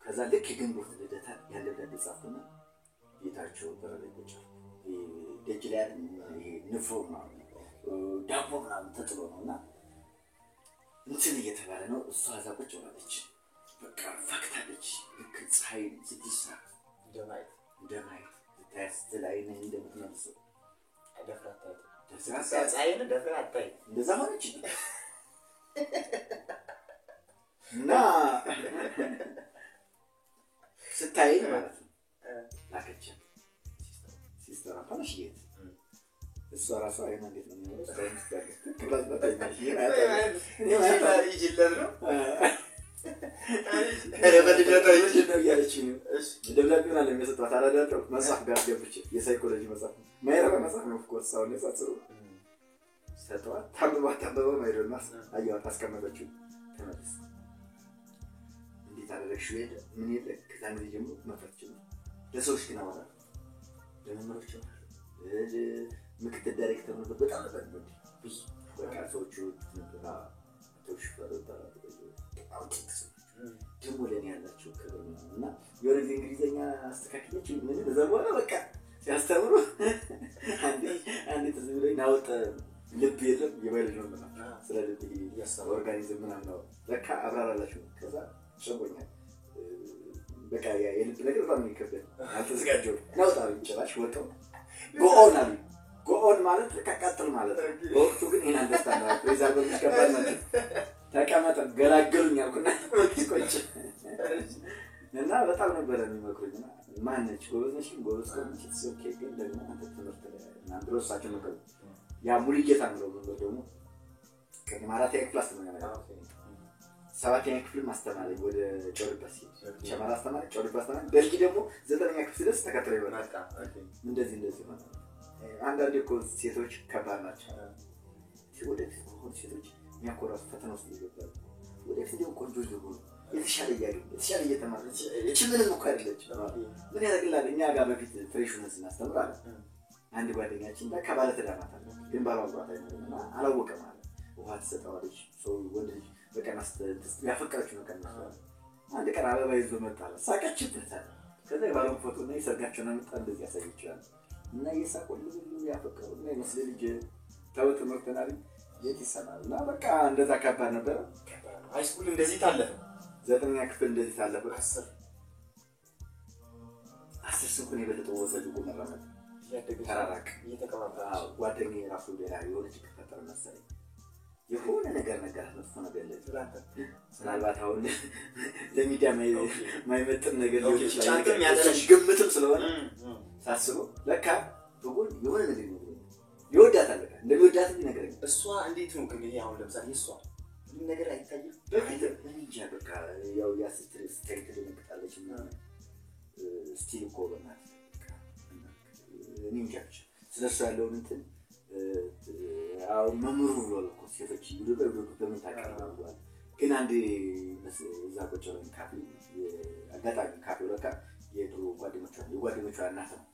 ከዛ ልክ የግንቦት ልደታ ያን ደብዳቤ ጻፍኩና ቤታቸው በር ላይ ቁጭ አልኩ። ደጅ ላይ ይሄ ንፍሮ ምናምን ዳቦ ምናምን ተጥሎ ነው እና እንትን እየተባለ ነው። እሷ እዛ ቁጭ ብላለች። በቃ ፈክታለች። ልክ ፀሐይ 6 ሰዓት እንደማየት ልታያት ስትል ዓይንህን እንደምትመልሰው እንደዛ ሆነች እና ስታየኝ ማለት ነው ላከቻት። Sister እንኳን እሺ እሷ ራሷ አይኗ እንዴት ነው የሚሆነው? ደብዳቤውን አለ የሚሰጧት አላዳቸው መጽሐፍ ጋር ገብቼ የሳይኮሎጂ መጽሐፍ ነው ማይረባ መጽሐፍ ነው። Of course አሁን ነጻጽሩ ሰጠዋት። ታንብባ ታንብባ ማይደል አየኋት፣ አስቀመጠችው። ተመለስ እንዴት አደረግሽው የለ ምን የለ። ከዛን ጊዜ ጀምሮ መፍራት ጀመርኩ። ለሰዎች ግን አወራለሁ፣ ለመምህሮች አወራለሁ። ምክትል ዳይሬክተር ነበር። በጣም ነበር ብዙ በቃ ሰዎቹ ነበር። አቶ ሽፈራው ይባላሉ። በጣም ትልቅ ሰው ናቸው። ደግሞ ለእኔ ያላቸው ክብር ምናምን እና የሆነ ጊዜ እንግሊዘኛ አስተካክለች ምን እዛ በኋላ በቃ ሲያስተምሩ አንዴ አንዴ ትዝ ብሎኝ ናወጠ ልብ የለም የባዮሎጂ መምህር ነው። ስለ ልብ organism ምናምን ነው ለካ አብራራላችሁ። ከዛ ጨንቆኛል። በቃ የልብ ነገር በጣም ነው የሚከብደኝ። አልተዘጋጀሁም። ናውጣ አሉኝ። ጭራሽ ወጣሁ። Go on አሉኝ። Go on ማለት ለካ ቀጥል ማለት ነው። በወቅቱ ግን ይሄን understand ማለት phrasal verb ከባድ ናቸው። ተቀመጠ ገላገሉኝ አልኩና ቆጭ እና በጣም ነበረ የሚመክሩኝ። እና ማነች ጎበዝ ነሽ፣ ጎበዝ ከሆነች it's okay፣ ግን ደግሞ አንተ ትምህርት ላይ ምናምን ብለው እሳቸው መከሩ። ያ ሙሉጌታ የምለው መምህር ደግሞ ቅድም 4ኛ ክፍል አስተማሪ ነበር። 7ኛ ክፍልም አስተማረኝ። ወደ ጨውድባ ሲሄድ ሸመራ አስተማረኝ፣ ጨውድባ አስተማረኝ። ደርጊ ደግሞ 9ኛ ክፍል ስደርስ ተከትሎ ይሆናል። እንደዚህ እንደዚህ ሆነ። አንዳንዴ እኮ ሴቶች ከባድ ናቸው። ወደፊት ከሆኑ ሴቶች እኛ እኮ ራሱ ፈተና ውስጥ እየገባን ወደፊት እንዲያውም ቆንጆ እየሆኑ የተሻለ እያገኙ የተሻለ እየተማሩ እቺ ምንም እኮ አይደለች። ምን ያደርግልሃል? እኛ ጋር በፊት fresh ሆነን ስናስተምር አለ አንድ ጓደኛችን ለካ ባለ ትዳር ናት አለ። ግን ባሏ አብሯት አይኖርም እና አላወቀም አለ። ውሃ ትሰጠዋለች። ሰው ወንድ ልጅ በቀን ያፈቀረችው ነው ቀን አንድ ቀን አበባ ይዞ መጣ አለ። ሳቀችበት አለ። ከዛ የባሏን ፎቶ እና የሰርጋቸውን አመጣ እንደዚህ ያሳየችዋል። እና እየሳቁ ልዩ ያፈቀሩ እና ይመስል ልጅ ተው ትምህርትን አለኝ። የት ይሰማል? እና በቃ እንደዛ ከባድ ነበረ። High school እንደዚህ ታለፈ። 9ኛ ክፍል እንደዚህ ታለፈ። 10 ስንኩን የበለጠ ወሰዱ መራመድ ተራራቅ ጓደኛዬ ራሱ ሌላ የሆነ ችግር ፈጠረ መሰለኝ። የሆነ ነገር ነገራት፣ መጥፎ ነገር ምናልባት አሁን ለሚዲያ ማይመጥን ነገር ሊሆን ይችላል። ግምትም ስለሆነ ሳስበው ለካ በጎን የሆነ ነገር ይነግረኛል። ይወዳታል፣ ለካ እንደሚወዳት ይነግረኛል። እሷ እንዴት ነው ግን ይሄ አሁን ለምሳሌ እሷ ምንም ነገር አይታይም በፊት እኔ እንጃ በቃ ያው ያ ስትል ስታይ ትደነግጣለች ምናምን still እኮ በእናትህ እኔ እንጃ ብቻ ስለ እሷ ያለውን እንትን አሁን መምህሩ ብሏል እኮ ሴቶች ይውደዱ አይውደዱ በምን ታውቃለህ ብሏል። ግን አንዴ እዛ ቁጭ ብለን ካፌ አጋጣሚ ካፌው ለካ የድሮ ጓደኞቿ የጓደኞቿ እናት ነው።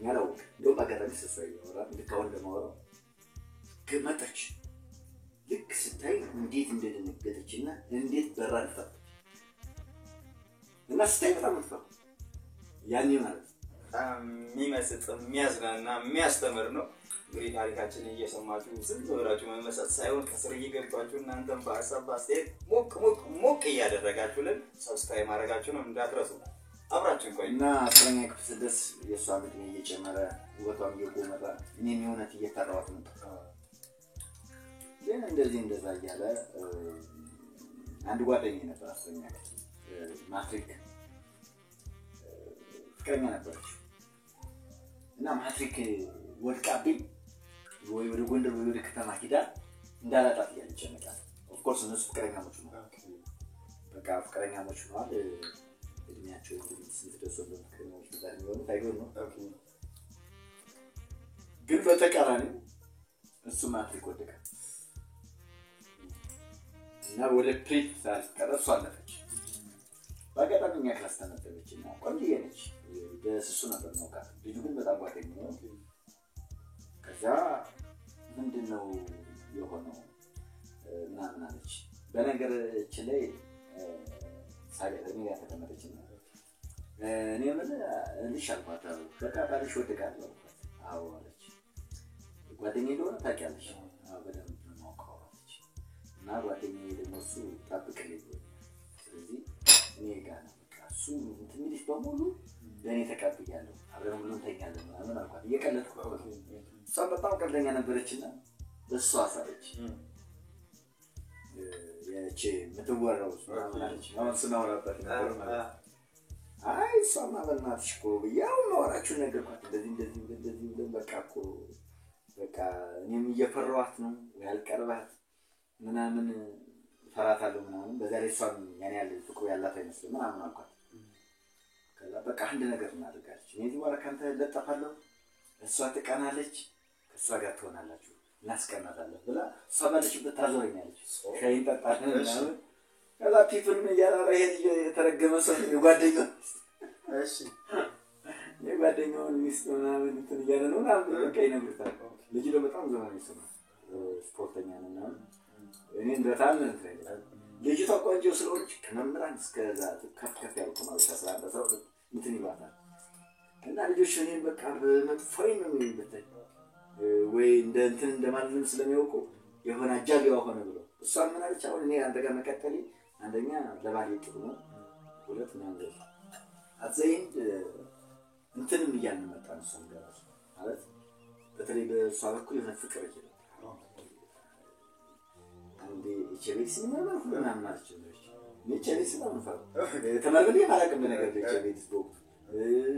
እኛ አላወቅም። እንደውም በአጋጣሚ ስለ እሷ እያወራን ልክ አሁን እንደማወራው መጣች። ልክ ስታይ እንዴት እንደደነገጠች እና እንዴት በራ ልፋት እና ስታይ በጣም መጥፋ ያኔ ማለት ነው። በጣም የሚመስጥ የሚያዝናና የሚያስተምር ነው። እንግዲህ ታሪካችንን እየሰማችሁ ዝም ብላችሁ መመሰጥ ሳይሆን ከስር እየገባችሁ እናንተም በሀሳብ በአስተያየት ሞቅ ሞቅ ሞቅ እያደረጋችሁልን subscribe ማድረጋችሁንም እንዳትረሱ። አብራችን ቆዩ። እና 10ኛ ክፍል ስደርስ የእሷ እድሜ እየጨመረ ውበቷም እየጎመራ እኔም የእውነት እየፈራኋት መጣሁ። ግን እንደዚህ እንደዛ እያለ አንድ ጓደኛዬ ነበር 10ኛ ክፍል ማትሪክ ፍቅረኛ ነበረች እና ማትሪክ ወድቃብኝ ወይ ወደ ጎንደር ወይ ወደ ከተማ ሂዳ እንዳላጣት እያለ ይጨነቃል። Of course እነሱ ፍቅረኛሞች ነው፣ በቃ ፍቅረኛሞች ሆነዋል። እድሜያቸው እንግዲህ ስንት ደርሶ እንደሆነ ፍቅረኛሞች ጋር የሚሆኑት አይዶን ነው። ግን በተቃራኒው እሱ ማትሪክ ወደቀ እና ወደ prep ሳልቀረ እሱ አለፈች። በአጋጣሚ እኛ class ተመደበች እና ቆንጆዬ ነች። በስሱ ነበር መውቃት። ልጁ ግን በጣም ጓደኛው ነው። ከዛ ምንድን ነው የሆነው ምናምን አለች። በነገራችን ላይ እኔ ጋር ተቀመጠች እና እኔ የምልህ እልሽ አልኳት። በቃ ባልሽ ወድቃለሁ አልኳት። አዎ አለች። ጓደኛዬ እንደሆነ ታውቂያለሽ? አዎ በደንብ ነው የማውቀው አለች። እና ጓደኛዬ ደግሞ እሱ ጠብቅልኝ ብሎኛል። ስለዚህ እኔ ጋር ነው በቃ እሱ እንትን የሚልሽ በሙሉ ለእኔ ተቀብያለሁ፣ አብረን ሁሉ እንተኛለን ምናምን አልኳት። እየቀለድኩ እኮ ነው። እሷም በጣም ቀልደኛ ነበረችና እሷ አሳለች ያቺ የምትወራው ምናምን አለች። አሁን ስናወራበት ነበር ማለት ነው። አይ እሷማ በእናትሽ እኮ ብዬ አሁን ማወራችሁን ነገርኳት። እንደዚህ እንደዚህ እንደዚህ ብለን በቃ እኮ በቃ እኔም እየፈራኋት ነው ወይ አልቀርባት ምናምን እፈራታለሁ ምናምን። በዛ ላይ እሷም ያን ያህል ፍቅሩ ያላት አይመስልም ምናምን አልኳት። ከዛ በቃ አንድ ነገር እናደርጋለች። እኔ እዚህ በኋላ ከአንተ እለጠፋለሁ፣ እሷ ትቀናለች፣ ከእሷ ጋር ትሆናላችሁ፣ እናስቀናታለን ብላ እሷ ባለችበት ታዞረኛለች። ሻይ እንጠጣለን ምናምን። ከዛ people ምን እያለ ኧረ ይሄ ልጅ የተረገመ ሰው ነው፣ የጓደኛውን ሚስት ምናምን እንትን እያለ ነው ምናምን ብሎ በቃ ይነግሩታል። ልጁ ደግሞ በጣም ዘመናዊ ሰው ነው፣ ስፖርተኛ ነው ምናምን። እኔን በጣም እንትን ይላል። ልጅቷ ቆንጆ ስለሆነች ከመምህራን እስከ ከፍ ከፍ ያሉ ተማሪዎች 11 12 እንትን ይሏታል። እና ልጆች እኔን በቃ በመጥፎ ዓይን ነው የሚያዩኝ ወይ እንደ እንትን እንደማንም ስለሚያውቁ የሆነ አጃቢዋ ሆነ ብሎ እሷ ምን አለች? አሁን እኔ አንተ ጋር መቀጠሌ አንደኛ ለባሌ ጥሩ ነው፣ ሁለት ምናምን at the end እንትንም እያልን መጣን። እሷም ጋር እራሱ ማለት በተለይ በእሷ በኩል የሆነ ፍቅር እየመጣ አንዴ ኤች አይ ቪ ኤድስ ምርመር ሁሉ ምናምን ማለት ጀመረች። እኔ ኤች አይ ቪ ኤድስ በጣም ነው የምፈራው። ተመርምሬ አላውቅም። በነገር ኤች አይ ቪ ኤድስ በወቅቱ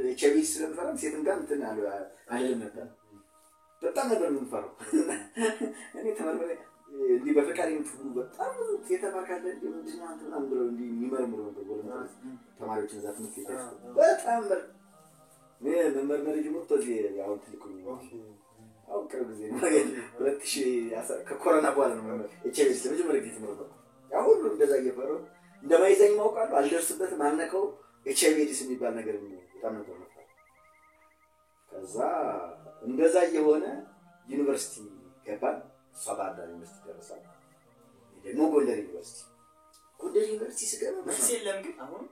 ኤች አይ ቪ ኤድስ ስለምፈራም ሴትም ጋር እንትን አልልም ነበር። በጣም ነበር የምንፈራው። እኔ ተመርምሬ እንዲህ በፈቃድ የምትሉ በጣም ብዙ የተማርካለ ምንድን ነው አንተ ምናምን ብለው እንዲህ የሚመረምሩ ነበር ተማሪዎችን እዛ ትምህርት ቤት ውስጥ በጣም መመርመር የጀመርኩት እዚህ አሁን ትልቁ አሁን ቅርብ ጊዜ ነው። 2010 ከኮሮና በኋላ ነው ኤች አይ ቪ ኤድስ ለመጀመሪያ ጊዜ የተመረመርኩት። ያ ሁሉ እንደዛ እየፈራሁ እንደማይዘኝ ማውቃለሁ፣ አልደርስበትም፣ አልነካውም። ኤች አይ ቪ ኤድስ የሚባል ነገር በጣም ነበር የምፈራው። ከዛ እንደዛ እየሆነ ዩኒቨርሲቲ ገባን። እሷ ባህር ዳር ዩኒቨርሲቲ ደረሳል፣ እኔ ደግሞ ጎንደር ዩኒቨርሲቲ። ጎንደር ዩኒቨርሲቲ ስገባ መልስ የለም ግን አሁን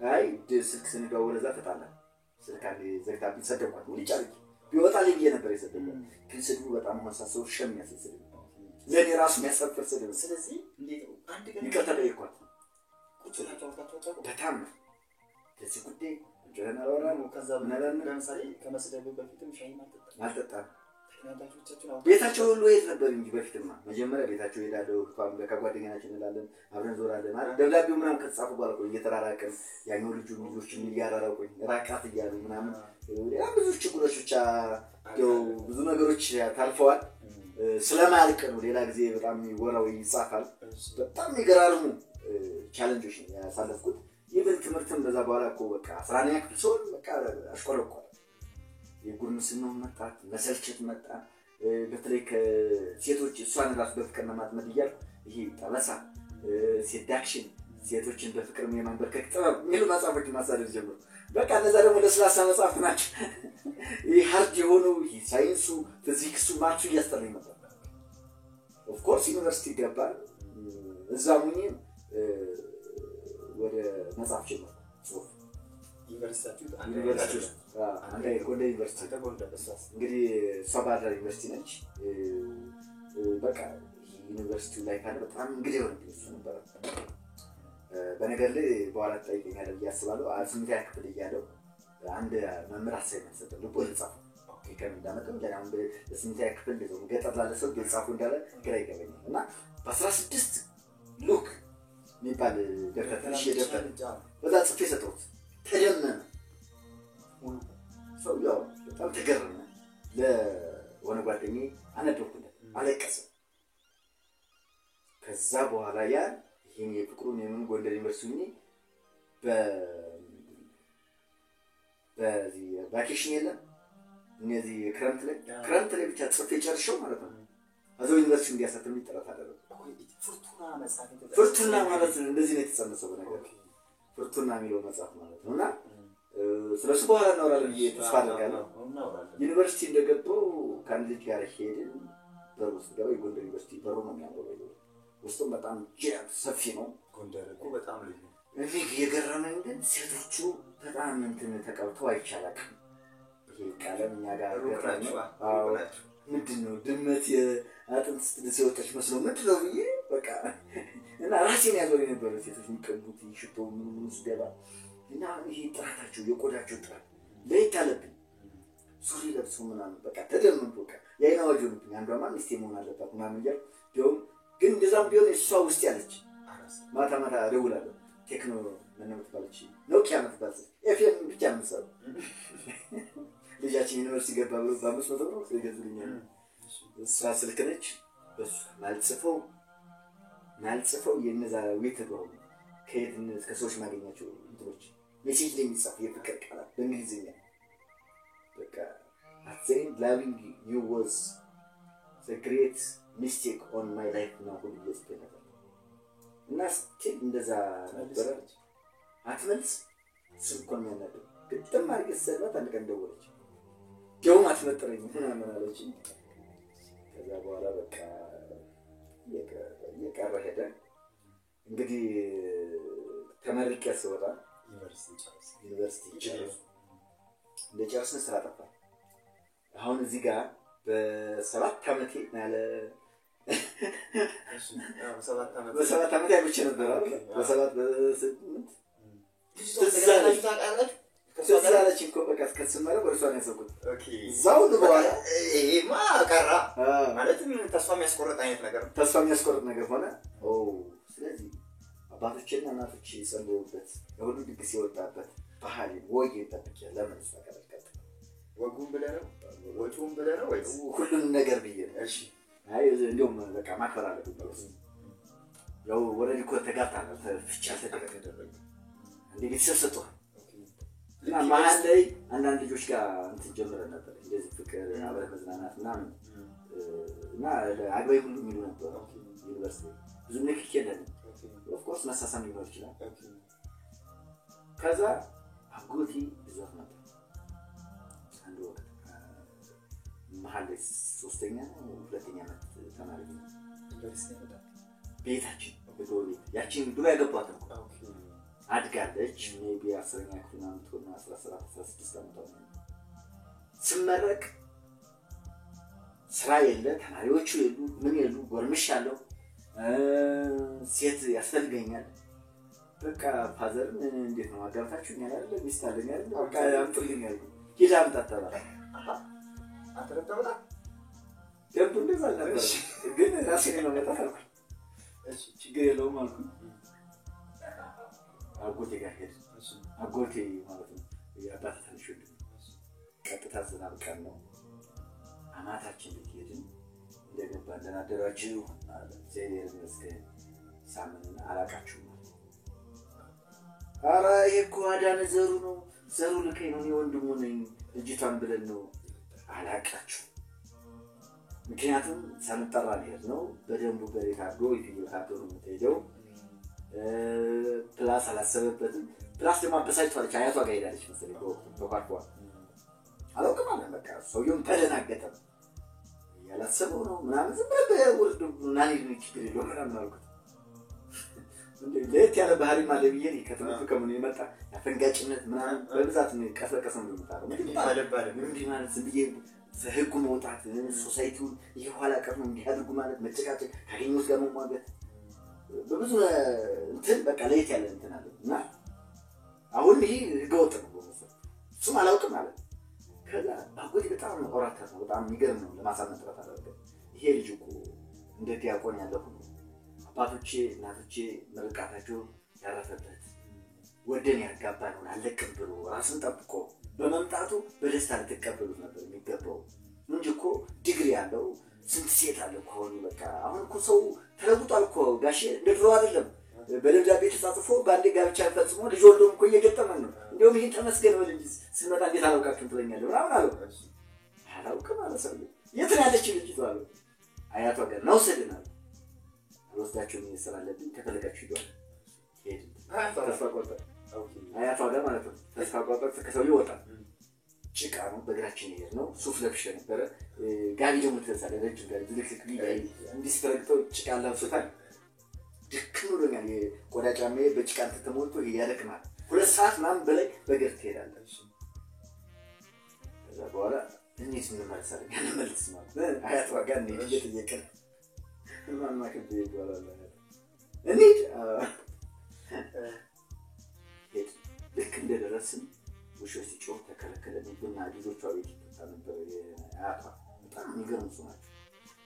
አይ ስልክ ስንደዋወል እዛ ተጣላን። ስልክ አንዴ ዘግታብኝ ሰደብኳት። ሙልጭ አድርጌ ቢወጣልኝ ብዬ ነበር የሰደብኳት። ግን ስድቡ በጣም አሁን ሳስበው shame የሚያስል ስድብ ነው። ለእኔ ራሱ የሚያሳፍር ስድብ ነው። ስለዚህ እንዴት ነው አንድ ቀን ይቅርታ ጠየኳት። ቁጭ ብላችሁ አውርታችሁ አታውቁም? በጣም ለዚህ ጉዳይ ቁጭ ብለን አላወራንም። ከዛ ምን አላልንም። ለምሳሌ ከመስደብ በፊትም ሻይም አልጠጣም። አልጠጣም። ተገናኝታችሁ ብቻችሁን አውርታችሁ ቤታቸው ሁሉ የት ነበር እንጂ በፊትማ መጀመሪያ ቤታቸው እሄዳለሁ፣ እህቷም ከጓደኛ ናችን እንላለን፣ አብረን ዞራለን ማለት ደብዳቤው ምናምን ከተጻፉ በኋላ እኮ እየተራራቅን ያኛው ልጁ ልጆችን እያራራቁኝ ራቃት እያሉ ምናምን ሌላ ብዙ ችግሮች ብቻ ያው ብዙ ነገሮች ታልፈዋል። ስለማያልቅ ነው። ሌላ ጊዜ በጣም ይወራው ይጻፋል። በጣም የሚገራርሙ challenge ኦች ነው ያሳለፍኩት። Even ትምህርትም በዛ በኋላ እኮ በቃ 11ኛ ክፍል ስሆን በቃ አሽቆለቆለ። የጉርምስናው መጣ፣ መሰልቸት መጣ። በተለይ ከሴቶች እሷን ራሱ በፍቅር ለማጥመድ እያልኩ ይሄ ጠበሳ፣ seduction፣ ሴቶችን በፍቅር የማንበርከክ ጥበብ የሚሉ መጽሐፎችን ማሳደድ ጀመርኩ። በቃ እነዛ ደግሞ ለስላሳ መጽሐፍት ናቸው። ይህ hard የሆነው ይሄ ሳይንሱ፣ ፊዚክሱ፣ maths ኡ እያስጠላኝ ነበር። Of course ዩኒቨርሲቲ ገባን። እዛ ሙኜ ወደ መጽሐፍ ጀመርኩ ጽሁፍ ዩኒቨርሲቲያችሁ አንድ ዩኒቨርሲቲ ውስጥ አንድ ላይ ጎንደር ዩኒቨርሲቲ አንተ ጎንደር እሷስ እንግዲህ እሷ ባህር ዳር ዩኒቨርሲቲ ነች። በቃ ዩኒቨርሲቲው ላይ ካለ በጣም እንግዲህ የሆነብኝ እሱ ነበረ። በነገር ላይ በኋላ ትጠይቀኛለህ ብዬ አስባለሁ። 8ኛ ክፍል እያለሁ አንድ መምህር assignment ሰጠን፣ ልቦለድ ጻፉ። ከምን እንዳመጣው ገና አሁን በ8ኛ ክፍል ገጠር ላለ ሰው ጻፉ እንዳለ ግራ ይገባኛል። እና በ16 ሉክ የሚባል ደብተር ትንሽ ደብተር በዛ ጽፌ ሰጠሁት። ተደመመ። ሰውዬው በጣም ተገረመ። ለሆነ ጓደኛዬ አነበብኩለት፣ አለቀሰ። ከዛ በኋላ ያ ይሄን የፍቅሩን የምን ጎንደር ዩኒቨርሲቲ ሆኜ በዚህ vacation የለም እነዚህ ክረምት ላይ ክረምት ላይ ብቻ ጽፌ ጨርሼው ማለት ነው። እዛው ዩኒቨርሲቲ እንዲያሳትም ጥረት አደረኩ። ፍርቱና ማለት እንደዚህ ነው የተጸነሰው በነገር ፍርቱና የሚለው መጽሐፍ ማለት ነው። እና ስለሱ በኋላ እናወራለን ብዬ ተስፋ አደርጋለሁ። ዩኒቨርሲቲ እንደገባሁ ከአንድ ልጅ ጋር ሄድን። በሩ ስገባ የጎንደር ዩኒቨርሲቲ በሩ ነው የሚያምረው። ውስጡም በጣም ሰፊ ነው። ጎንደር እኮ በጣም ልዩ። እኔ የገረመኝ ግን ሴቶቹ በጣም እንትን ተቀብተው አይቻላል። ይሄ ቀለም እኛ ጋር ምንድን ነው ድመት የአጥንት ስትልስ የወጣች መስሎ ምንድን ነው ብዬ በቃ እና ራሴን ያዞር የነበረ ሴቶች የሚቀቡት ሽቶ ምን ምን ስገባ እና ይሄ ጥራታቸው የቆዳቸው ጥራት ለየት አለብኝ። ሱሪ ለብሶ ምናምን በቃ ተደምም በቃ የአይን አዋጅ ሆኑብኝ። አንዷማ ሚስቴ መሆን አለባት ምናምን እያልኩ እንዲያውም ግን እንደዛም ቢሆን እሷ ውስጥ ያለች ማታ ማታ እደውላለሁ። ቴክኖ ምን የምትባለች ኖኪያ የምትባል ኤፍኤም ብቻ የምትሰራው ልጃችን ዩኒቨርሲቲ ገባ ብሎ በ500 ብር ይገዙልኛል። እሷ ስልክ ነች። በእሷ ማልጽፈው የነዛ ዌት ነው ከየት ከሰዎች ማገኛቸው እንትኖች message ላይ የሚጻፍ የፍቅር ቃላት በእንግሊዝኛ በቃ at the end loving you was the great mistake on my life ነው ሁሉ እየጽፌ ነበር። እና still እንደዛ ነበረ። አትመልስ ስልኳን የሚያናደው ግጥም አድርጌ ስሰድባት አንድ ቀን ደወለች። ደውም አትመጥረኝ ምናምን አለች። ከዛ በኋላ በቃ እየቀረ ሄደ። እንግዲህ ተመርቄ ስወጣ ዩኒቨርሲቲ ጨረስኩ። እንደጨረስን ስራ ጠፋ። አሁን እዚህ ጋር በ7 ዓመቴ ያለ በ7 ዓመቴ አግብቼ ነበር አይደል? በ7 በ8 ትዝ አለችኝ እኮ በቃ እስከስመረቅ ወደ እሷ ነው ያሰብኩት። እዛው በኋላ ይሄማ ቀራ ማለትም ተስፋ የሚያስቆርጥ አይነት ነገር ነው። ተስፋ የሚያስቆርጥ ነገር ሆነ። ስለዚህ አባቶቼና እናቶቼ የጸለዩበት ለሁሉ ድግስ የወጣበት ባህሌን ወጌን ጠብቄ ለምን እሷ ጋር አልቀጥልም? ወጉን ብለህ ነው ወጪውን ብለህ ነው ወይስ ሁሉንም ነገር ብዬ ነው? እሺ አይ እንደውም በቃ ማክበር አለብኝ። ያው already እኮ ተጋብተሃል፣ ፍቺ አልተደረገም። እንደ ቤተሰብ ሰጥቶሃል። እና መሀል ላይ አንዳንድ ልጆች ጋር እንትን ጀምረን ነበር እንደዚህ ፍቅር አብረን መዝናናት ምናምን እና አግባቢ ሁሉ የሚሉ ነበር። ዩኒቨርሲቲ ብዙ ንክኪ የለንም። of course መሳሳም ሊኖር ይችላል። ከዛ አጎቴ ይዟት ነበር አንድ ወቅት መሀል ላይ 3ኛ 2ኛ ዓመት ተማሪ ቤታችን ቤት ያችን ድሮ ያገቧት ነው አድጋለች። maybe 10ኛ ክፍል ምናምን ትሆን 17 16 ዓመቷ ነው። ስመረቅ ስራ የለ፣ ተማሪዎቹ የሉ፣ ምን የሉ፣ ጎርምሻለሁ፣ ሴት ያስፈልገኛል። በቃ father ን እንዴት ነው አጋብታችሁኛል አይደለ? ሚስት አለኝ አይደለ? በቃ አምጡልኝ አልኩኝ። ሂድ አምጣት ተባለ። አንተ ነው የምታመጣ? ደንቡ እንደዛ አልነበረም፣ ግን ራሴን የማመጣት አልኩኝ። ችግር የለውም አልኩኝ። አጎቴ ጋር ሄድን። አጎቴ ማለት ነው የአባቴ ትንሽ ወንድም። ቀጥታ ዝናብ ቀን ነው። አማታችን ቤት ሄድን። እንደገባ ደህና አደራችሁ አለ። እግዚአብሔር ይመስገን። ሳምንና አላቃችሁም። ኧረ ይሄ እኮ አዳነ ዘሩ ነው፣ ዘሩ ልከኝ ነው፣ እኔ ወንድሙ ነኝ፣ ልጅቷን ብለን ነው። አላቃችሁም። ምክንያቱም ሳንጠራ ነው የሄድነው። በደንቡ በሬ ታርዶ የፍየል ታርዶ ነው የምትሄደው። plus አላሰበበትም። plus ደግሞ አበሳጭቷለች። አያቷ ጋር ሄዳለች መሰለኝ በወቅቱ ተኳርፈዋል። አላውቅም አለ። በቃ ሰውየውም ተደናገጠ። ያላሰበው ነው ምናምን ዝም ብለህ ውርድ ምናምን ችግር የለውም ምናምን አልኩት። ለየት ያለ ባህሪም አለ ብዬ ከትምህርቱ ከምኑ የመጣ አፈንጋጭነት ምናምን በብዛት ቀስ በቀስ ነው የሚመጣው። እንዲህ ማለት ዝም ብዬ ህጉ መውጣት society ውን ይሄ ኋላ ቀር ነው እንዲህ አድርጉ ማለት መጨቃጨቅ፣ ካገኘሁት ጋር መሟገት በብዙ እንትን በቃ ለየት ያለ እንትን አለ እና አሁን ይሄ ህገወጥ ነው በመሰለኝ እሱም አላውቅም ማለት። ከዛ አጎቴ በጣም orator ነው፣ በጣም የሚገርም ነው። ለማሳመን ጥረት አደረገ። ይሄ ልጅ እኮ እንደ ዲያቆን ያለ ሁሉ አባቶቼ እናቶቼ ምርቃታቸው ያረፈበት ወደን ያጋባነውን አለቅም ብሎ ራሱን ጠብቆ በመምጣቱ በደስታ ልትቀበሉት ነበር የሚገባው እንጂ እኮ ዲግሪ ያለው ስንት ሴት አለ እኮ አሁን። በቃ አሁን እኮ ሰው ተለውጧል እኮ ጋሼ፣ እንደ ድሮ አይደለም። በደብዳቤ ተጻጽፎ በአንዴ ጋብቻ ፈጽሞ ልጅ ወልዶም እኮ እየገጠመን ነው። እንዲሁም ይህን ተመስገን በል እንጂ ስንመጣ እንዴት አላውቃችሁም ትለኛለህ ምናምን አለው። አላውቅም አለ ሰውዬው። የት ነው ያለችው ልጅቷ አለው። አያቷ ጋር ነው ውሰድን አለ። አልወስዳቸውም፣ እኔ ስራ አለብኝ፣ ከፈለጋችሁ ሂዱ አለ። ሄድን። ተስፋ ቆርጠን አያቷ ጋር ማለት ነው። ተስፋ ቆርጠን ከሰውዬው ወጣ። ጭቃ ነው፣ በእግራችን ይሄድ ነው። ሱፍ ለብሼ ነበረ። ጋቢ ደግሞ ትለብሳለህ፣ ረጅም ጋቢ ዝልክልክ ጋቢ እንዲህ ስትረግጠው ጭቃ ለብሶታል። ድክም ብሎኛል። የቆዳ ጫማዬ በጭቃ እንትን ተሞልቶ ያደክማል። 2 ሰዓት ምናምን በላይ በእግር ትሄዳለህ። ከዛ በኋላ እንዴት እንመለሳለን? አንመለስም ማለት አያቷ ጋር እንሂድ እየጠየቅን እማማ ክቤ ይባላል። እንሂድ ሄድ። ልክ እንደደረስን ውሾች ሲጮሁ ተከለከለ። ቡና ልጆቿ ቤት ይጠጣ ነበር። አያቷ በጣም የሚገርም ሰው ናቸው።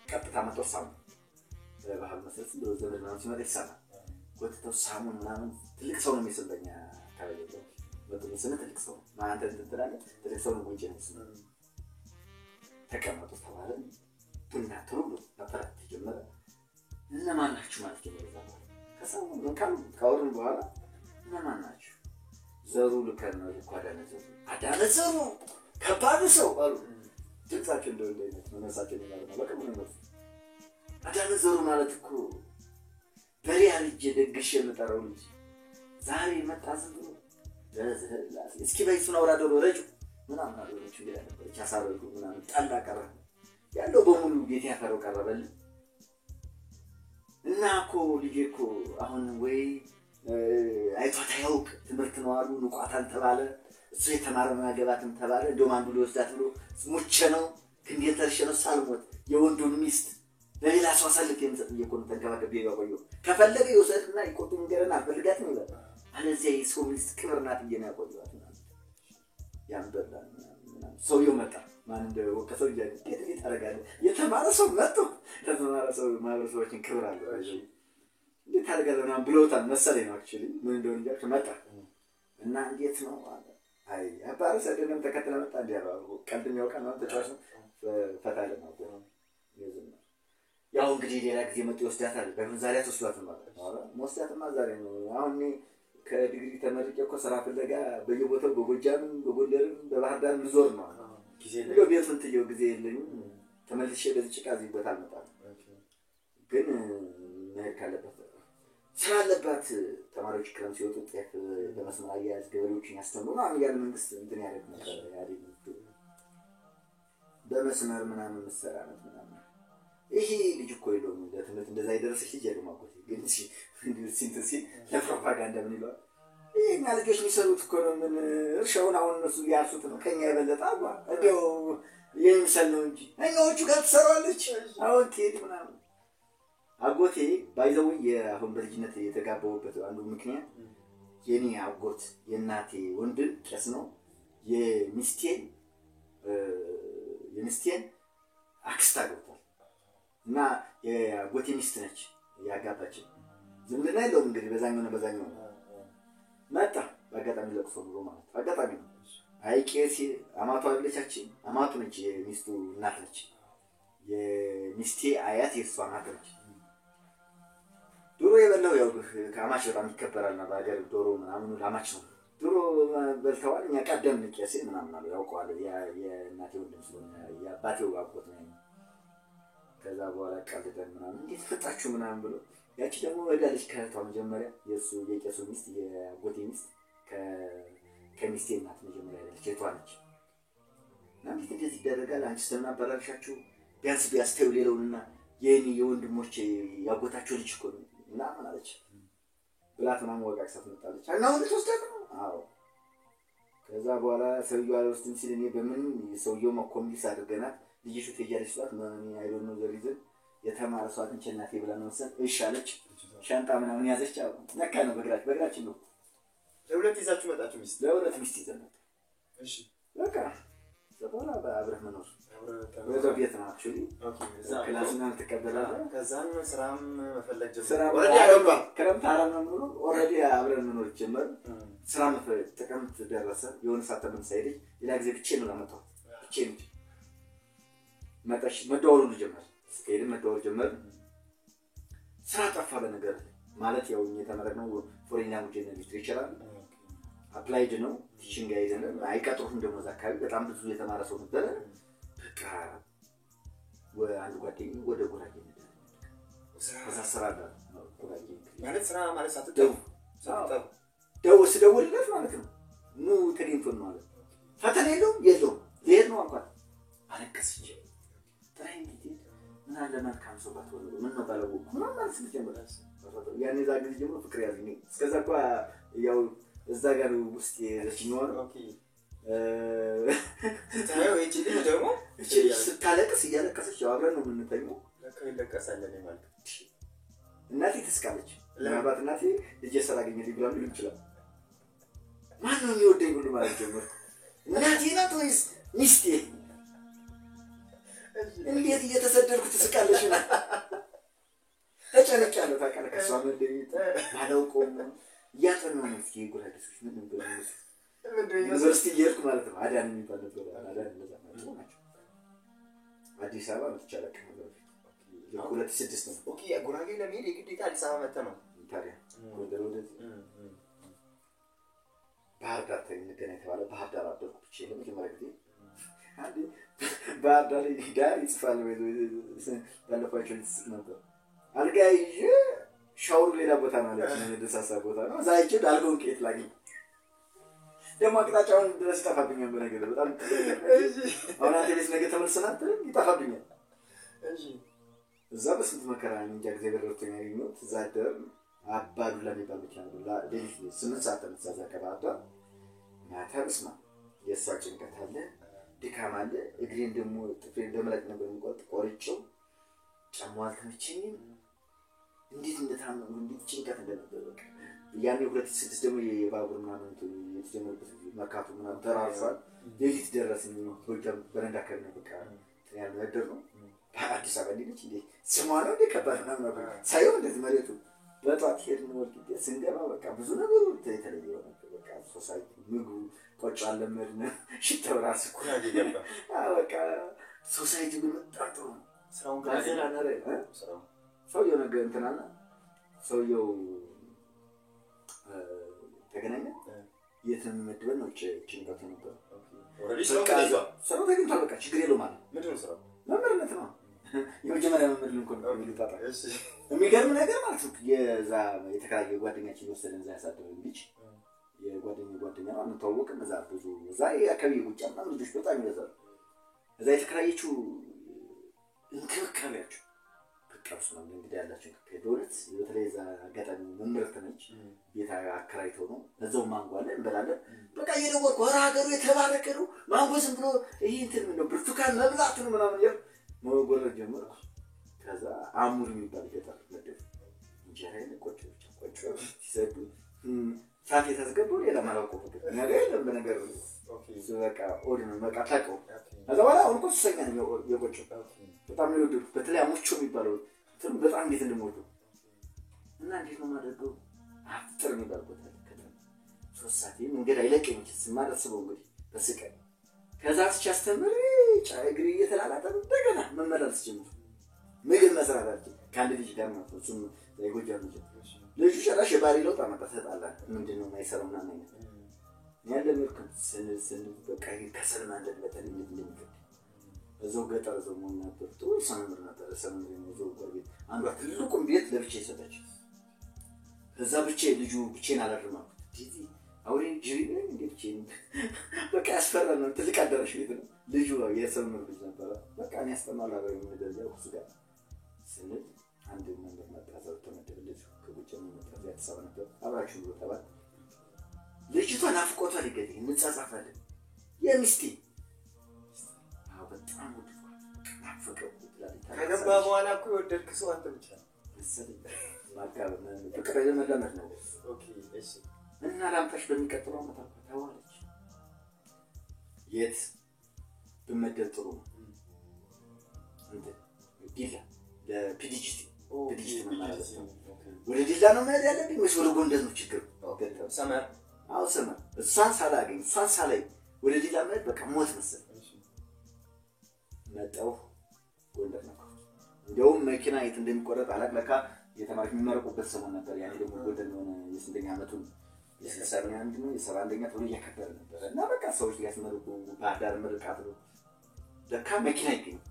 ቀጥታ መጥተው ሳሙ። በባህል መሰረት ዝም ብሎ ዘመድ ምናምን ሲመጣ ይሳማል። ጎትተው ሳሙን ምናምን። ትልቅ ሰው ነው የሚስም በእኛ አካባቢ ያለው መጥቶ የሚስምህ ትልቅ ሰው ነው። አንተ እንትን ትላለህ፣ ትልቅ ሰው ነው ጉንጭ ነው የሚስምህ። ተቀመጡ ተባለ። ቡና ቶሎ ብሎ መፈራት ተጀመረ። እነማን ናችሁ ማለት ጀመረ። እዛ በኋላ ከሰው ምን ካሉ ካወሩን በኋላ እነማን ናችሁ? ዘሩ ልከን ነው እኮ አዳነ ዘሩ፣ አዳነ ዘሩ ከባዱ ሰው አሉ። ድምጻቸው እንደው እንደ አይነት መነሳቸው ነው ማለት ነው። በቃ ምን ነው አዳነ ዘሩ ማለት እኮ በሬ አርጄ ደግሼ የምጠራው ልጅ ዛሬ መጣ ዝም ብሎ እስኪ በይ እሱን አውራ ዶሮ ረጩ ምናምን አሉ። ረጩ እንግዳ ነበረች አሳረዱ ምናምን ጠላ ቀረ ያለው በሙሉ ቤት ያፈረው ቀረበልን። እና እኮ ልጄ እኮ አሁን ወይ አይቷት አያውቅ ትምህርት ነው አሉ ንቋታል ተባለ። እሱ የተማረ ማገባትም ተባለ። እንደውም አንዱ ሊወስዳት ብሎ ሙቼ ነው ክንዴ ተርሼ ነው ሳልሞት የወንዱን ሚስት ለሌላ ሰው አሳልፌ የምሰጥ ብዬ እኮ ነው ተንከባክቤ ያቆየው። ከፈለገ ይውሰድና ይቆጡኝ ይንገረና አልፈልጋትም ይበል፣ አለዚያ የሰው ሚስት ክብር ናት ብዬ ነው ያቆየኋት ምናምን። ያን በላን ምናምን። ሰውየው መጣ። ማን እንደወቀሰው እያለ እንዴት እንዴት ታደርጋለህ? የተማረ ሰው መጥቶ ለተማረ ሰው ማህበረሰባችን ክብር አለ። እንዴት ታደርጋለህ ምናምን ብለውታል መሰለኝ ነው አክቹዋሊ ምን እንደሆነ እንጃ። መጣ እና እንዴት ነው አለ። አይ አባረ ሰደንም ተከትለ መጣ እንዴ አለው። ቀልድም ያውቃል ምናምን ተጫዋች ነው። ፈታ ያለ ነው። ያው እንግዲህ ሌላ ጊዜ መጥቶ ይወስዳታል። በምን ዛሬ አትወስዷትም ማለት ነው። ኧረ መወስዳትማ ዛሬ ነው። አሁን እኔ ከዲግሪ ተመርቄ እኮ ስራ ፍለጋ በየቦታው በጎጃምም በጎንደርም በባህር ዳርም ልዞር ነው። ጊዜ የለኝም። እንደው ቤቱን ትየው ጊዜ የለኝም። ተመልሼ በዚህ ጭቃ እዚህ ቦታ አልመጣም። ግን መሄድ ካለባት ስራ አለባት። ተማሪዎች ክረምት ሲወጡ ጤፍ በመስመር አያያዝ ገበሬዎችን ያስተምሩ ምናምን እያለ መንግስት እንትን ያደርግ ነበር። ኢህአዴግ በመስመር ምናምን የምትሰራ ናት ምናምን። ይሄ ልጅ እኮ የለውም ለትምህርት እንደዛ የደረሰች ልጅ የለውም። አጎቴ ግን እንትን ሲል ለፕሮፓጋንዳ ምን ይለዋል? ይሄ እኛ ልጆች የሚሰሩት እኮ ነው። ምን እርሻውን አሁን እነሱ ያርሱት ነው ከኛ የበለጠ አባ እንደው የሚምሰል ነው እንጂ እኛዎቹ ጋር ትሰራለች አሁን ትሄድ ምናምን። አጎቴ ባይዘው አሁን በልጅነት የተጋባሁበት አንዱ ምክንያት የኔ አጎት የእናቴ ወንድም ቄስ ነው። የሚስቴን አክስት አግብቷል እና የአጎቴ ሚስት ነች ያጋባችን። ዝምድና የለውም እንግዲህ በዛኛው ነው በዛኛው ነው። መጣ በአጋጣሚ ለቅሶ ብሎ ማለት ነው። አጋጣሚ ነው። አይ ቄስ አማቷ አይደለቻችን፣ አማቱ ነች፣ የሚስቱ እናት ነች። የሚስቴ አያት የእሷ እናት ነች። ዶሮ የበላው ያው ከአማች በጣም ይከበራልና በሀገር ዶሮ ምናምኑ ለአማች ነው። ዶሮ በልተዋል። እኛ ቀደምን ቄሴ ምናምን አሉ ያውቀዋል። የእናቴ ወንድም ስለሆነ የአባቴው አጎት ነው። ከዛ በኋላ ቀልደን ምናምን እንዴት መጣችሁ ምናምን ብሎ ያቺ ደግሞ ወዳለች ከእህቷ መጀመሪያ የእሱ የቄሱ ሚስት የአጎቴ ሚስት ከሚስቴ እናት መጀመሪያ ያለች እህቷ ነች። እና እንዴት እንደዚህ ይደረጋል? አንቺ ስለምን አበላሻችሁ? ቢያንስ ቢያንስ ተይው ሌላውንና የኔ የወንድሞቼ ያጎታቸው ልጅ እኮ ነው ምናምን አለች ብላት ምናምን ወጋግሳ ትመጣለች። እና አሁን ልትወስዳት ነው? አዎ። ከዛ በኋላ ሰውየው አልወስድም ሲል እኔ በምን ሰውየው መኮምቢስ አድርገናት ልጅቱ ትሄጃለች ስላት እኔ I don't know the reason የተማረ ሰው አግኝቼ እናቴ ብላ ነው መሰል እሺ አለች። ሻንጣ ምናምን ያዘች። አዎ ነካ ነው በእግራችን ነው። ለሁለት ይዛችሁ መጣችሁ ሚስት? ለሁለት ሚስት ይዘን መጣን። እሺ። በቃ በኋላ አብረህ መኖር በዛው ቤት ነው actually class ምናምን ትቀበላለህ። ከዛም ስራም መፈለግ ጀመርክ። ስራ already አገባ። ክረምት አረም ነው የምኖረው። Already አብረን መኖር ጀመር። ስራ መፈለግ ጥቅምት ደረሰ። የሆነ ሰዓት ተመልሳ ሄደች። ሌላ ጊዜ ብቻዬን ነው ያመጣሁት። ብቻዬን መጣች። መደዋወሉ ጀመር። እስከሄድን መደዋወል ጀመር። ስራ ጠፋ። በነገር ማለት ያው እኛ የተመረቅነው foreign language እና literature አለ applied ነው teaching አይደለም። አይቀጥሩህም ደግሞ እዛ አካባቢ በጣም ብዙ የተማረ ሰው ነበረ። በቃ አንድ ጓደኛዬ ወደ ጉራጌ ነበር። ከዛ ስራ አለ ጉራጌ ማለት ስራ ማለት ሳትጠሩ ሳትጠሩ ደው ስደውልለት ማለት ነው ኑ ተገኝቶን ማለት ፈተና የለውም የለውም ልሄድ ነው አልኳት። አለቀሰች። ጥራኝ እንግዲህ ምን አለ መልካም ሰው ባትሆን ኖሮ ምን ነው ባላወቅኩ ምናምን ማለት ስትጀምር ያኔ እዛ ጊዜ ጀምሮ ፍቅር ያዘኝ። እስከዛ እኮ ያው እዛ ጋር ውስጥ የዘችኛዋ ነው። ስታየው ይህቺ ልጅ ደግሞ እቺ ልጅ ስታለቅስ እያለቀሰች ያው አብረን ነው የምንተኛው። ለካ ይለቀሳል እኔ ማለት እናቴ ትስቃለች። ምናልባት እናቴ ልጄ ስራ አገኘልኝ ብላ ሊሆን ይችላል። ማን ነው የሚወደኝ ሁሉ ማለት ጀመርኩ። እናቴ ናት ወይስ ሚስቴ? እንዴት እየተሰደድኩ ትስቃለች? ና ተጨንቄያለሁ። ታውቃለህ፣ ከእሷ መለየት ባላውቀውም እያጠናሁ ነው። እስኪ የጉራጌ ሰዎች ምን ነበር የሚመስሉት? ዩኒቨርሲቲ እየሄድኩ ማለት ነው። አዳን የሚባል ነበር። አዳን እንደዛ ናቸው ናቸው። አዲስ አበባ መጥቼ አላውቅም ነበር በፊት። 2006 ነው። Okay፣ ጉራጌ ለመሄድ የግዴታ አዲስ አበባ መተህ ነው። ታዲያ ጎንደር ወደዚህ ባህር ዳር እንገናኝ ተባለ። ባህር ዳር አደርኩ ብቻዬን ለመጀመሪያ ጊዜ። አንዴ ባህር ዳር ዳር ይጽፋል ባለፋቸው ስቅ ነበር። አልጋ ይዤ ሻወሩ ሌላ ቦታ ማለት ነው፣ ደሳሳ ቦታ ነው። እዛ ሄጄ አልጋውን ከየት ላግኝ? ደግሞ አቅጣጫውን ድረስ ይጠፋብኛል። በነገር በጣም አሁን አንተ ቤት ነገ ተመልሰናል ይጠፋብኛል። እዛ በስንት መከራ እንጃ እግዚአብሔር ረድቶኝ ያገኘሁት። እዛ አደርን። አባዱላ የሚባል መኪና ነው። ሌሊት 8 ሰዓት ተነሳ እዛ ከባህር ዳር ማታ። በስመ አብ የእሷ ጭንቀት አለ፣ ድካም አለ። እግሬን ደግሞ ጥፍሬን በመላጭ ነበር የሚቆርጥ ቆርጬው፣ ጫማው አልተመቸኝም። እንዴት እንደታመምኩ እንዴት ጭንቀት እንደነበር በቃ ያኔ 2006 ደግሞ የባቡር ምናምን የተጀመረበት ጊዜ መርካቶ ምናምን ተራርሷል። ሌሊት ደረስን። ጎጃም በረንዳ አካባቢ ነው በቃ እንትን ያልነው ያደርነው። አዲስ አበባ እንዴት ነች እንዴ ስሟ ነው እንዴ ከባድ ምናምን ነበር ሳይሆን እንደዚህ መሬቱ። በጧት ሄድን ወልቂጤ ስንገባ በቃ ብዙ ነገሩ የተለየ ሆነ። በቃ society፣ ምግቡ ቆጮ አልለመድንም፣ ሽታው ራሱ ጉራጌ ገባ። በቃ society ግን በጣም ጥሩ ነው። ስራውን ግን ባዘራነረ ስራውን ሰውየው ነገር እንትን አለ። ሰውየው ተገናኘ። የት ነው የሚመድበን ነው ጭንቀቱ ነበር። Already ስራው ተይዟል። ስራው ተገኝቷል። በቃ ችግር የለውም አለ። ምንድን ነው ስራው? መምህርነት ነው። የመጀመሪያ መምህር ልንኮ ነው የሚሉት። እሺ የሚገርም ነገር ማለት ነው። የዛ የተከራየ ጓደኛችን የወሰደን እዛ ያሳደረን ልጅ የጓደኛ ጓደኛ ነው፣ አንተዋወቅም። እዛ ብዙ እዛ የአካባቢ የጎጃም ምናምን ልጆች በጣም ይበዛሉ። እዛ የተከራየችው እንክብካቤያቸው በቃ በስመ አብ እንግዲህ ያላቸው እንክብካቤ በእውነት በተለይ እዛ አጋጣሚ መምህርት ነች። ቤት አከራይተው ነው እዛው ማንጎ አለ እንበላለን። በቃ እየደወልኩ ኧረ ሀገሩ የተባረከ ነው ማንጎ ዝም ብሎ ይሄ እንትን ነው ብርቱካን መብላት ነው ምናምን እያልኩ መጎረር ጀመርኩ። ከዛ አሙር የሚባል ገጠር መደብ እንጀራ የለ ቆጮ ብቻ ቆጮ ሲሰዱ ሳት የታስገባው ሌላ ማላውቀው ምግብ ነገር የለም። በነገር በቃ odd ነው በቃ አታውቀውም። ከዛ በኋላ አሁን እኮ ሱሰኛ ነኝ የቆጮ በጣም ነው የወደድኩት። በተለይ አሙቾ የሚባለው እንትኑ በጣም እንዴት እንደምወደው እና እንዴት ነው የማደርገው? አፍጥር የሚባል ቦታ አለ ከተማ 3 ሰዓት መንገድ አይለቀኝም ስማደስበው እንግዲህ በስቃይ ከዛ ስቻስተምር እግሬ እየተላላጠ እንደገና መመላለስ ጀመርኩ። ምግብ መስራት አልችልም። ከአንድ ልጅ ጋር ማለት ነው። እሱም የጎጃም ልጅ ልጁ ጭራሽ የባህሪ ለውጥ አመጣ። ተጣላን። ምንድን ነው የማይሰራው ምናምን አይነት እኔ አልለመድኩም። ስንል ስንል በቃ ይሄ ከሰል ማንደድ በተለይ እንዴት እንደሚከብድ እዛው ገጠር እዛው መሆን ነበር። ጥሩ ሰመምር ነበር። ሰመምር ነው እዛው ጎረቤት አንዷ ትልቁን ቤት ለብቻ የሰጠች እዛ ብቻዬን ልጁ ብቻዬን አላድርም አልኩት። ዲዚ አውሬ ጅብ ነኝ እንዴ ብቻዬን በቃ ያስፈራል ነው። ትልቅ አዳራሽ ቤት ነው። ልጁ የሰመምር ልጅ ነበረ። በቃ እኔ አስጠማለሁ አብረን እንደዚያ እሱ ጋር ስንል አንድ መምህር መጣ። እዛው ተመደበ ልጁ ከጎጃም የመጣ እዚያ አዲስ አበባ ነበር። አብራችሁ ብሎ ተባለ። ልጅቷ ናፍቆቷ ሊገድል እንጻጻፋለን። የሚስቴ አዎ በጣም ወደድኳት። ናፈቀው ትላለች። ከገባ በኋላ እኮ የወደድክ ሰው አንተ ብቻ ነህ። መሰለኝ ማጋበ ፍቅር መለመድ ነው። Okay እሺ እና ላምጣሽ በሚቀጥለው ዓመት አልኳት። አዎ አለች። የት ብመደብ ጥሩ ነው። እንትን ዲላ ለ PDGT PDGT መማር አለብኝ። ወደ ዲላ ነው መሄድ ያለብኝ ወይስ ወደ ጎንደር ነው ችግሩ? Summer። አዎ summer። እሷን ሳላገኝ እሷን ሳላይ ወደ ዲላ መሄድ በቃ ሞት መሰለኝ። መጣሁ፣ ጎንደር ነበር። እንዲያውም መኪና የት እንደሚቆረጥ አላቅ። ለካ የተማሪዎች የሚመረቁበት ሰሞን ነበር። ያኔ ደግሞ ጎንደር የሆነ የስንተኛ ዓመቱን የ61 ነው የ71ኛ ተብሎ እያከበረ ነበረ እና በቃ ሰዎች ሊያስመርቁ ባህር ዳር ምርቃት ነው። ለካ መኪና ይገኛል።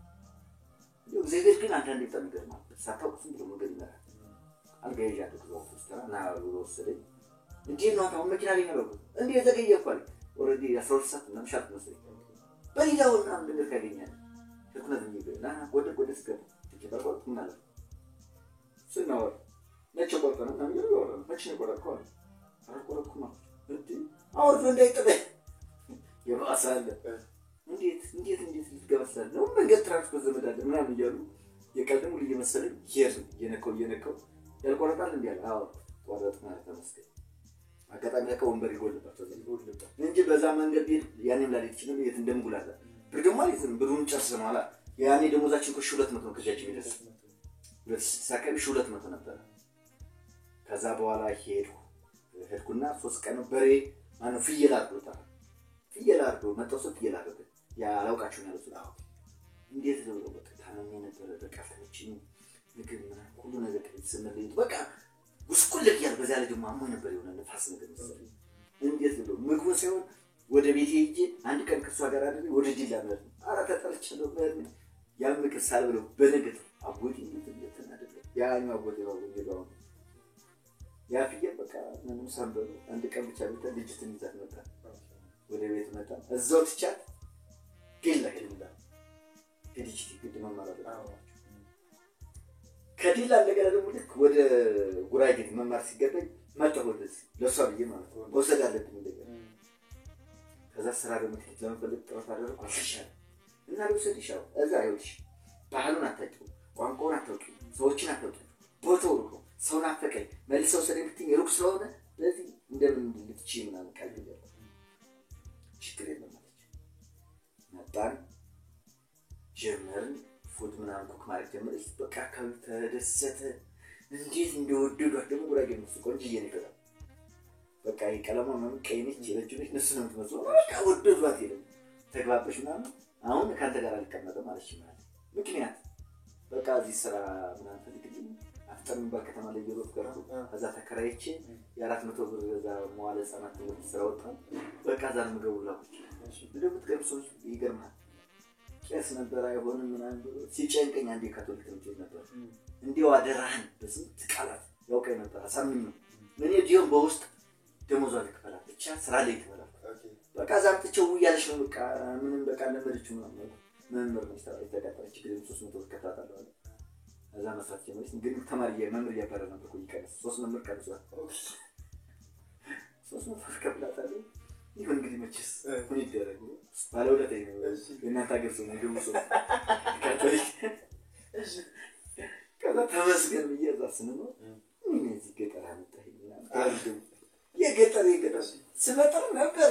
እንደው እግዚአብሔር ግን አንዳንዴ በጣም ይገርማል። ሳታውቅ ዝም ብሎ መንገድ ይመራል። አልጋ ይዣለሁ ከዛ አውቶቡስ ተራ ና ብሎ ወሰደኝ። እንዴት ነው አሁን መኪና ላይ ነው እንዴ የዘገየ እኮ አለኝ። Already 12 ሰዓት ምናምን sharp መሰለኝ። በሌላው ምናምን ድንገት ያገኛል ፍጥነት የሚገ ና ጎንደር ጎንደር ስገባ ትኬት አልቆረጥኩም ማለት ነው። ስናወራ መቼ ቆርጠህ ነው ምናምን እያሉ ያወራሉ። መቼ ነው የቆረጥከው አለ። አልቆረጥኩም አልኩት። እንዴ አውርዶ እንዳይጥለኝ የባሰ አለ። እንዴት እንዴት እንዴት ልትገባ ትችላለህ? ነው መንገድ ትራንስፖርት ዘመድ አለ ምናምን እያሉ የቀልድም ሁሉ እየመሰለኝ ሄድን። እየነካው እየነካው ያልቆረጣል እንዲ አለ። አዎ ቆረጥኩ ማለት ተመስገን። አጋጣሚ ለካ ወንበር ይጎልባቸው እንጂ በዛ መንገድ ብሄድ ያኔም ላልሄድ እችላለሁ። የት እንደምጉላላ ብር ደግሞ አልይዝም። ብሩን ጨርሰነዋል። ያኔ ደሞዛችን እኮ 1200 ነው ከእጃችን የሚደርስ 2006 አካባቢ 1200 ነበረ። ከዛ በኋላ ሄድኩ ሄድኩና 3 ቀን በሬ ማነው ፍየል አርዶ ጠራ። ፍየል አርዶ መጣው ሰው ፍየል አረደ። ያ አላውቃችሁም ያለው ሰው እንዴት ነው ብሎ በቃ ታምሜ ነበረ። በቃ አልተመቸኝም። ምግብ ምናምን ሁሉ ነገር ከቤተሰብ መለየቱ በቃ ጉስቁል ብያለሁ። በዚያ ላይ ደግሞ አሞኝ ነበር የሆነ ንፋስ ነገር መሰለኝ። እንዴት ብሎ ምግቡን ሳይሆን ወደ ቤቴ ሄጄ አንድ ቀን ከእሷ ጋር አድሬ ወደ ዲላ መሄድ ነው። ኧረ ተጠልቻለሁ መሄድ ነው። ያን ምግብ ሳልበለው በነገታው አጎቴ እንዴት እንደተናደደ ያኛው አጎቴ ነው የሚለው ያ ፍየል በቃ ምንም ሳንበለው አንድ ቀን ብቻ ቤተ ልጅቱን ይዛት መጣ። ወደ ቤት መጣ። እዛው ትቻት ዲላ ሄድኩ። PDGT ግድ መማር አለብኝ። ከዲላ እንደገና ደግሞ ልክ ወደ ጉራጌ መማር ሲገባኝ መጣሁ ወደዚህ ለእሷ ብዬ ማለት ነው። መውሰድ አለብኝ እንደገና። ከዛ ስራ ደግሞ ትኬት ለመፈለግ ጥረት አደረኩ፣ አልተቻለም። እና ልውሰድሽ አዎ። እዛ ይኸውልሽ ባህሉን አታውቂውም፣ ቋንቋውን አታውቂውም፣ ሰዎችን አታውቂውም፣ ቦታው ሩቅ ነው፣ ሰው ናፈቀኝ፣ መልሰው ውሰደኝ ብትይኝ ሩቅ ስለሆነ ስለዚህ እንደምን ልትችይ ምናምን ቃል ገባሁ። ችግር የለም አለች። መጣን ጀመርን፣ food ምናምን cook ማድረግ ጀመረች። በቃ አካባቢው ተደሰተ። እንዴት እንደወደዷት ደግሞ ጉራጌ እነሱ ቆንጅዬ ነች በጣም በቃ ይሄ ቀለሟ ምናምን ቀይ ነች፣ ረጅም ነች፣ እነሱ ነው የምትመስለው። በቃ ወደዷት። የለም ተግባበሽ ምናምን። አሁን ከአንተ ጋር አልቀመጥም አለች ማለት ምክንያት በቃ እዚህ ስራ ምናምን ፈልግልኝ አፍጠር የሚባል ከተማ ላይ እየሮጥኩ ቀርኩ። ከዛ ተከራይቼ የ400 ብር እዛ መዋለ ህጻናት ትምህርት ስራ ወጣ። በቃ እዛ ነው የምገቡ ብላ ቁጭ። እንደው የምትገርም ሰዎች ይገርምሃል። ቄስ ነበር አይሆንም ምናምን ብሎ ሲጨንቀኝ አንዴ ካቶሊክ ትምህርት ቤት ነበር። እንዲያው አደራህን በስንት ቃላት ያውቀኝ ነበር አሳምኜው እኔ ዲዮም በውስጥ ደሞዟ ልክፈላት ብቻ ስራ ላይ ትበላል። በቃ እዛ አምጥቼው እያለች ነው በቃ ምንም በቃ ለመደችው ምናምን አልኩት። መምህር ነች ተባለች፣ ተቀጠረች። ችግር የለም 300 ብር እከፍላታለሁ አለ። እዛ መስራት ጀመረች። ግን ተማሪ መምህር እያባረረ ነበር እኮ እየቀነሰ 3 መምህር ቀንሷል። 300 ብር እከፍላታለሁ። ይሁን እንግዲህ መቼስ ምን ይደረግ። ባለውለታዬ ነው። የእናንተ ሀገር ሰው ነው የደቡብ ሰው ካቶሊክ። ከዛ ተመስገን ብዬ እዛ ስንኖር ምን እዚህ ገጠር አመጣኸኝ ምናምን የገጠር የገጠር ስመጥር ነበር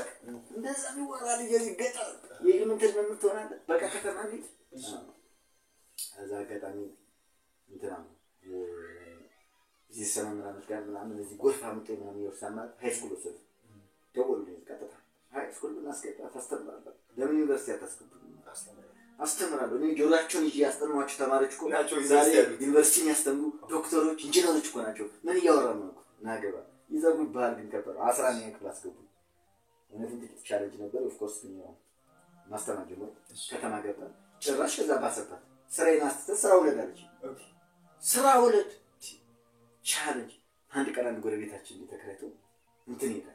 እንደዛ የሚወራ ልጅ የዚህ ገጠር የ elementary መምህር ትሆናለህ። በቃ ከተማ እንሂድ። ከዛ አጋጣሚ እንትና እዚህ ሰማ ምናምን ጋር ምናምን እዚህ ጎርፍ አምጤ ምናምን ይወርሳማ high school ወሰዱ። ደወሉልኝ ቀጥታ high school ብናስገባ ታስተምራለህ፣ ለምን ዩኒቨርሲቲ አታስገቡም? አስተምራለሁ። እኔ ጆሮአቸውን ይዤ ያስጠኗቸው ተማሪዎች እኮ ናቸው ዛሬ ዩኒቨርሲቲ ያሉት። ዩኒቨርሲቲ የሚያስተምሩ ዶክተሮች፣ ኢንጂነሮች እኮ ናቸው። ምን እያወራን ነው? ናገባ ይዘጉብሃል። ግን ከበረ 11ኛ ክፍል አስገቡ። እውነትም ጥቂት challenge ነበር። Of course ግን ያው ማስተማር ጀመርኩ። ከተማ ገባ። ጭራሽ ከዛ ባሰባት። ስራዬን አስትተህ ስራ ውለድ አለች። ስራ ውለድ challenge። አንድ ቀን አንድ ጎረቤታችን ተከራይቶ እንትን ይላል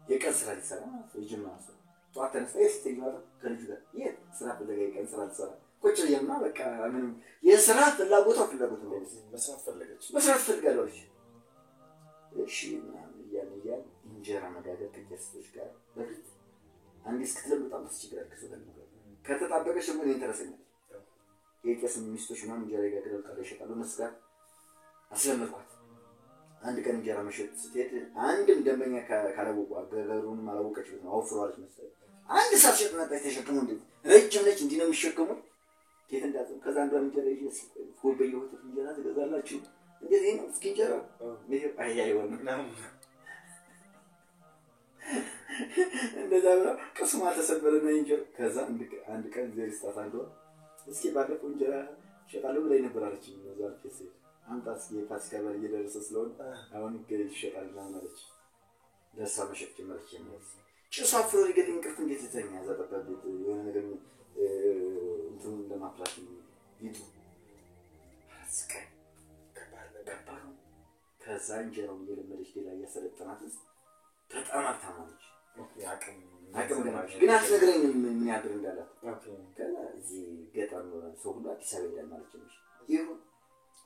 የቀን ስራ ሊሰራ ማለት ነው። የጅማ ሰው ጠዋት ተነስታ የት ስትሄጂ ማለት ከልጁ ጋር የት ስራ ፍለጋ የቀን ስራ ልሰራ ቁጭ ብዬማ በቃ ምንም የስራ ፍላጎቷ ፍላጎት እንዳይመስል መስራት ፈለገች። መስራት እፈልጋለሁ አለች። እሺ ምናምን እያልን እያልን እንጀራ መጋገር ከቄሶች ጋር በፊት አንዴ እስክትለምድ በጣም ታስቸግራለች። ከሰው ጋር መጋገር ከተጣበቀች ደግሞ እኔን ትረሳኛለች። የቄስ ሚስቶች ምናምን እንጀራ ይጋግራሉ፣ ጠላ ይሸጣሉ። እነሱ ጋር አስለመድኳት። አንድ ቀን እንጀራ መሸጥ ስትሄድ አንድም ደንበኛ ካላወቁ አገገሩንም አላወቀችበትም አወፍረዋለች መሰለኝ። አንድ ሳትሸጥ መጣች ተሸክሞ እንዴት ረጅም ነች እንዲህ ነው የሚሸከሙት ኬት እንዳዘው ከዛ አንዷን እንጀራ ይዤ በየሆቴል እንጀራ ትገዛላችሁ እንደዚህ ነው እስኪ እንጀራ ይሄ አይ አይሆንም እንደዛ ብላ ቅስሟ ተሰበረና እንጀራ ከዛ አንድ ቀን ዜር ስታት አንዷ እስኪ ባለፈው እንጀራ እሸጣለሁ ብላኝ ነበር አለችኝ። እዛ ኬስ አምጣ እስኪ የፋሲካ በዓል እየደረሰ ስለሆነ አሁን ይሸጣል ምናምን አለች። ለእሷ መሸጥ ጀመረች። ጭሷ አፍሮ ሊገድል እንቅልፍ እንዴት ልተኛ እዛ ጠባብ ቤት የሆነ ነገር እንትኑን ለማፍላት ሊጡ ስቃይ ከባድ ነው። ከዛ እንጀራውን እየለመደች ሌላ እያሰለጠናት በጣም ሀብታም ሆነች። አቅም ገናች ግን አትነግረኝም ምን ያህል ብር እንዳላት። ከዛ እዚህ ገጠር ሰው ሁሉ አዲስ አበባ ይሄዳል ማለት ጀመረች። ይሁን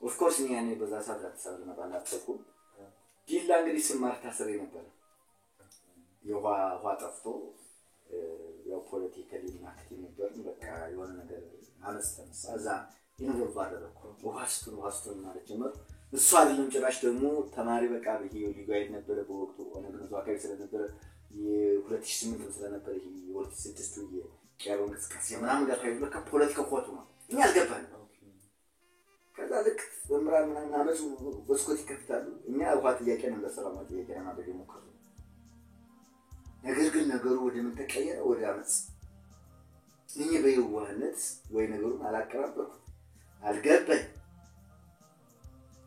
of course እኔ ያኔ በዛ ሰዓት አዲስ አበባ ልመጣ አላሰብኩም። ዲላ እንግዲህ ስማር ታስሬ ነበረ። የውሃ ውሃ ጠፍቶ ያው politically active ነበር። በቃ የሆነ ነገር አመፅ ተነሳ። እዛ involve አደረኩ። ውሃ ስጡን ውሃ ስጡን ማለት ጀመር። እሱ አይደለም ጭራሽ ደግሞ ተማሪ በቃ ይሄ ልዩ ኃይል ነበረ በወቅቱ ኦነግ እዛው አካባቢ ስለነበረ የ2008 ስለነበረ ይሄ የ2006 የቄሮ እንቅስቃሴ ምናምን ጋር ተያይዞ በቃ ፖለቲካ hot ነው። እኛ አልገባንም። ከዛ ልክ መምህራን ምናምን አመፁ መስኮት ይከፍታሉ። እኛ ውሃ ጥያቄ ነው ለሰላማዊ ጥያቄ ለማድረግ የሞከርነው። ነገር ግን ነገሩ ወደ ምን ተቀየረ? ወደ አመፅ። እኔ በየዋህነት ወይ ነገሩን አላቀራበርኩም፣ አልገባኝ።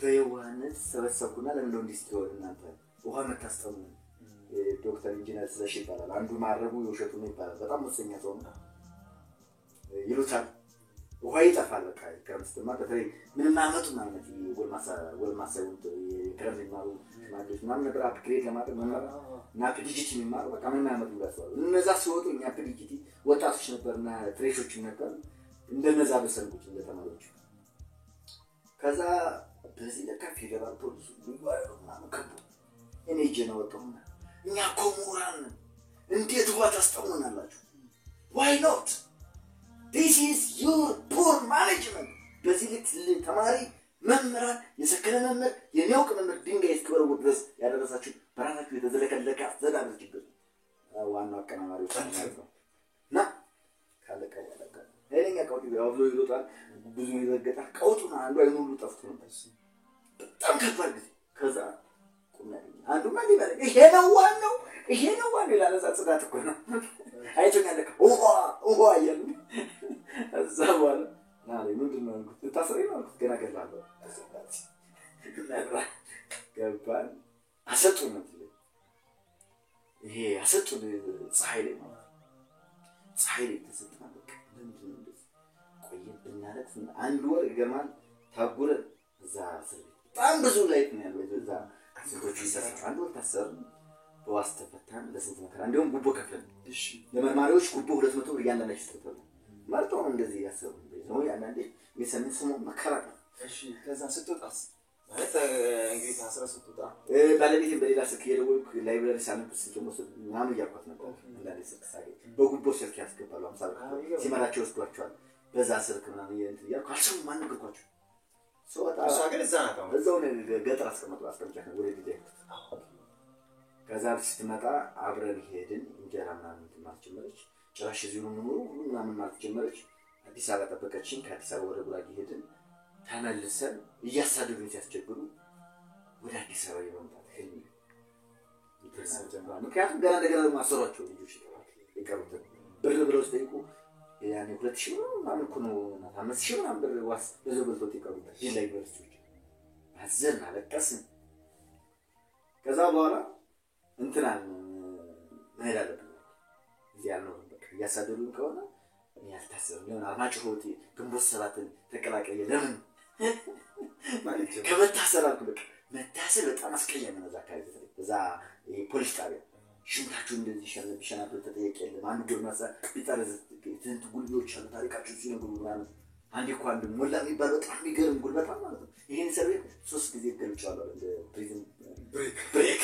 በየዋህነት ሰበሰብኩና ለምን ነው እንዲህ ስትሆን እናንተ ውሃ የምታስጠሙ? ዶክተር ኢንጂነር ስለሺ ይባላል። አንዱ ማረጉ የውሸቱ ነው ይባላል። በጣም ሙሰኛ ሰው ነው ይሉታል። ውሃ ይጠፋል። በቃ ክረምት ስትማር በተለይ ምንም አያመጡም አይነት ጎልማሳ የክረምት የሚማሩ ሽማግሌዎች ምናምን ነበር upgrade ለማድረግ መማር እና PGT የሚማሩ በቃ ምንም አያመጡም ብለው እነዛ ሲወጡ እኛ PGT ወጣቶች ነበርና fresh ኦች ነበር እንደነዛ በሰልጎች እንደ ተማሪዎች። ከዛ በዚህ ለካ ፌደራል ፖሊሱ ልዩ ኃይሉ ምናምን ከቡ እኔ እጄን አወጣሁና እኛ እኮ ምሁራን ነን፣ እንዴት ውሃ ታስጠሙናላችሁ? Why not? This is your poor management። በዚህ ልክ ተማሪ መምህራን፣ የሰከነ መምህር፣ የሚያውቅ መምህር ድንጋይ እስኪወረውር ድረስ ያደረሳችሁ በራሳችሁ የተዘለከለከ አስተዳደር ችግር ነው። ዋናው አቀናባሪዎች ማለት ነው። እና ካለቀ በኋላ ኃይለኛ ቀውጢ አብዞ ይሮጣል፣ ብዙ ይረገጣል። ቀውጡን አንዱ አይኑ ሁሉ ጠፍቶ ነበር። በጣም ከባድ ጊዜ። ከዛ ቁም ያገኘ አንዱማ እንዲህ በለ ይሄ ነው ዋናው፣ ይሄ ነው ዋናው ይላል። እዛ ጽዳት እኮ ነው አይቶኛል። ለካ ውሃ ውሃ እያሉ እዛ በኋላ ና አለኝ። ምንድን ነው አልኩት። ልታስረኝ ነው አልኩት። ገና እገላለሁ። ገባን። አሰጡን ነው ይሄ አሰጡን። ፀሐይ ላይ ማለት ፀሐይ ላይ ተሰጥተን በቃ ለምንድን ነው እንደዚህ ቆየን ብናለቅስ አንድ ወር ይገርማል። ታጉረን እዛ እስር ቤት በጣም ብዙ life ነው ያለው እዛ ስንቶቹ ይሰራል። አንድ ወር ታሰርን፣ በዋስ ተፈታን። ለስንት መከራ እንዲሁም ጉቦ ከፍለን ለመርማሪዎች ጉቦ 200 ብር እያንዳንዳቸው ተከፈለ። መርጠው ነው እንደዚህ ያሰቡ ነው። አንዳንዴ የሰሜን ስሙ መከራ ነው። እሺ ከዛ ስትወጣስ ማለት እንግዲህ ታስረህ ስትወጣ ባለቤቴን በሌላ ስልክ እየደወልኩ library ሳነብ ስልክ ምናምን እያልኳት ነበር። አንዳንዴ ስልክ ሳገኝ በጉቦ ስልክ ያስገባሉ። 50 ብር ሲመራቸው ይወስዷቸዋል። በዛ ስልክ ምናምን እንትን እያልኩ አልሰሙም፣ አልነገርኳቸውም። ስወጣ እሷ ግን እዛ ናት አሁን። እዛው ነው ገጠር አስቀምጫት ነው ወደ ዲላ የሄድኩት። ከዛ ስትመጣ አብረን ሄድን። እንጀራ ምናምን እንትን ማለት ጀመረች። ጭራሽ እዚሁ ነው የምኖረው ሁሉ ምናምን ማለት ጀመረች። አዲስ አበባ ጠበቀችኝ። ከአዲስ አበባ ወደ ጉራጌ ሄድን። ተመልሰን እያሳደዱን ሲያስቸግሩ ወደ አዲስ አበባ የመምጣት ህልም። ምክንያቱም ገና እንደገና ደግሞ አሰሯቸው ልጆች የቀሩትን ብር ብለው ሲጠይቁ ያኔ 2000 ምናምን እኮ ነው 5000 ምናምን ብር ዋስ በዛው በልቶት የቀሩት ዲላ ዩኒቨርሲቲዎች። አዘን አለቀስን። ከዛ በኋላ እንትን መሄድ አለብን እዚህ አልኖርም። በቃ እያሳደዱን ከሆነ እኔ አልታሰርም። ለምን አርማጭሆ ግንቦት 7ን ተቀላቀየ ለምን ከመታሰር አልኩ። በቃ መታሰር በጣም አስቀያሚ ነው። እዛ አካባቢ በተለይ እዛ ፖሊስ ጣቢያ ሽንታችሁ እንደዚህ ቢሸናበት ተጠያቂ የለም። አንዱ ጎልማሳ ቢጠረዝ ስንት ጉልቤዎች አሉ ታሪካቸው ሲነግሩ ምናምን። አንዴ እኮ አንድ ሞላ የሚባል በጣም የሚገርም ጉልበታም ማለት ነው። ይሄን እስር ቤት 3 ጊዜ ገልጬዋለሁ እንደ prison break።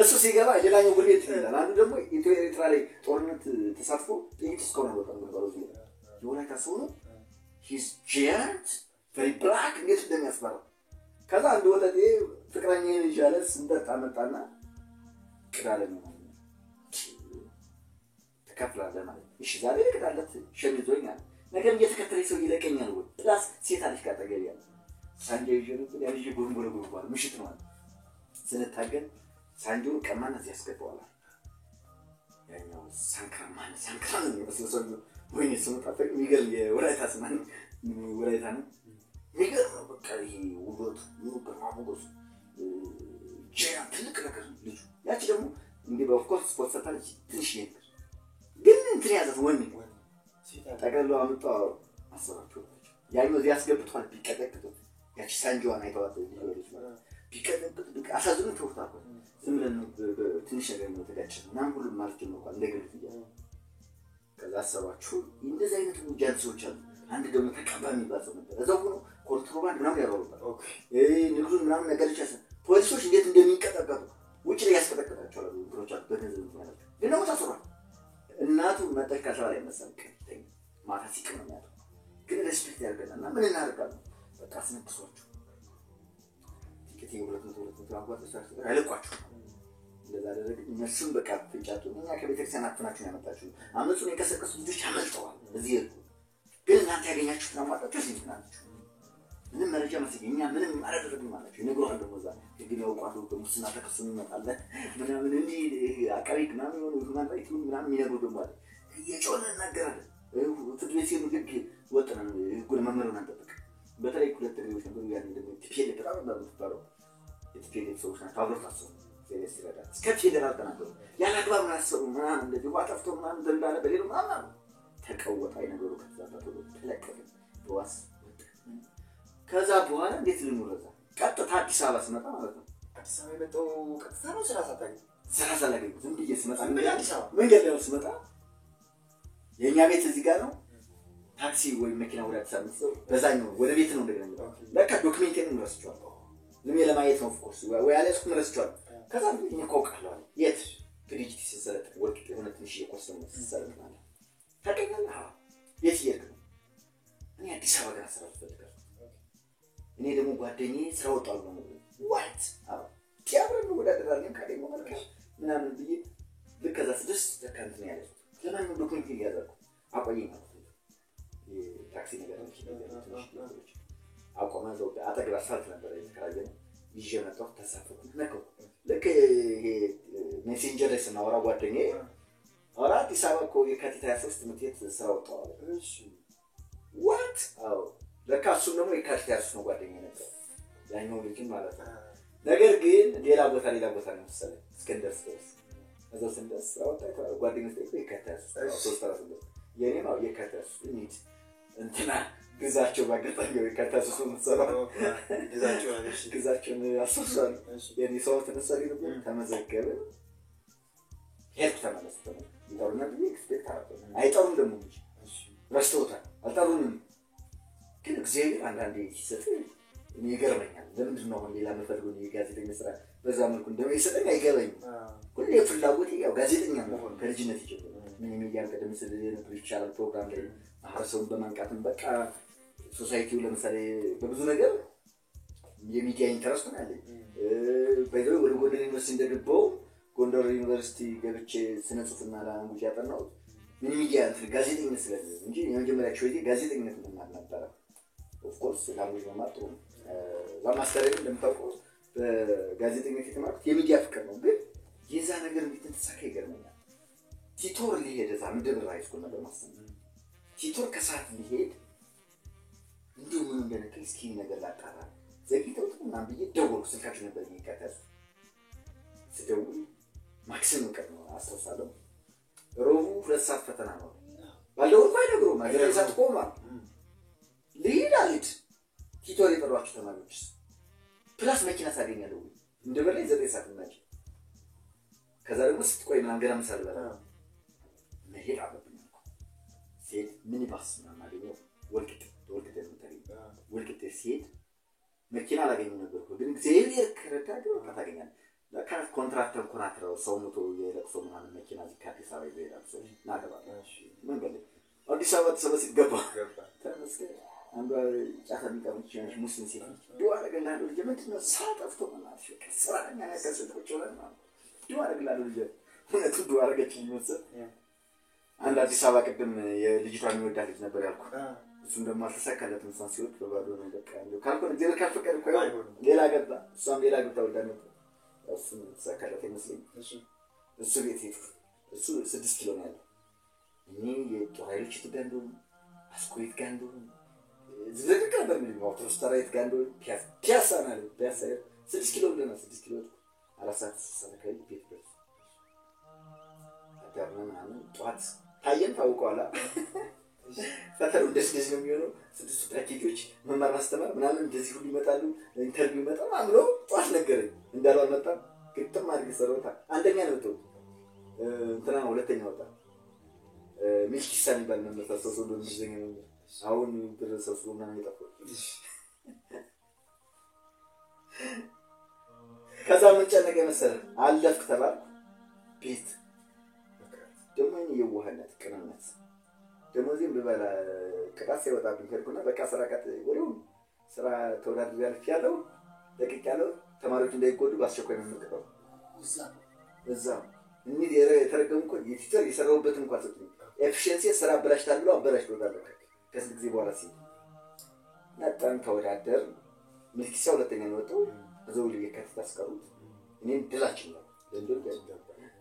እሱ ሲገባ ሌላኛው ጉልቤ እንትን ይላል። አንዱ ደግሞ ኢትዮ ኤርትራ ላይ ጦርነት ተሳትፎ ጥይት እስካሁን አልወጣም ግንባሩ እዚህ ላይ። የወላይታ ሰው ነው። He's giant very black እንዴት እንደሚያስፈራ። ከዛ አንድ ወጠጤ ፍቅረኛዬን ይዣለ ስንጠጣ መጣና ቅዳለኝ ነው። ትከፍላለህ ማለት ነው። እሺ ዛሬ ልቅጣለት ሸሚዞኛል፣ ነገም እየተከተለኝ ሰው ይለቀኛል ወይ plus ሴት አለች ካጠገቤ ያለ ሳንጃ ይዤ ነበር። ያን ይዤ ጎንቦ ለጎንቦ ምሽት ነው አለ። ስንታገል ሳንጃውን ቀማና እዚህ ያስገባዋል። ያኛው ሳንክራ ማን ሳንክራ ነው የሚመስለው ሰውዬው። ወይኔ ስሙ ጠፋኝ። የሚገርም የወላይታ ስም ነው፣ ወላይታ ነው። የሚገርም ነው። በቃ ይሄ ውበቱ ግርማ ሞገሱ ጀና ትልቅ ነገር ነው ልጁ። ያቺ ደግሞ እንግዲህ በ of course ስፖርት ሰርታለች። ትንሽ ነገር ግን እንትን ያዛት ወኔ ጠቅልሎ አምጥተው አሰራቸው። ያኛው እዚህ አስገብቷል። ቢቀጠቅጡት ያቺ ሳንጃዋን አይተዋት ልጅ ማለት ቢቀጠቅጡት አሳዝኑ ተውታል። ዝም ብለን ትንሽ ነገር ነው የተጋጨን ምናምን ሁሉም ማለት ጀመርኳል እንደገሉት እያለ ከዛ አሰባችሁ። እንደዚህ አይነት ጃንሰዎች አሉ። አንድ ደግሞ ተቀባ የሚባል ሰው ነበር። እዛው ሆኖ ኮንትሮባንድ ምናምን ያሯሩጣል። ንግዱን ምናምን ነገሮች ያሰ ፖሊሶች እንዴት እንደሚንቀጠቀጡ ውጭ ላይ ያስቀጠቅጣቸዋል። እንትኖች አሉ በገንዘብ እንትን ያላቸው ግን ደግሞ ታስሯል። እናቱ መጣች ከስራ ላይ መሰለኝ ቀን ማታ ሲቅም ነው የሚያድረው። ግን respect ያደርገናል እና ምን እናደርጋለን? በቃ አስነክሷቸው ቲኬት የ200 200 አጓጥቻቸው አይለቋቸው እንደዛ አደረግን። እነሱም በቃ ፍንጫቱ እኛ ከቤተክርስቲያን አፍናችሁ ያመጣችሁ አመፁን የቀሰቀሱ ልጆች አመልጠዋል። እዚህ ሄዱ። ግን እናንተ ያገኛችሁትን አሟጣችሁ እዚህ እንትን አላችሁ። ምንም መረጃ መስለኝ እኛ ምንም አላደረግንም አላቸው። ይነግሩሃል ደግሞ እዛ ህግን ያውቋሉ። በሙስና ተከሶ የሚመጣለ ምናምን እንዲህ አቃቤ ህግ ምናምን የሆኑ human right ምናምን የሚነግሩ ደግሞ አለ። እየጮህን እናገራለን። ፍርድ ቤት ሲሄዱ ህግ ወጥ ነን፣ ህጉን መመሪያውን አንጠብቅ። በተለይ ሁለት ትግሬዎች ነበሩ። ያኔ ደግሞ TPLF በጣም ነበር የምትባለው የ TPLF ሰዎች ናቸው። አብረው ታሰሩ። እግዚአብሔር ሲረዳ እስከ ፌዴራል ተናገሩ። ያለ አግባብ ነው ያሰሩ ምናምን እንደዚህ ውሃ ጠፍቶ ምናምን እንዳለ በሌሎ ምናምን አሉ። ተቀወጠ ነገሩ። ከዛ ቶሎ ተለቀቀ በዋስ ወጣ። ከዛ በኋላ እንዴት ልኑር እዛ? ቀጥታ አዲስ አበባ ስመጣ ማለት ነው። አዲስ አበባ የመጣው ቀጥታ ነው ስራ ሳታገኝ? ስራ ሳላገኝ ዝም ብዬ ስመጣ ዝም ብለህ አዲስ አበባ? መንገድ ላይ ስመጣ የእኛ ቤት እዚህ ጋር ነው። ታክሲ ወይም መኪና ወደ አዲስ አበባ የምትሄደው በዛኛው ወደ ቤት ነው እንደገና የሚመጣው። ለካ document ኤንም ረስቼዋለሁ። ዝም ብዬ ለማየት ነው of course ወይ አልያዝኩም ረስቼዋለሁ። ከዛ እኔ እኮ አውቃለሁ አለ። የት PDGT ስንሰለጥን ወልቂጤ የሆነ ትንሽዬ ኮርስ ደግሞ ስንሰለጥን አለ። ታውቀኛለህ? አዎ። የት እየሄድክ ነው? እኔ አዲስ አበባ ገና ስራ እፈልጋለሁ። እኔ ደግሞ ጓደኛዬ ስራ ወጣሁ ነው የምልህ። What? አዎ። አብረን እንወዳደራለን ካገኘሁ መልካም ምናምን ብዬ ልክ ከዛ ስደርስ ለካ እንትን ያለችው ለማንኛውም document እያዘርኩ አቆየኝ ማለት ነው። የታክሲ ነገር ትንሽ ነገሮች አቆመ። እዛው አጠገብ አስፋልት ነበረ የተከራየነው። ይዤ መጣሁ። ተሳፈርኩ። ነካው። ልክ ይሄ Messenger ላይ ስናወራ ጓደኛዬ ኧረ አዲስ አበባ እኮ የካቲት 23 ትምህርት ቤት ስራ ወጥተዋል። What? አዎ ለካ እሱም ደግሞ የካቲት 23 ነው ጓደኛዬ ነበር ያኛው ልጅም ማለት ነው። ነገር ግን ሌላ ቦታ ሌላ ቦታ ነው መሰለኝ እስክንደርስ ድረስ እዛው ስንደርስ ስራ ወጣ የተባለ ጓደኞች ጠይቆ የካቲት 23 ሶስት አራት ስንደርስ የእኔም አዎ የካቲት 23 እንሂድ እንትና ግዛቸው ባጋጣሚ የካቲት 23 ነው የምትሰራው ግዛቸውን አስታውሳለሁ። የእኔ ሰው ተነሳሪ ነበር። ተመዘገብን። ሄድኩ ተመለስኩ። ይጠሩናል ብዬ expect አደረኩ። አይጠሩም ደግሞ እንጂ ረስተውታል። አልጠሩንም። ግን እግዚአብሔር አንዳንዴ ሲሰጥ እኔ ይገርመኛል። ለምንድን ነው አሁን ሌላ የምፈልገው የጋዜጠኛ ስራ በዛ መልኩ እንደሚሰጠኝ አይገባኝም። ሁሌ ፍላጎቴ ያው ጋዜጠኛ መሆን ከልጅነት ጀምሮ ምን ሚዲያን ቀደም ስል ነበር ይቻላል ፕሮግራም ላይ ማህበረሰቡን በማንቃትም በቃ society ው ለምሳሌ በብዙ ነገር የሚዲያ interest ነው ያለኝ። by the way ወደ ጎንደር ዩኒቨርሲቲ እንደገባው ጎንደር ዩኒቨርሲቲ ገብቼ ስነ ጽሁፍና language ያጠናሁት ምን ሚዲያ እንትን ጋዜጠኝነት ስለዚህ እንጂ የመጀመሪያ choice ኤ ጋዜጠኝነት መማር ነበረ። Of course language መማር ጥሩ ነው። እዛ master ኤን እንደምታውቀው በጋዜጠኝነት የተማርኩት የሚዲያ ፍቅር ነው። ግን የዛ ነገር እንዴት እንደተሳካ ይገርመኛል። Tutor ሊሄድ እዛ ምድብር high school ነበር ማስተምር። Tutor ከሰዓት ሊሄድ እንዲሁ ምን እንደነካኝ እስኪ ነገር ላጣራ ዘግይተውት ምናምን ብዬ ደወልኩ። ስልካቸው ነበር የሚከተል ስደውል ማክሰኞ ቀን ነው አስታውሳለሁ። ረቡዕ 2 ሰዓት ፈተና ነው። ባልደውል አይነግሩም። አገር ሰዓት ቆሟል። ልሂድ አልሂድ tutor የጠሯቸው ተማሪዎችስ plus መኪና ሳገኛለሁ እንደበላይ 9 ሰዓት ናቸው። ከዛ ደግሞ ስትቆይ ምናምን ገና ምሳ ልበላ መሄድ አለብኝ እኮ። ስሄድ ሚኒባስ ምናምን አገኘሁ። ወልቂጤ ወልቂጤ ነው የምታገኘው። ወልቂጤ ስሄድ መኪና አላገኘሁም ነበር እኮ ግን እግዚአብሔር ከረዳ ግን በቃ ታገኛለህ። ለካ ኮንትራት ተንኮናትረው ሰው ሞቶ የለቅሶ ምናምን መኪና እዚህ ከአዲስ አበባ ይዘው ይሄዳሉ ሰዎች። ና እገባለሁ መንገድ ላይ አዲስ አበባ ተሰበስብ ገባ። ተመስገን። አንዷ ጫት የሚቀምች የሆነች ሙስሊም ሴት ነች። ዱዓ አደርግልሃለሁ ልጄ፣ ምንድን ነው ስራ ጠፍቶ ምናምን በቃ ስራ እኛ ያከስል ቁጭ ብለን ማለት ነው። ዱዓ አደርግልሃለሁ ልጄ። እውነቱን ዱዓ አደረገችልኝ መሰል። አንድ አዲስ አበባ ቅድም የልጅቷን የሚወዳት ልጅ ነበር ያልኩህ። እሱም ደግሞ አልተሳካለትም። እሷን ሲወድ በባዶ ነው በቃ እንደው ካልሆነ እግዚአብሔር ካልፈቀደ እኮ አይሆንም። ሌላ ገባ፣ እሷም ሌላ ገብታ ወልዳ ነበር። እሱም የተሳካለት አይመስለኝም። እሱ ቤት ሄድኩ። እሱ 6 ኪሎ ነው ያለው። እኔ የጦር ኃይሎች የት ጋር እንደሆነ አስኮ የት ጋር እንደሆነ ዝብርቅርቅ ነበር የሚለኝ። አውቶቡስ ተራ የት ጋር እንደሆነ ፒያሳ ነው ያለው። ፒያሳ ሄድኩ። 6 ኪሎ ብለናል። 6 ኪሎ ሄድኩ። 4 ሰዓት 3 ሰዓት አካባቢ ቤት ደረስኩ። አዳርና ምናምን ጠዋት ታየን ታውቀዋላ። ፈተናው እንደዚህ እንደዚህ ነው የሚሆነው። 6 ፓኬጆች መማር ማስተማር ምናምን እንደዚህ ሁሉ ይመጣሉ። interview ይመጣል ምናምን ብሎ ጠዋት ነገረኝ። እንዳለው አልመጣም። ግጥም አድርጌ ሰራሁት። አንደኛ ነው የወጣሁት። እንትና ሁለተኛ ወጣ። ሚልኪሳ የሚባል መምህር ታስታውሰው እንደሆነ እንግሊዝኛ መምህር። አሁን ብር ሰብስቦ ምናምን የጠፋው። ከዛ ምን ጨነቀኝ መሰለህ? አለፍክ ተባልኩ። ቤት ደግሞ የእኔ የዋህነት ቅንነት ደግሞ እዚህም ብበላ ቅጣት ሳይወጣብኝ ሄድኩና በቃ ስራ ቀጥ ወዲያውኑ ስራ ተወዳድሬ አልፌያለሁ፣ ለቅቄያለሁ። ተማሪዎች እንዳይጎዱ በአስቸኳይ ነው የምንቀጣው። እዛ እኒህ የተረገሙ እኮ የ tutor የሰራሁበትን እንኳን ሰጡኝ። efficiency ስራ አበላሽታል ብለው አበላሽተውታል። በቃ ከስንት ጊዜ በኋላ ሲሄድ መጣን፣ ተወዳደር። ሚልኪሳ ሁለተኛ ነው የወጣው። እዛው የካቲት አስቀሩት። እኔም ድላችን ነው ዘንድሮ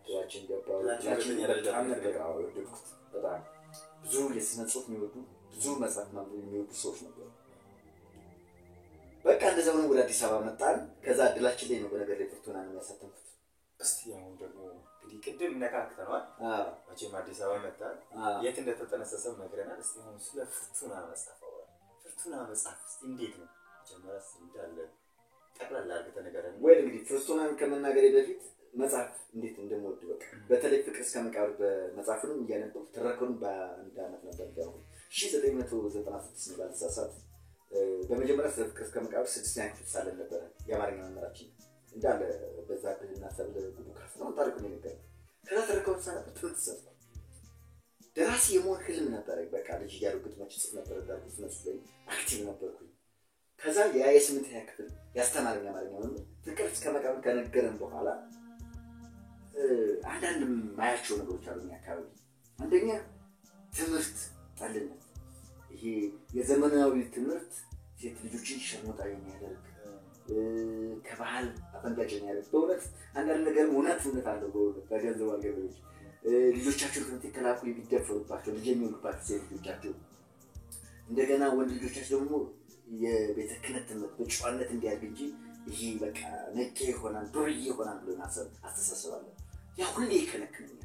ድላችን ገባ። ድላችን በጣም ነበር የወደድኩት። በጣም ብዙ የስነ ጽሁፍ የሚወዱ ብዙ መጽሐፍ ማንበብ የሚወዱ ሰዎች ነበሩ። በቃ እንደዛ ሆነን ወደ አዲስ አበባ መጣን። ከዛ ድላችን ላይ ነው በነገር ላይ ፍርቱናን የሚያሳተምኩት። እስቲ አሁን ደግሞ እንግዲህ ቅድም ነካክተነዋል። መቼም አዲስ አበባ መጣን፣ የት እንደተጠነሰሰም ነግረናል። እስቲ አሁን ስለ ፍርቱና መጽሐፍ አውራ። ፍርቱና መጽሐፍ እስቲ እንዴት ነው መጀመሪያ እስቲ እንዳለ ጠቅላላ አድርገህ ንገረን። ወይ እንግዲህ ፍርቱናን ከመናገሬ በፊት መጽሐፍ እንዴት እንደምወድ በቃ በተለይ ፍቅር እስከ መቃብር በመጽሐፉንም እያነበብኩ ትረካውን በአንድ ዓመት ነበር ያልኩት። 1996 ነው ባልሳሳት። በመጀመሪያ ስለ ፍቅር እስከ መቃብር 6ኛ ክፍል ሳለን ነበረ የአማርኛ መምህራችን እንዳለ በዛብህና ሰብለ ጉዱ ካሳ ነው ታሪኩን የነገረን። ከዛ ትረካውን ሳነብ ትምህርት ሰጥኩ። ደራሲ የመሆን ህልም ነበረኝ። በቃ ልጅ እያለሁ ግጥሞች እጽፍ ነበር፣ እንዳልኩት ስነ ጽሁፍ ላይ active ነበርኩኝ። ከዛ ያ የስምንተኛ ክፍል ያስተማረኝ አማርኛ መምህር ፍቅር እስከ መቃብር ከነገረን በኋላ አንዳንድ የማያቸው ነገሮች አሉ እኛ አካባቢ። አንደኛ ትምህርት ጠልነት፣ ይሄ የዘመናዊ ትምህርት ሴት ልጆችን ሸርሙጣ የሚያደርግ ከባህል አፈንጋጭ የሚያደርግ በእውነት አንዳንድ ነገር እውነት እውነት አለው። በእውነት በገንዘብ አልገበሬዎች ልጆቻቸውን ትምህርት የከላኩ የሚደፈሩባቸው ልጅ የሚወልዱባቸው ሴት ልጆቻቸው፣ እንደገና ወንድ ልጆቻቸው ደግሞ የቤተ ክህነት ትምህርት በጨዋነት እንዲያድግ እንጂ ይሄ በቃ ነቄ ይሆናል ዱርዬ ይሆናል ብሎ ማሰብ አስተሳሰብ አለ። ያ ሁሌ ይከነክነኛል።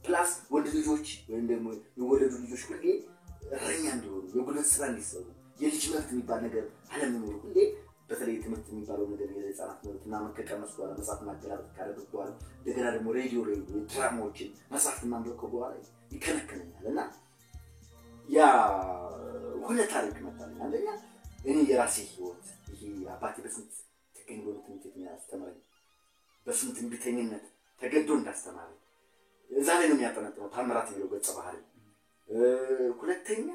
plus ወንድ ልጆች ወይም ደግሞ የወለዱ ልጆች ሁሌ እረኛ እንዲሆኑ የጉልበት ስራ እንዲሰሩ የልጅ መብት የሚባል ነገር አለመኖሩ ሁሌ በተለይ ትምህርት የሚባለው ነገር የህፃናት መብት ምናምን ከቀመሱ በኋላ መጽሐፍ ማገላበጥ ካደረጉ በኋላ እንደገና ደግሞ ሬዲዮ ላይ ድራማዎችን መጽሐፍ ማንበብ በኋላ ይከነክነኛል። እና ያ ሁለት ታሪክ መጣልኝ። አንደኛ እኔ የራሴ ህይወት ይሄ አባቴ በስንት ትገኝ እንደሆነ ትምህርት ቤት ያስተማረኝ በስንት እምቢተኝነት ተገዶ እንዳስተማረኝ እዛ ላይ ነው የሚያጠነጥነው ታምራት የሚለው ገጸ ባህሪ። ሁለተኛ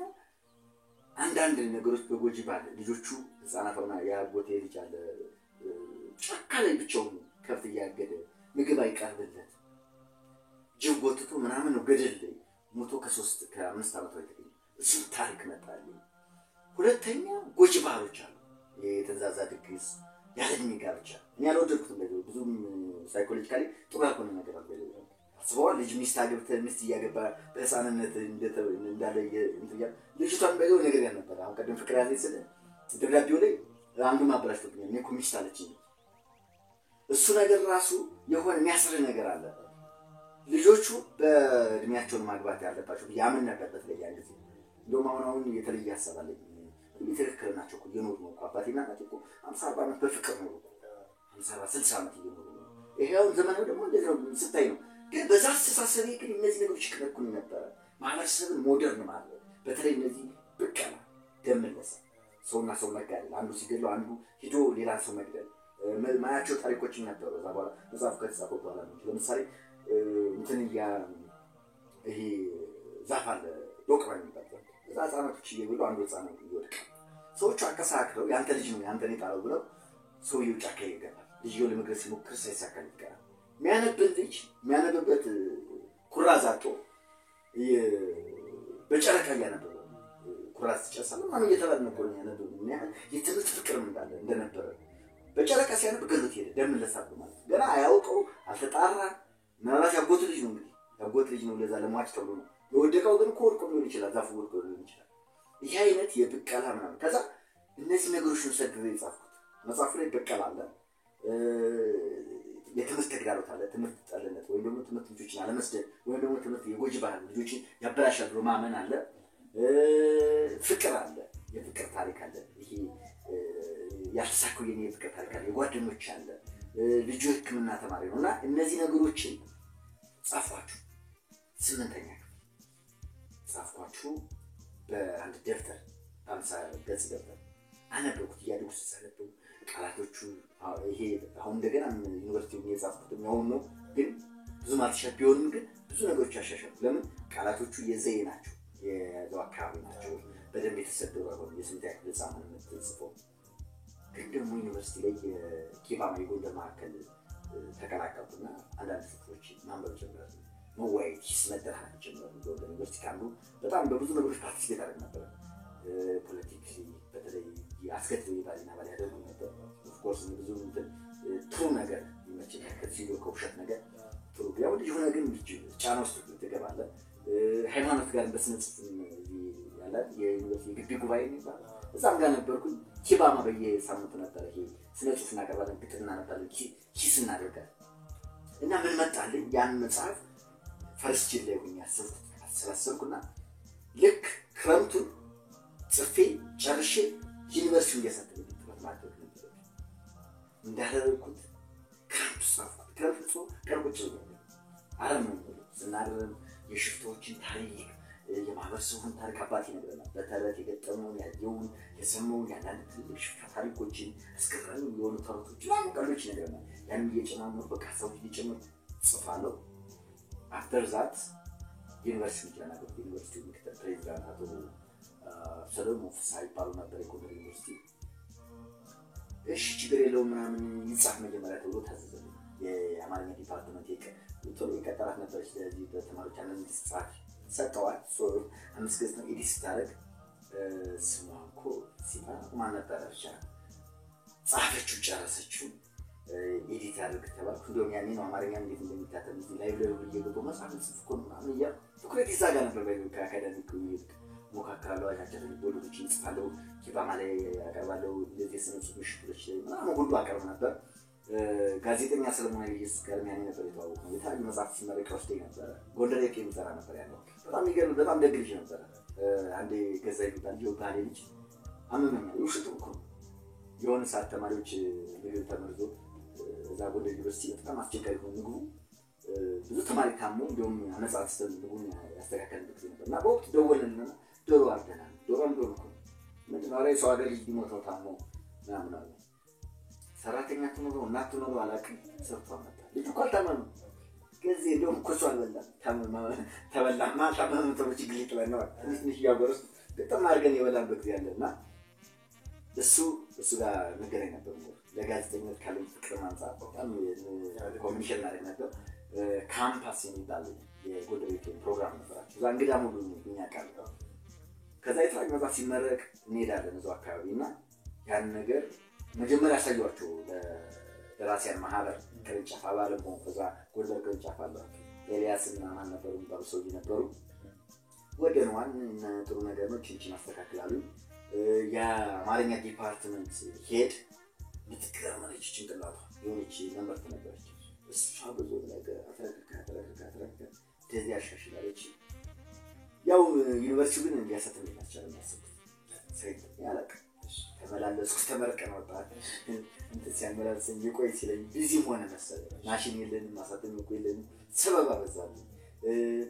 አንዳንድ ነገሮች በጎጂ ባል ልጆቹ ህፃናት ሆና የአጎቴ ልጅ አለ ጫካ ላይ ብቻውን ከብት እያገደ ምግብ አይቀርብለት ጅብ ጎትቶ ምናምን ነው ገደል ላይ ሞቶ ከ3 ከ5 ዓመት በላይ የተገኘ እሱ ታሪክ መጣልኝ። ሁለተኛ ጎጂ ባህሎች አሉ። የተንዛዛ ድግስ፣ ያለ እድሜ ጋብቻ። እኔ አልወደድኩትም። በዚህ ብዙም psychologically ጥሩ ያልሆነ ነገር አለ። አስበዋል። ልጅ ሚስት አግብተህ ሚስት እያገባ በህፃንነት እንዳለ እንትን እያለ ልጅቷን በይዘው ነገር ያልነበረ አሁን ቀደም ፍቅር ያዘኝ ስል ደብዳቤው ላይ አንዱም አበላሽቶብኛል። እኔ እኮ ሚስት አለችኝ። እሱ ነገር ራሱ የሆነ የሚያስር ነገር አለ። ልጆቹ በእድሜያቸውን ማግባት ያለባቸው ብዬ አምን ነበር በተለይ ያን ጊዜ። እንደውም አሁን አሁን የተለየ ሀሳብ አለኝ። ትክክል ናቸው እኮ እየኖሩ ነው እኮ አባቴና እናቴ እኮ 50 40 ዓመት በፍቅር ኖሩ እኮ 50 40 60 ዓመት እየኖሩ ነው። ይሄ አሁን ዘመናዊ ደግሞ እንደዚህ ነው ስታይ ነው። ግን በዛ አስተሳሰቤ ግን እነዚህ ነገሮች ይከለክሉኝ ነበረ። ማህበረሰብን ሞደርን ማድረግ በተለይ እነዚህ ብቀላ፣ ደም ምለሳ፣ ሰውና ሰው መጋደል፣ አንዱ ሲገድለው አንዱ ሄዶ ሌላ ሰው መግደል ማያቸው ታሪኮችም ነበሩ። ከዛ በኋላ መጽሐፉ ከተጻፈ በኋላ ነው። ለምሳሌ እንትን ይሄ ዛፍ አለ ዶቅማ የሚባል ዛፍ። እዛ ህፃናቶች እየበሉ አንዱ ህፃን ይወድቃል። ሰዎቹ አቀሳክረው ያንተ ልጅ ነው ያንተ ነው የጣለው ብለው ሰውየው ጫካ ይገባል። ልጅየው ለመግደል ሲሞክር ሳይሳካለት ይቀራል። የሚያነብን ልጅ የሚያነብበት ኩራዝ አጥቶ በጨረቃ እያነበበ ኩራት ሲጨርሳል ምናምን እየተባለ ነበር ያነበበው። ምን ያህል የትምህርት ፍቅርም እንዳለ እንደነበረ በጨረቃ ሲያነብ ገሎት ሄደ። ደም ለሳብ ማለት ገና አያውቀው አልተጣራ። ምናልባት ያጎት ልጅ ነው እንግዲህ ያጎት ልጅ ነው ለዛ ለሟች ተብሎ ነው የወደቀው። ግን እኮ ወድቆ ሊሆን ይችላል፣ ዛፉ ወድቆ ሊሆን ይችላል። ይህ አይነት የብቀላ ምናምን ከዛ እነዚህ ነገሮች ነው ሰድሬ የጻፍኩት። መጽሐፉ ላይ በቀል አለ፣ የትምህርት ተግዳሮት አለ፣ ትምህርት ጠልነት ወይም ደግሞ ትምህርት ልጆችን አለመስደድ ወይም ደግሞ ትምህርት የጎጂ ባህል ልጆችን ያበላሻል ብሎ ማመን አለ፣ ፍቅር አለ፣ የፍቅር ታሪክ አለ። ይሄ ያልተሳካው የኔ የፍቅር ታሪክ አለ፣ የጓደኞች አለ፣ ልጁ ሕክምና ተማሪ ነው እና እነዚህ ነገሮችን ጻፍኳቸው። 8ኛ ክፍል ጻፍኳቸው በአንድ ደብተር 50 ገጽ ደብተር አነበብኩት። እያደጉ ሳነበው ቃላቶቹ ይሄ አሁን እንደገና ዩኒቨርሲቲ የጻፍኩት ያሁን ነው፣ ግን ብዙ ማልተሻል ቢሆንም ግን ብዙ ነገሮች ያሻሻሉ። ለምን ቃላቶቹ የዘዬ ናቸው፣ የዛው አካባቢ ናቸው፣ በደንብ የተሰደሩ አይሆንም። የ8ኛ ክፍል ህፃን የምትጽፈው ግን ደግሞ ዩኒቨርሲቲ ላይ የኬባማ የጎንደር ማዕከል ተቀላቀልኩና አንዳንድ ጽሑፎች ማንበብ ጀመርን፣ መወያየት፣ ሂስ መደራረግ ጀመርን። ጎንደር ዩኒቨርሲቲ ካሉ በጣም በብዙ ነገሮች participate አደረግ ነበረ። politically በተለይ አስገድዶ የባልና ባል ያደርጉ ነበር። Of course ብዙ ጥሩ ነገር ይመቸኛል፣ ከዚህ ከውሸት ነገር ጥሩ ያው ልጅ ሆነ ግን ልጅ ጫና ውስጥ ትገባለህ። ሃይማኖት ጋር በስነ ጽሑፍ ያለ የዩኒቨርሲቲ የግቢ ጉባኤ የሚባል እዛም ጋር ነበርኩኝ። ኪባማ በየሳምንቱ ነበረ ይሄ ስነ ጽሑፍ እናቀርባለን፣ ግጥም እናነባለን፣ ሂስ እናደርጋለን። እና ምን መጣልኝ ያን መጽሐፍ first ላይ ሆኜ ያሰብኩት አሰባሰብኩና ልክ ክረምቱን ጽፌ ጨርሼ ዩኒቨርሲቲው እያሳተመኝ ጥረት ማድረግ ነበር። እንዳደረግኩት ክረምቱ ጻፍኩት። ክረምቱ ጽፎ ቀን ቁጭ ብሎ አረም ነው ስናርም የሽፍቶችን ታሪክ የማህበረሰቡን ታሪክ አባት ይነግረናል። በተረት የገጠመውን ያየውን የሰማውን ያንዳንድ ትልልቅ ሽፍታ ታሪኮችን አስገራሚ የሆኑ ተረቶች ምናምን ቀልዶች ይነግረናል። ያንን እየጨማመርኩ በቃ ሀሳቦች እየጨመርኩ ጽፋለሁ። After that ዩኒቨርሲቲ ጀናገር ዩኒቨርሲቲ ምክትል ፕሬዚዳንት አቶ ሰለሞን ፍስሐ ይባሉ ነበር የጎንደር ዩኒቨርሲቲ። እሺ ችግር የለውም ምናምን ይጻፍ መጀመሪያ ተብሎ ታዘዘልኝ። የአማርኛ department ቶሎ የቀጠራት ነበረች። ለዚህ በተማሪዎች አንድ ጻፊ ሰጠዋል። 5 ገጽ ነው edit ስታደርግ ስሟ እኮ ሲባ ማን ነበረ ብቻ ጻፈችው፣ ጨረሰችው። Edit አድርግ ተባልኩ። እንዲሁም ያኔ ነው አማርኛ እንዴት እንደሚታተም እዚህ library እየገባሁ መጽሐፍ ጽፍ እኮ ነው ምናምን እያልኩ ትኩረት ይዛ ጋር ነበር። ከ academic ይልቅ እሞካከራለሁ፣ አጫጭር ልቦለዶችን እጽፋለሁ፣ ኪባማ ላይ አቀርባለሁ፣ እንደዚህ የስነ ጽሑፍ ምሽቶች ላይ ምናምን ሁሉ አቀርብ ነበር። ጋዜጠኛ ሰለሞን ኃይለኢየሱስ ጋርም ያኔ ነበር የተዋወቅነው። የተለያዩ መጽሐፍ ሲመረቅ ወስደኝ ነበረ። ጎንደር ኤፍ ኤም ይሰራ ነበር ያለው። በጣም የሚገርም በጣም ደግ ልጅ ነበረ። አንዴ ገዛ የሚባል ልጅ ባሌ ልጅ አመመኛል። ውሸቱ እኮ ነው። የሆነ ሰዓት ተማሪዎች ምግብ ተመርዞ እዛ ጎንደር ዩኒቨርሲቲ በጣም አስቸጋሪ ሆኖ ምግቡ ብዙ ተማሪ ታሞ እንዲሁም አመፃ አንስተን ምግቡን ያስተካከልንበት ጊዜ ነበር እና በወቅቱ ደወልንና ዶሮ አርደናል። ዶሮ ዶሮ እኮ ምንድን ነው? ኧረ የሰው ሀገር ልጅ ሊሞተው ታሞ ምናምን አለ። ሰራተኛ ትኖረው እናት ትኖረው አላውቅም፣ ሰርቶ አመጣ። ልጁ እኮ አልታመመም። ከዚህ እንደውም እኮ እሱ አልበላም። ተበላማ አልታመመም ተብሎ ችግር ሊጥለን ነው። ትንሽ ትንሽ እያጎረስን ግጥም አድርገን የበላንበት ጊዜ አለ እና እሱ ጋር እንገናኝ ነበር። ለጋዜጠኝነት ካለኝ ፍቅር አንጻር በጣም communicate እናደርግ ነበር። ካምፓስ የሚባል የጎንደር ፕሮግራም ነበራቸው። እዛ እንግዳ ሙሉ እኛ ቃል ከዛ የተለያዩ መጽሐፍ ሲመረቅ እንሄዳለን እዛው አካባቢ እና ያን ነገር መጀመሪያ ያሳዩዋቸው ለደራሲያን ማህበር ቅርንጫፍ አባልም ሆንኩ። ከዛ ጎንደር ቅርንጫፍ አለ ኤልያስ እና ማን ነበሩ የሚባሉ ሰውዬ ነበሩ። ወደነዋን ጥሩ ነገር ነው ችንችን አስተካክላሉ። የአማርኛ department head የምትገርም ነች፣ ጭንቅላቷ የሆነች መምህርት ነበረች። እሷ ብዙ ነገር አተረክካ አተረክካ አተረክካ እንደዚህ ያሻሽላለች። ያው ዩኒቨርሲቲው ግን እንዲያሳትም አልቻለም። ያሰብኩት ሳይት ያለቅ ተመላለስኩ። ተመርቀን ወጣ እንትን ሲያመላልሰኝ የቆይ ሲለኝ busy ም ሆነ መሰለኝ። ማሽን የለንም፣ ማሳተም እኮ የለንም፣ ሰበብ አበዛብኝ።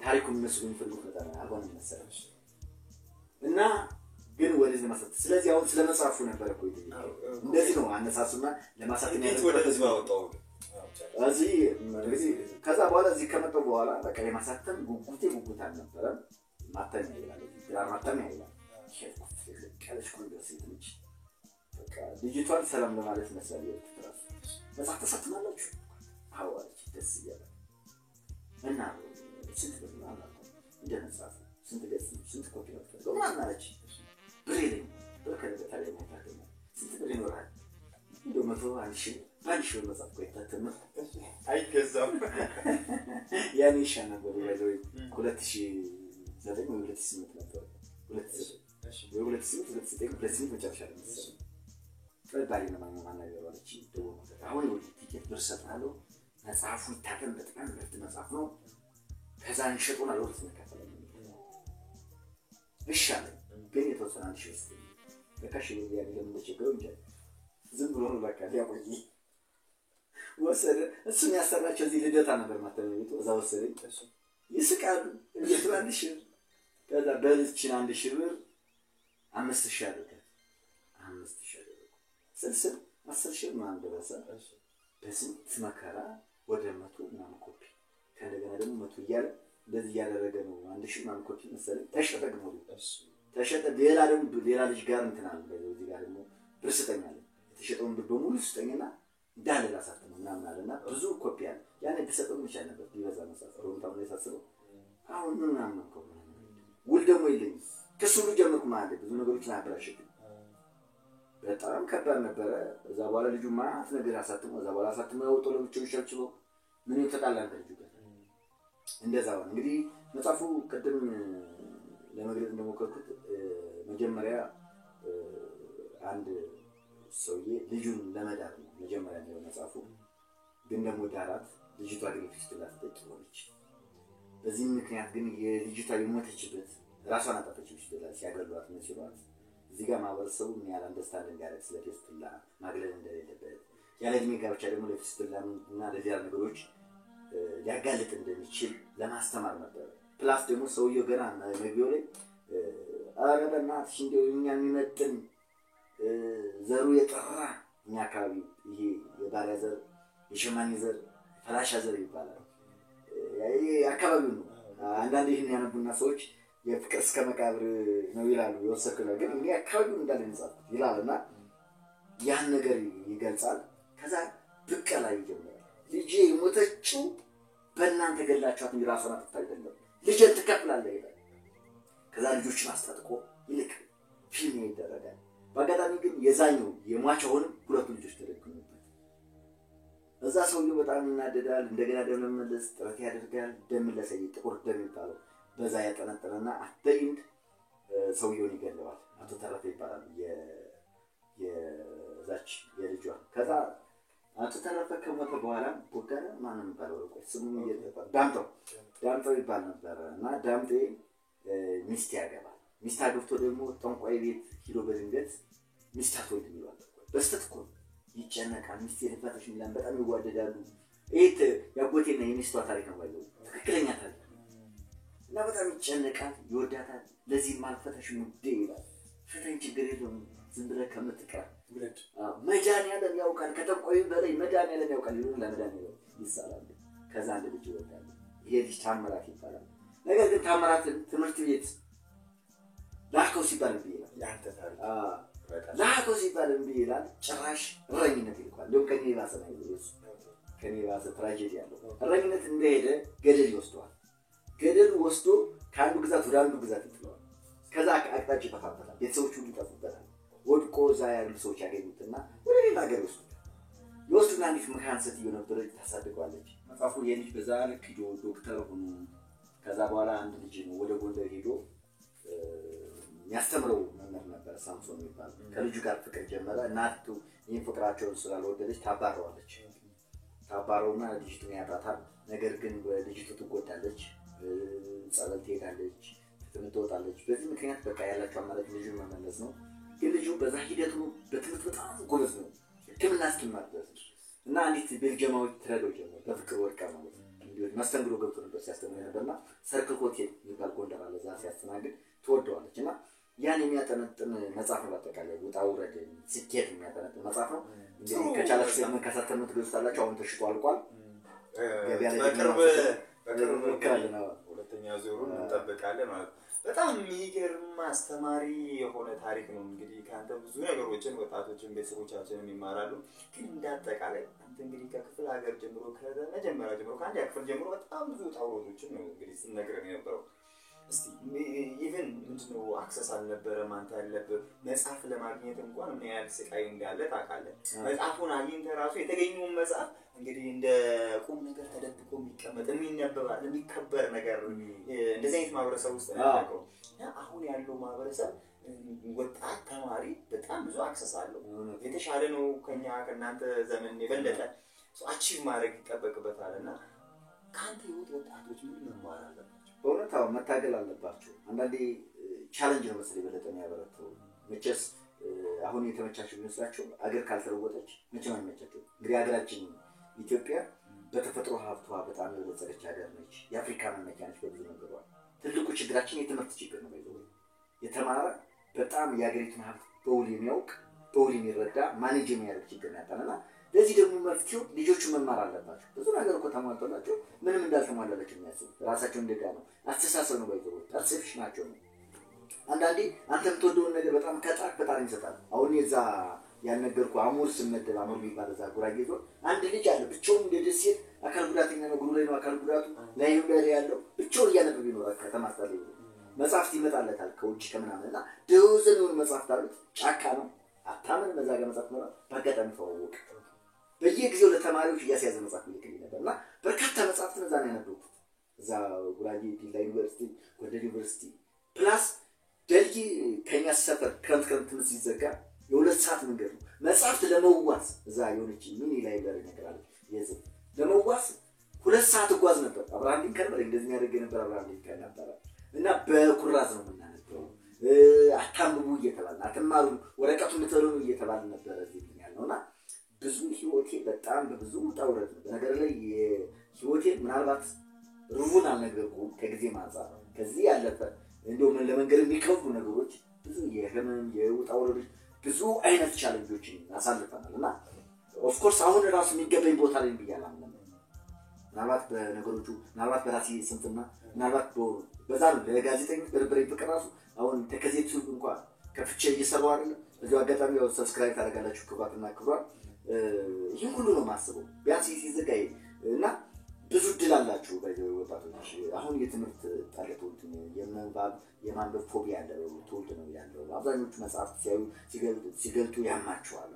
ታሪኩን እነሱ በሚፈልጉት መጠን አልሆነም መሰለኝ እና ግን ወደዚህ ለማሳተም ስለዚህ አሁን ስለ መጽሐፉ ነበር እኮ የጠየቀኝ። እንደዚህ ነው አነሳሱና ለማሳተም እንዴት ወደ ህዝብ አወጣው? እዚህ ከዛ በኋላ እዚህ ከመጣሁ በኋላ በቃ የማሳተም ጉጉቴ ጉጉት አልነበረም። ማተሚያ ይላል ግራር ማተሚያ ይላል። ሄድኩት ትልቅ ያለች ቆንጆ ሴት ነች። በቃ ልጅቷን ሰላም ለማለት መሰለኝ የሄድኩት እራሱ። መጽሐፍ ታሳትማላችሁ? አዎ አለች ደስ እያላት እና ስንት ብር ነው አልኳት። እንደ መጽሐፉ ስንት ገጽ ነው? ስንት ኮፒ ነው የምትፈልገው? ምናምን አለች። ብር የለኝም። ብር ከሌለ ታዲያ ምን ታገኛለህ? ስንት ብር ይኖርሃል? እንደው 100 1,000 በ1,000 ብር መጽሐፍ እኮ አይታተምም። አይገዛም። ያኔ ይሻል ነበር። 2009 ወይ 2008 ነበር። 2009 ወይ 2008 2009 2008 መጨረሻ ላይ መሰለኝ። ባሌ ነው ማናገሩ አለችኝ። ደወልኩለት። አሁን ይኸውልህ ቲኬት ብር እሰጥሃለሁ፣ መጽሐፉ ይታተም፣ በጣም ምርጥ መጽሐፍ ነው። ከዛ እንሸጡና ለሁለት እንካፈላለን። እሺ አለኝ። ግን የተወሰነ 1,000 ብር ስጠኝ። ለካ ሺህ ብር ያኔ ለምን እንደቸገረው እንጃ። ዝም ብሎ ነው በቃ ሊያቆይ ወሰደ። እሱን ያሰራቸው እዚህ ልደታ ነበር ማተሚያ ቤቱ። እዛ ወሰደኝ። ይስቃሉ። እንዴት በ1,000 ብር? ከዛ በልችን 1,000 ብር 5,000 አደረጋት። 5,000 አደረጉ። ስልስል 10,000 ምናምን ደረሰ። በስንት መከራ ወደ 100 ምናምን ኮፒ ከእንደገና ደግሞ 100 እያለ እንደዚህ እያደረገ ነው 1,000 ምናምን ኮፒ መሰለኝ ተሸጠ። ግን ወዲያው ተሸጠ። ሌላ ደግሞ ሌላ ልጅ ጋር እንትን አለ። እዚህ ጋር ደግሞ ብር ስጠኝ አለ። የተሸጠውን ብር በሙሉ ስጠኝና እንዳለ ላሳትመው ምናምን አለና ብዙ ኮፒ አለ። ያኔ ብሰጠው ይሻል ነበር ቢበዛ መጽሐፍ በሁኔታው ላይ ሳስበው አሁን ምን ምናምን ነው ውል ደግሞ የለኝም። ክስ ሁሉ ጀመርኩ ማለት ብዙ ነገሮችን አበላሸብኝ። በጣም ከባድ ነበረ። እዛ በኋላ ልጁ ማት ነገር አሳትሞ እዛ በኋላ አሳትሞ ያወጣው ለብቻው ይሸብችበው ምን ተጣላን ከልጁ ጋር እንደዛ ሆነ። እንግዲህ መጽሐፉ ቅድም ለመግለጽ እንደሞከርኩት መጀመሪያ አንድ ሰውዬ ልጁን ለመዳር ነው መጀመሪያ የሚለው መጽሐፉ። ግን ደግሞ ዳራት፣ ልጅቷ ግን የፊስቱላ ተጠቂ ሆነች። በዚህም ምክንያት ግን የልጅቷ የሞተችበት ራሷን አጠፈች። ፊስቱላ ሲያገሏት ምን ሲሏት እዚህ ጋር ማህበረሰቡ ምን ያህል understand እንዲያደርግ ስለ ፊስቱላ ማግለል እንደሌለበት ያለ እድሜ ጋብቻ ደግሞ ለፊስቱላ እና ለሌላ ነገሮች ሊያጋልጥ እንደሚችል ለማስተማር ነበረ። Plus ደግሞ ሰውየው ገና መግቢያው ላይ ኧረ በእናትሽ እንደው እኛ የሚመጥን ዘሩ የጠራ እኛ አካባቢ ይሄ የባሪያ ዘር፣ የሸማኔ ዘር፣ ፈላሻ ዘር ይባላል። አካባቢው ነው። አንዳንድ ይህን ያነቡና ሰዎች የፍቅር እስከ መቃብር ነው ይላሉ። የወሰድኩት ግን እኔ አካባቢውን እንዳለ የጻፍኩት ይላል እና ያን ነገር ይገልጻል። ከዛ ብቀላ ይጀምራል። ልጄ የሞተችው በእናንተ ገላችኋት እንጂ ራሷን አጥፍታ አይደለም፣ ልጄን ትከፍላለህ ይላል። ከዛ ልጆችን አስታጥቆ ይልክ ፊልም ይደረጋል። በአጋጣሚ ግን የዛኛው የሟች አሁንም ሁለቱ ልጆች ተደግሙበት። እዛ ሰውየው በጣም ይናደዳል። እንደገና ደም ለመመለስ ጥረት ያደርጋል። ደም ለሰይ ጥቁር ደም ይባለው በዛ ያጠነጥንና at the end ሰውየውን ይገለዋል። አቶ ተረፈ ይባላል የዛች የልጇ። ከዛ አቶ ተረፈ ከሞተ በኋላ ቦጋለ ማነው የሚባለው? ቆይ ስሙ ዳምጠው ዳምጠው ይባል ነበረ እና ዳምጤ ሚስት ያገባል። ሚስት አግብቶ ደግሞ ጠንቋይ ቤት ሂዶ በድንገት ሚስት አትወልድም ይለዋል። በስተት እኮ ይጨነቃል። ሚስት የልፋተሽ ሚላን በጣም ይዋደዳሉ። ይህ የአጎቴና የሚስቷ ታሪክ ነው ባይዘው ትክክለኛ ታሪክ እና በጣም ይጨነቃል፣ ይወዳታል። ለዚህም አልፈታሽም ውዴ ይላል። ፍተኝ ችግር የለውም ዝም ብለህ ከምትቀር መድኃኒዓለም ያውቃል፣ ከጠንቋዩ በላይ መድኃኒዓለም ያውቃል። ይሁን ለመድኃኒዓለም ይሳላሉ። ከዛ አንድ ልጅ ይወልዳሉ። ይሄ ልጅ ታምራት ይባላል። ነገር ግን ታምራትን ትምህርት ቤት ላከው ሲባል እምቢ ይላል። ላከው ሲባል እምቢ ይላል። ጭራሽ እረኝነት ይልኳል። እንዲሁም ከኔ የባሰ ነው እሱ፣ ከኔ የባሰ tragedy ያለው እረኝነት እንደሄደ ገደል ይወስደዋል። ገደል ወስዶ ከአንዱ ግዛት ወደ አንዱ ግዛት ይጥለዋል። ከዛ አቅጣጫ ይጠፋበታል። ቤተሰቦች ሁሉ ይጠፉበታል። ወድቆ እዛ ያሉ ሰዎች ያገኙትና ወደ ሌላ ሀገር ይወስዱታል። የወስዱና አንዲት መካን ሴትዮ ነበረች፣ ታሳድገዋለች። መጽሐፉ የልጅ በዛ ልክ ሂዶ ዶክተር ሆኖ ከዛ በኋላ አንድ ልጅ ነው ወደ ጎንደር ሄዶ የሚያስተምረው መምህር ነበር ሳምሶን የሚባል ከልጁ ጋር ፍቅር ጀመረ። እናቱ ይህን ፍቅራቸውን ስላልወደደች ታባረዋለች። ታባረውና ልጅቱን ያጣታል። ነገር ግን ልጅቱ ትጎዳለች፣ ጸበል ትሄዳለች፣ ትወጣለች። በዚህ ምክንያት በቃ ያላቸው አማራጭ ልጁን መመለስ ነው። ግን ልጁ በዛ ሂደቱ በትምህርት በጣም ጎበዝ ነው፣ ሕክምና እስኪማር ድረስ እና አንዲት ቤልጅየማዊት ትረዳው ጀመር። በፍቅር ወድቃ ማለት ነው። እንዲሁ መስተንግዶ ገብቶ ነበር ሲያስተምር ነበርና ሰርክል ሆቴል የሚባል ጎንደር አለ፣ እዛ ሲያስተናግድ ትወደዋለች እና ያን የሚያጠነጥን መጽሐፍ ነው። በአጠቃላይ ውጣ ውረድን ስኬት የሚያጠነጥን መጽሐፍ ነው። እንግዲህ ከቻላችሁ ደግሞ ከሳተም ትገዙታላችሁ። አሁን ተሽጦ አልቋል። ገበያ ላይ በቅርብ በቅርብ እንሞክራለን። ሁለተኛ ዙሩን እንጠብቃለን ማለት ነው። በጣም የሚገርም አስተማሪ የሆነ ታሪክ ነው። እንግዲህ ከአንተ ብዙ ነገሮችን ወጣቶችን ቤተሰቦቻችንም ይማራሉ። ግን እንዳጠቃላይ አንተ እንግዲህ ከክፍለ ሀገር ጀምሮ ከመጀመሪያ ጀምሮ ከአንድ ክፍል ጀምሮ በጣም ብዙ ውጣ ውረዶችን ነው እንግዲህ ስንነግረን የነበረው። እስቲ even ምንድነው access አልነበረም። አንተ ያለብህ መጽሐፍ ለማግኘት እንኳን ምን ያህል ስቃይ እንዳለ ታውቃለህ። መጽሐፉን አግኝተህ ራሱ የተገኘውን መጽሐፍ እንግዲህ እንደ ቁም ነገር ተደብቆ የሚቀመጥ፣ የሚነበባል፣ የሚከበር ነገር እንደዚህ አይነት ማህበረሰብ ውስጥ ነው ያደገው። እና አሁን ያለው ማህበረሰብ ወጣት ተማሪ በጣም ብዙ access አለው። የተሻለ ነው ከኛ ከእናንተ ዘመን የበለጠ achieve ማድረግ ይጠበቅበታል። እና ከአንተ ህይወት ወጣቶች ምን መማር አለባቸው? በእውነት አዎ መታገል አለባቸው። አንዳንዴ challenge ነው መሰለኝ የበለጠ የሚያበረተው። መቼስ አሁን የተመቻቸው ቢመስላቸው አገር ካልተለወጠች መቼም አይመቻቸው። እንግዲህ ሀገራችን ኢትዮጵያ በተፈጥሮ ሀብቷ በጣም የበለጸገች ሀገር ነች። የአፍሪካ መመኪያ ነች በብዙ ነገሯ። ትልቁ ችግራችን የትምህርት ችግር ነው። ባይዘ የተማረ፣ በጣም የሀገሪቱን ሀብት በውል የሚያውቅ፣ በውል የሚረዳ፣ manage የሚያደርግ ችግር ነው ያጣን። እና ለዚህ ደግሞ መፍትሄው ልጆቹ መማር አለባቸው። ብዙ ነገር እኮ ተሟልቶላቸው ምንም እንዳልተሟላላቸው የሚያስቡ፣ ራሳቸው እንደጋ ነው አስተሳሰብ ነው፣ ባይዘ perception ኣቸው ነው። አንዳንዴ አንተ የምትወደውን ነገር በጣም ከጣርክ ፈጣሪ ይሰጣል። አሁን የዛ ያልነገርኩህ አሙር ስመደብ፣ አሙር የሚባል እዛ ጉራጌ ዞን አንድ ልጅ አለ። ብቻውን እንደ ደሴት አካል ጉዳተኛ ነው። እግሩ ላይ ነው አካል ጉዳቱ፣ ላይ ላይ ያለው፣ ብቻውን እያነበበ ይኖራል። ከተማ አስተዳደር መጽሐፍት ይመጣለታል ከውጭ ከምናምን እና dozen የሆኑ መጽሐፍት አሉት። ጫካ ነው፣ አታምን መዛ ጋር መጽሐፍ ይኖራል። በአጋጣሚ ተዋወቅ፣ በየጊዜው ለተማሪዎች እያስያዘ መጽሐፍ ይልክልኝ ነበር እና በርካታ መጽሐፍትን እዛ ነው ያነበብኩት። እዛ ጉራጌ ዲላ ዩኒቨርሲቲ፣ ጎንደር ዩኒቨርሲቲ፣ plus ደልጊ ከኛ ሰፈር ክረምት ክረምት ትምህርት ሲዘጋ የ2 ሰዓት መንገድ ነው። መጽሐፍት ለመዋስ እዛ የሆነች mini library ነገር አለች። የህዝብ ለመዋስ 2 ሰዓት እጓዝ ነበር። አብርሃም ሊንከን በላይ እንደዚህ የሚያደርግ የነበር አብርሃም ሊንከን ነበረ። እና በኩራዝ ነው የምናነበው። አታንብቡ እየተባለ፣ አትማሩ፣ ወረቀቱ የምትበሉ ነው እየተባለ ነበረ እዚህ እንትን ያልነው። እና ብዙ ህይወቴ በጣም በብዙ ውጣ ውረድ ነው። በነገር ላይ ህይወቴ ምናልባት ሩቡን አልነገርኩም ከጊዜ አንጻር። ከዚህ ያለፈ እንዲሁም ለመንገድ የሚከብዱ ነገሮች፣ ብዙ የህመም የውጣ ውረዶች፣ ብዙ አይነት challenge ኦችን አሳልፈናል። እና of course አሁን ራሱ የሚገባኝ ቦታ ላይ ብዬ አላምንም። ምናልባት በነገሮቹ፣ ምናልባት በራሴ ስንፍና፣ ምናልባት በዛ ነው ለጋዜጠኞች በነበረኝ ፍቅር ራሱ አሁን ተከዜ ቲዩብ እንኳ ከፍቼ እየሰራሁ አይደለም። በዚሁ አጋጣሚ ያው subscribe ታደርጋላችሁ ክቡራትና ክቡራን። ይህን ሁሉ ነው የማስበው። ቢያንስ ሲዘጋ እና ብዙ እድል አላችሁ ወጣቶች። አሁን የትምህርት ጠል ትውልድ ነው። የመንባብ የማንበብ phobia ያለው ትውልድ ነው ያለው። አብዛኞቹ መጽሐፍት ሲያዩ ሲገልጡ ያማቸዋል።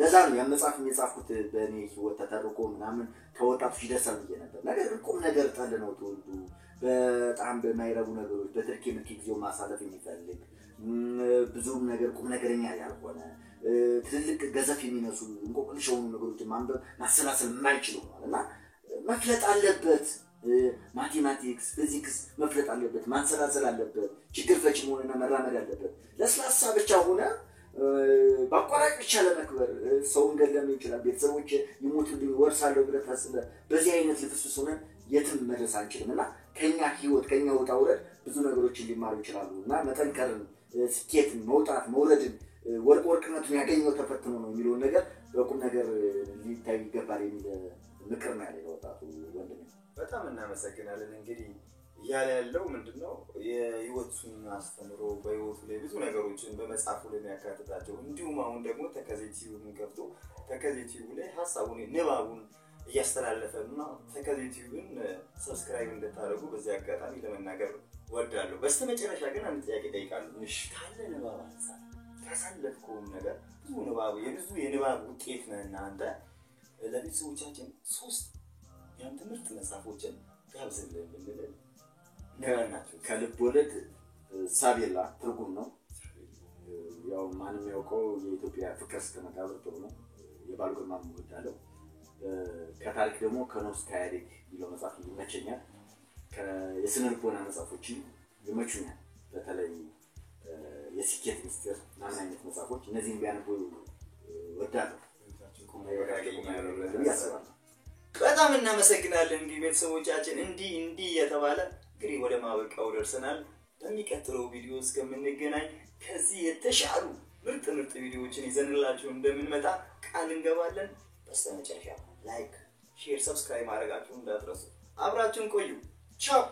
ለዛ ነው ያን መጽሐፍ የጻፍኩት፣ በእኔ ህይወት ተተርኮ ምናምን ከወጣቶች ይደርሳል ብዬ ነበር። ነገር ግን ቁም ነገር ጠል ነው ትውልዱ። በጣም በማይረቡ ነገሮች በትርኪ ምርኪ ጊዜው ማሳለፍ የሚፈልግ፣ ብዙም ነገር ቁም ነገረኛ ያልሆነ፣ ትልልቅ ገዘፍ የሚነሱ እንቆቅልሽ የሆኑ ነገሮችን ማንበብ ማሰላሰል የማይችል ሆኗል። እና መፍለጥ አለበት። Mathematics፣ ፊዚክስ መፍለጥ አለበት፣ ማንሰላሰል አለበት፣ ችግር ፈቺ መሆንና መራመድ አለበት። ለስላሳ ብቻ ሆነ በአቋራጭ ብቻ ለመክበር ሰውን ገለም ይችላል። ቤተሰቦች ይሞቱልኝ ወርሳለሁ ብለህ ታስበህ በዚህ አይነት ልፍስፍስ ሆነን የትም መድረስ አንችልም። እና ከኛ ህይወት፣ ከኛ ውጣ ውረድ ብዙ ነገሮችን ሊማሩ ይችላሉ። እና መጠንከርን፣ ስኬትን፣ መውጣት መውረድን፣ ወርቅ ወርቅነቱን ያገኘው ተፈትኖ ነው የሚለውን ነገር በቁም ነገር ሊታይ ይገባል የሚል ምክር ነው ያለ ወጣቱ ወንድሜ። በጣም እናመሰግናለን። እንግዲህ እያለ ያለው ምንድን ነው? የህይወቱን አስተምሮ በህይወቱ ላይ ብዙ ነገሮችን በመጽሐፉ ላይ የሚያካትታቸው፣ እንዲሁም አሁን ደግሞ ተከዜ ቲዩብን ከፍቶ ተከዜ ቲዩብ ላይ ሀሳቡን ንባቡን እያስተላለፈ እና ተከዜ ቲዩብን subscribe እንድታደርጉ በዚህ አጋጣሚ ለመናገር ወዳለሁ። በስተመጨረሻ ግን አንድ ጥያቄ እጠይቃለሁ። ካለ ንባብ አንጻር ካሳለፍከውም ነገር ብዙ ንባብ የብዙ የንባብ ውጤት ነህና አንተ ለቤተሰቦቻችን ሶስት ያን ትምህርት መጽሐፎችን ጋብዝልን ብንል እነማን ናቸው? ከልብ ወለድ ሳቤላ ትርጉም ነው። ያው ማንም ያውቀው የኢትዮጵያ ፍቅር እስከ መቃብር ጥሩ ነው። የበዓሉ ግርማን እወዳለሁ። ከታሪክ ደግሞ ከኖህ እስከ ኢህአዴግ የሚለው መጽሐፍ ይመቸኛል። የስነ ልቦና መጽሐፎችን ይመቹኛል። በተለይ የስኬት ምስጢር ምናምን አይነት መጽሐፎች፣ እነዚህን ቢያነቡ እወዳለሁ ብዬ አስባለሁ። በጣም እናመሰግናለን። እንግዲህ ቤተሰቦቻችን እንዲህ እንዲህ እየተባለ እንግዲህ ወደ ማበቂያው ደርሰናል። በሚቀጥለው ቪዲዮ እስከምንገናኝ ከዚህ የተሻሉ ምርጥ ምርጥ ቪዲዮዎችን ይዘንላችሁ እንደምንመጣ ቃል እንገባለን። በስተመጨረሻ like፣ share፣ subscribe ማድረጋችሁን እንዳትረሱ። አብራችሁን ቆዩ። ቻው።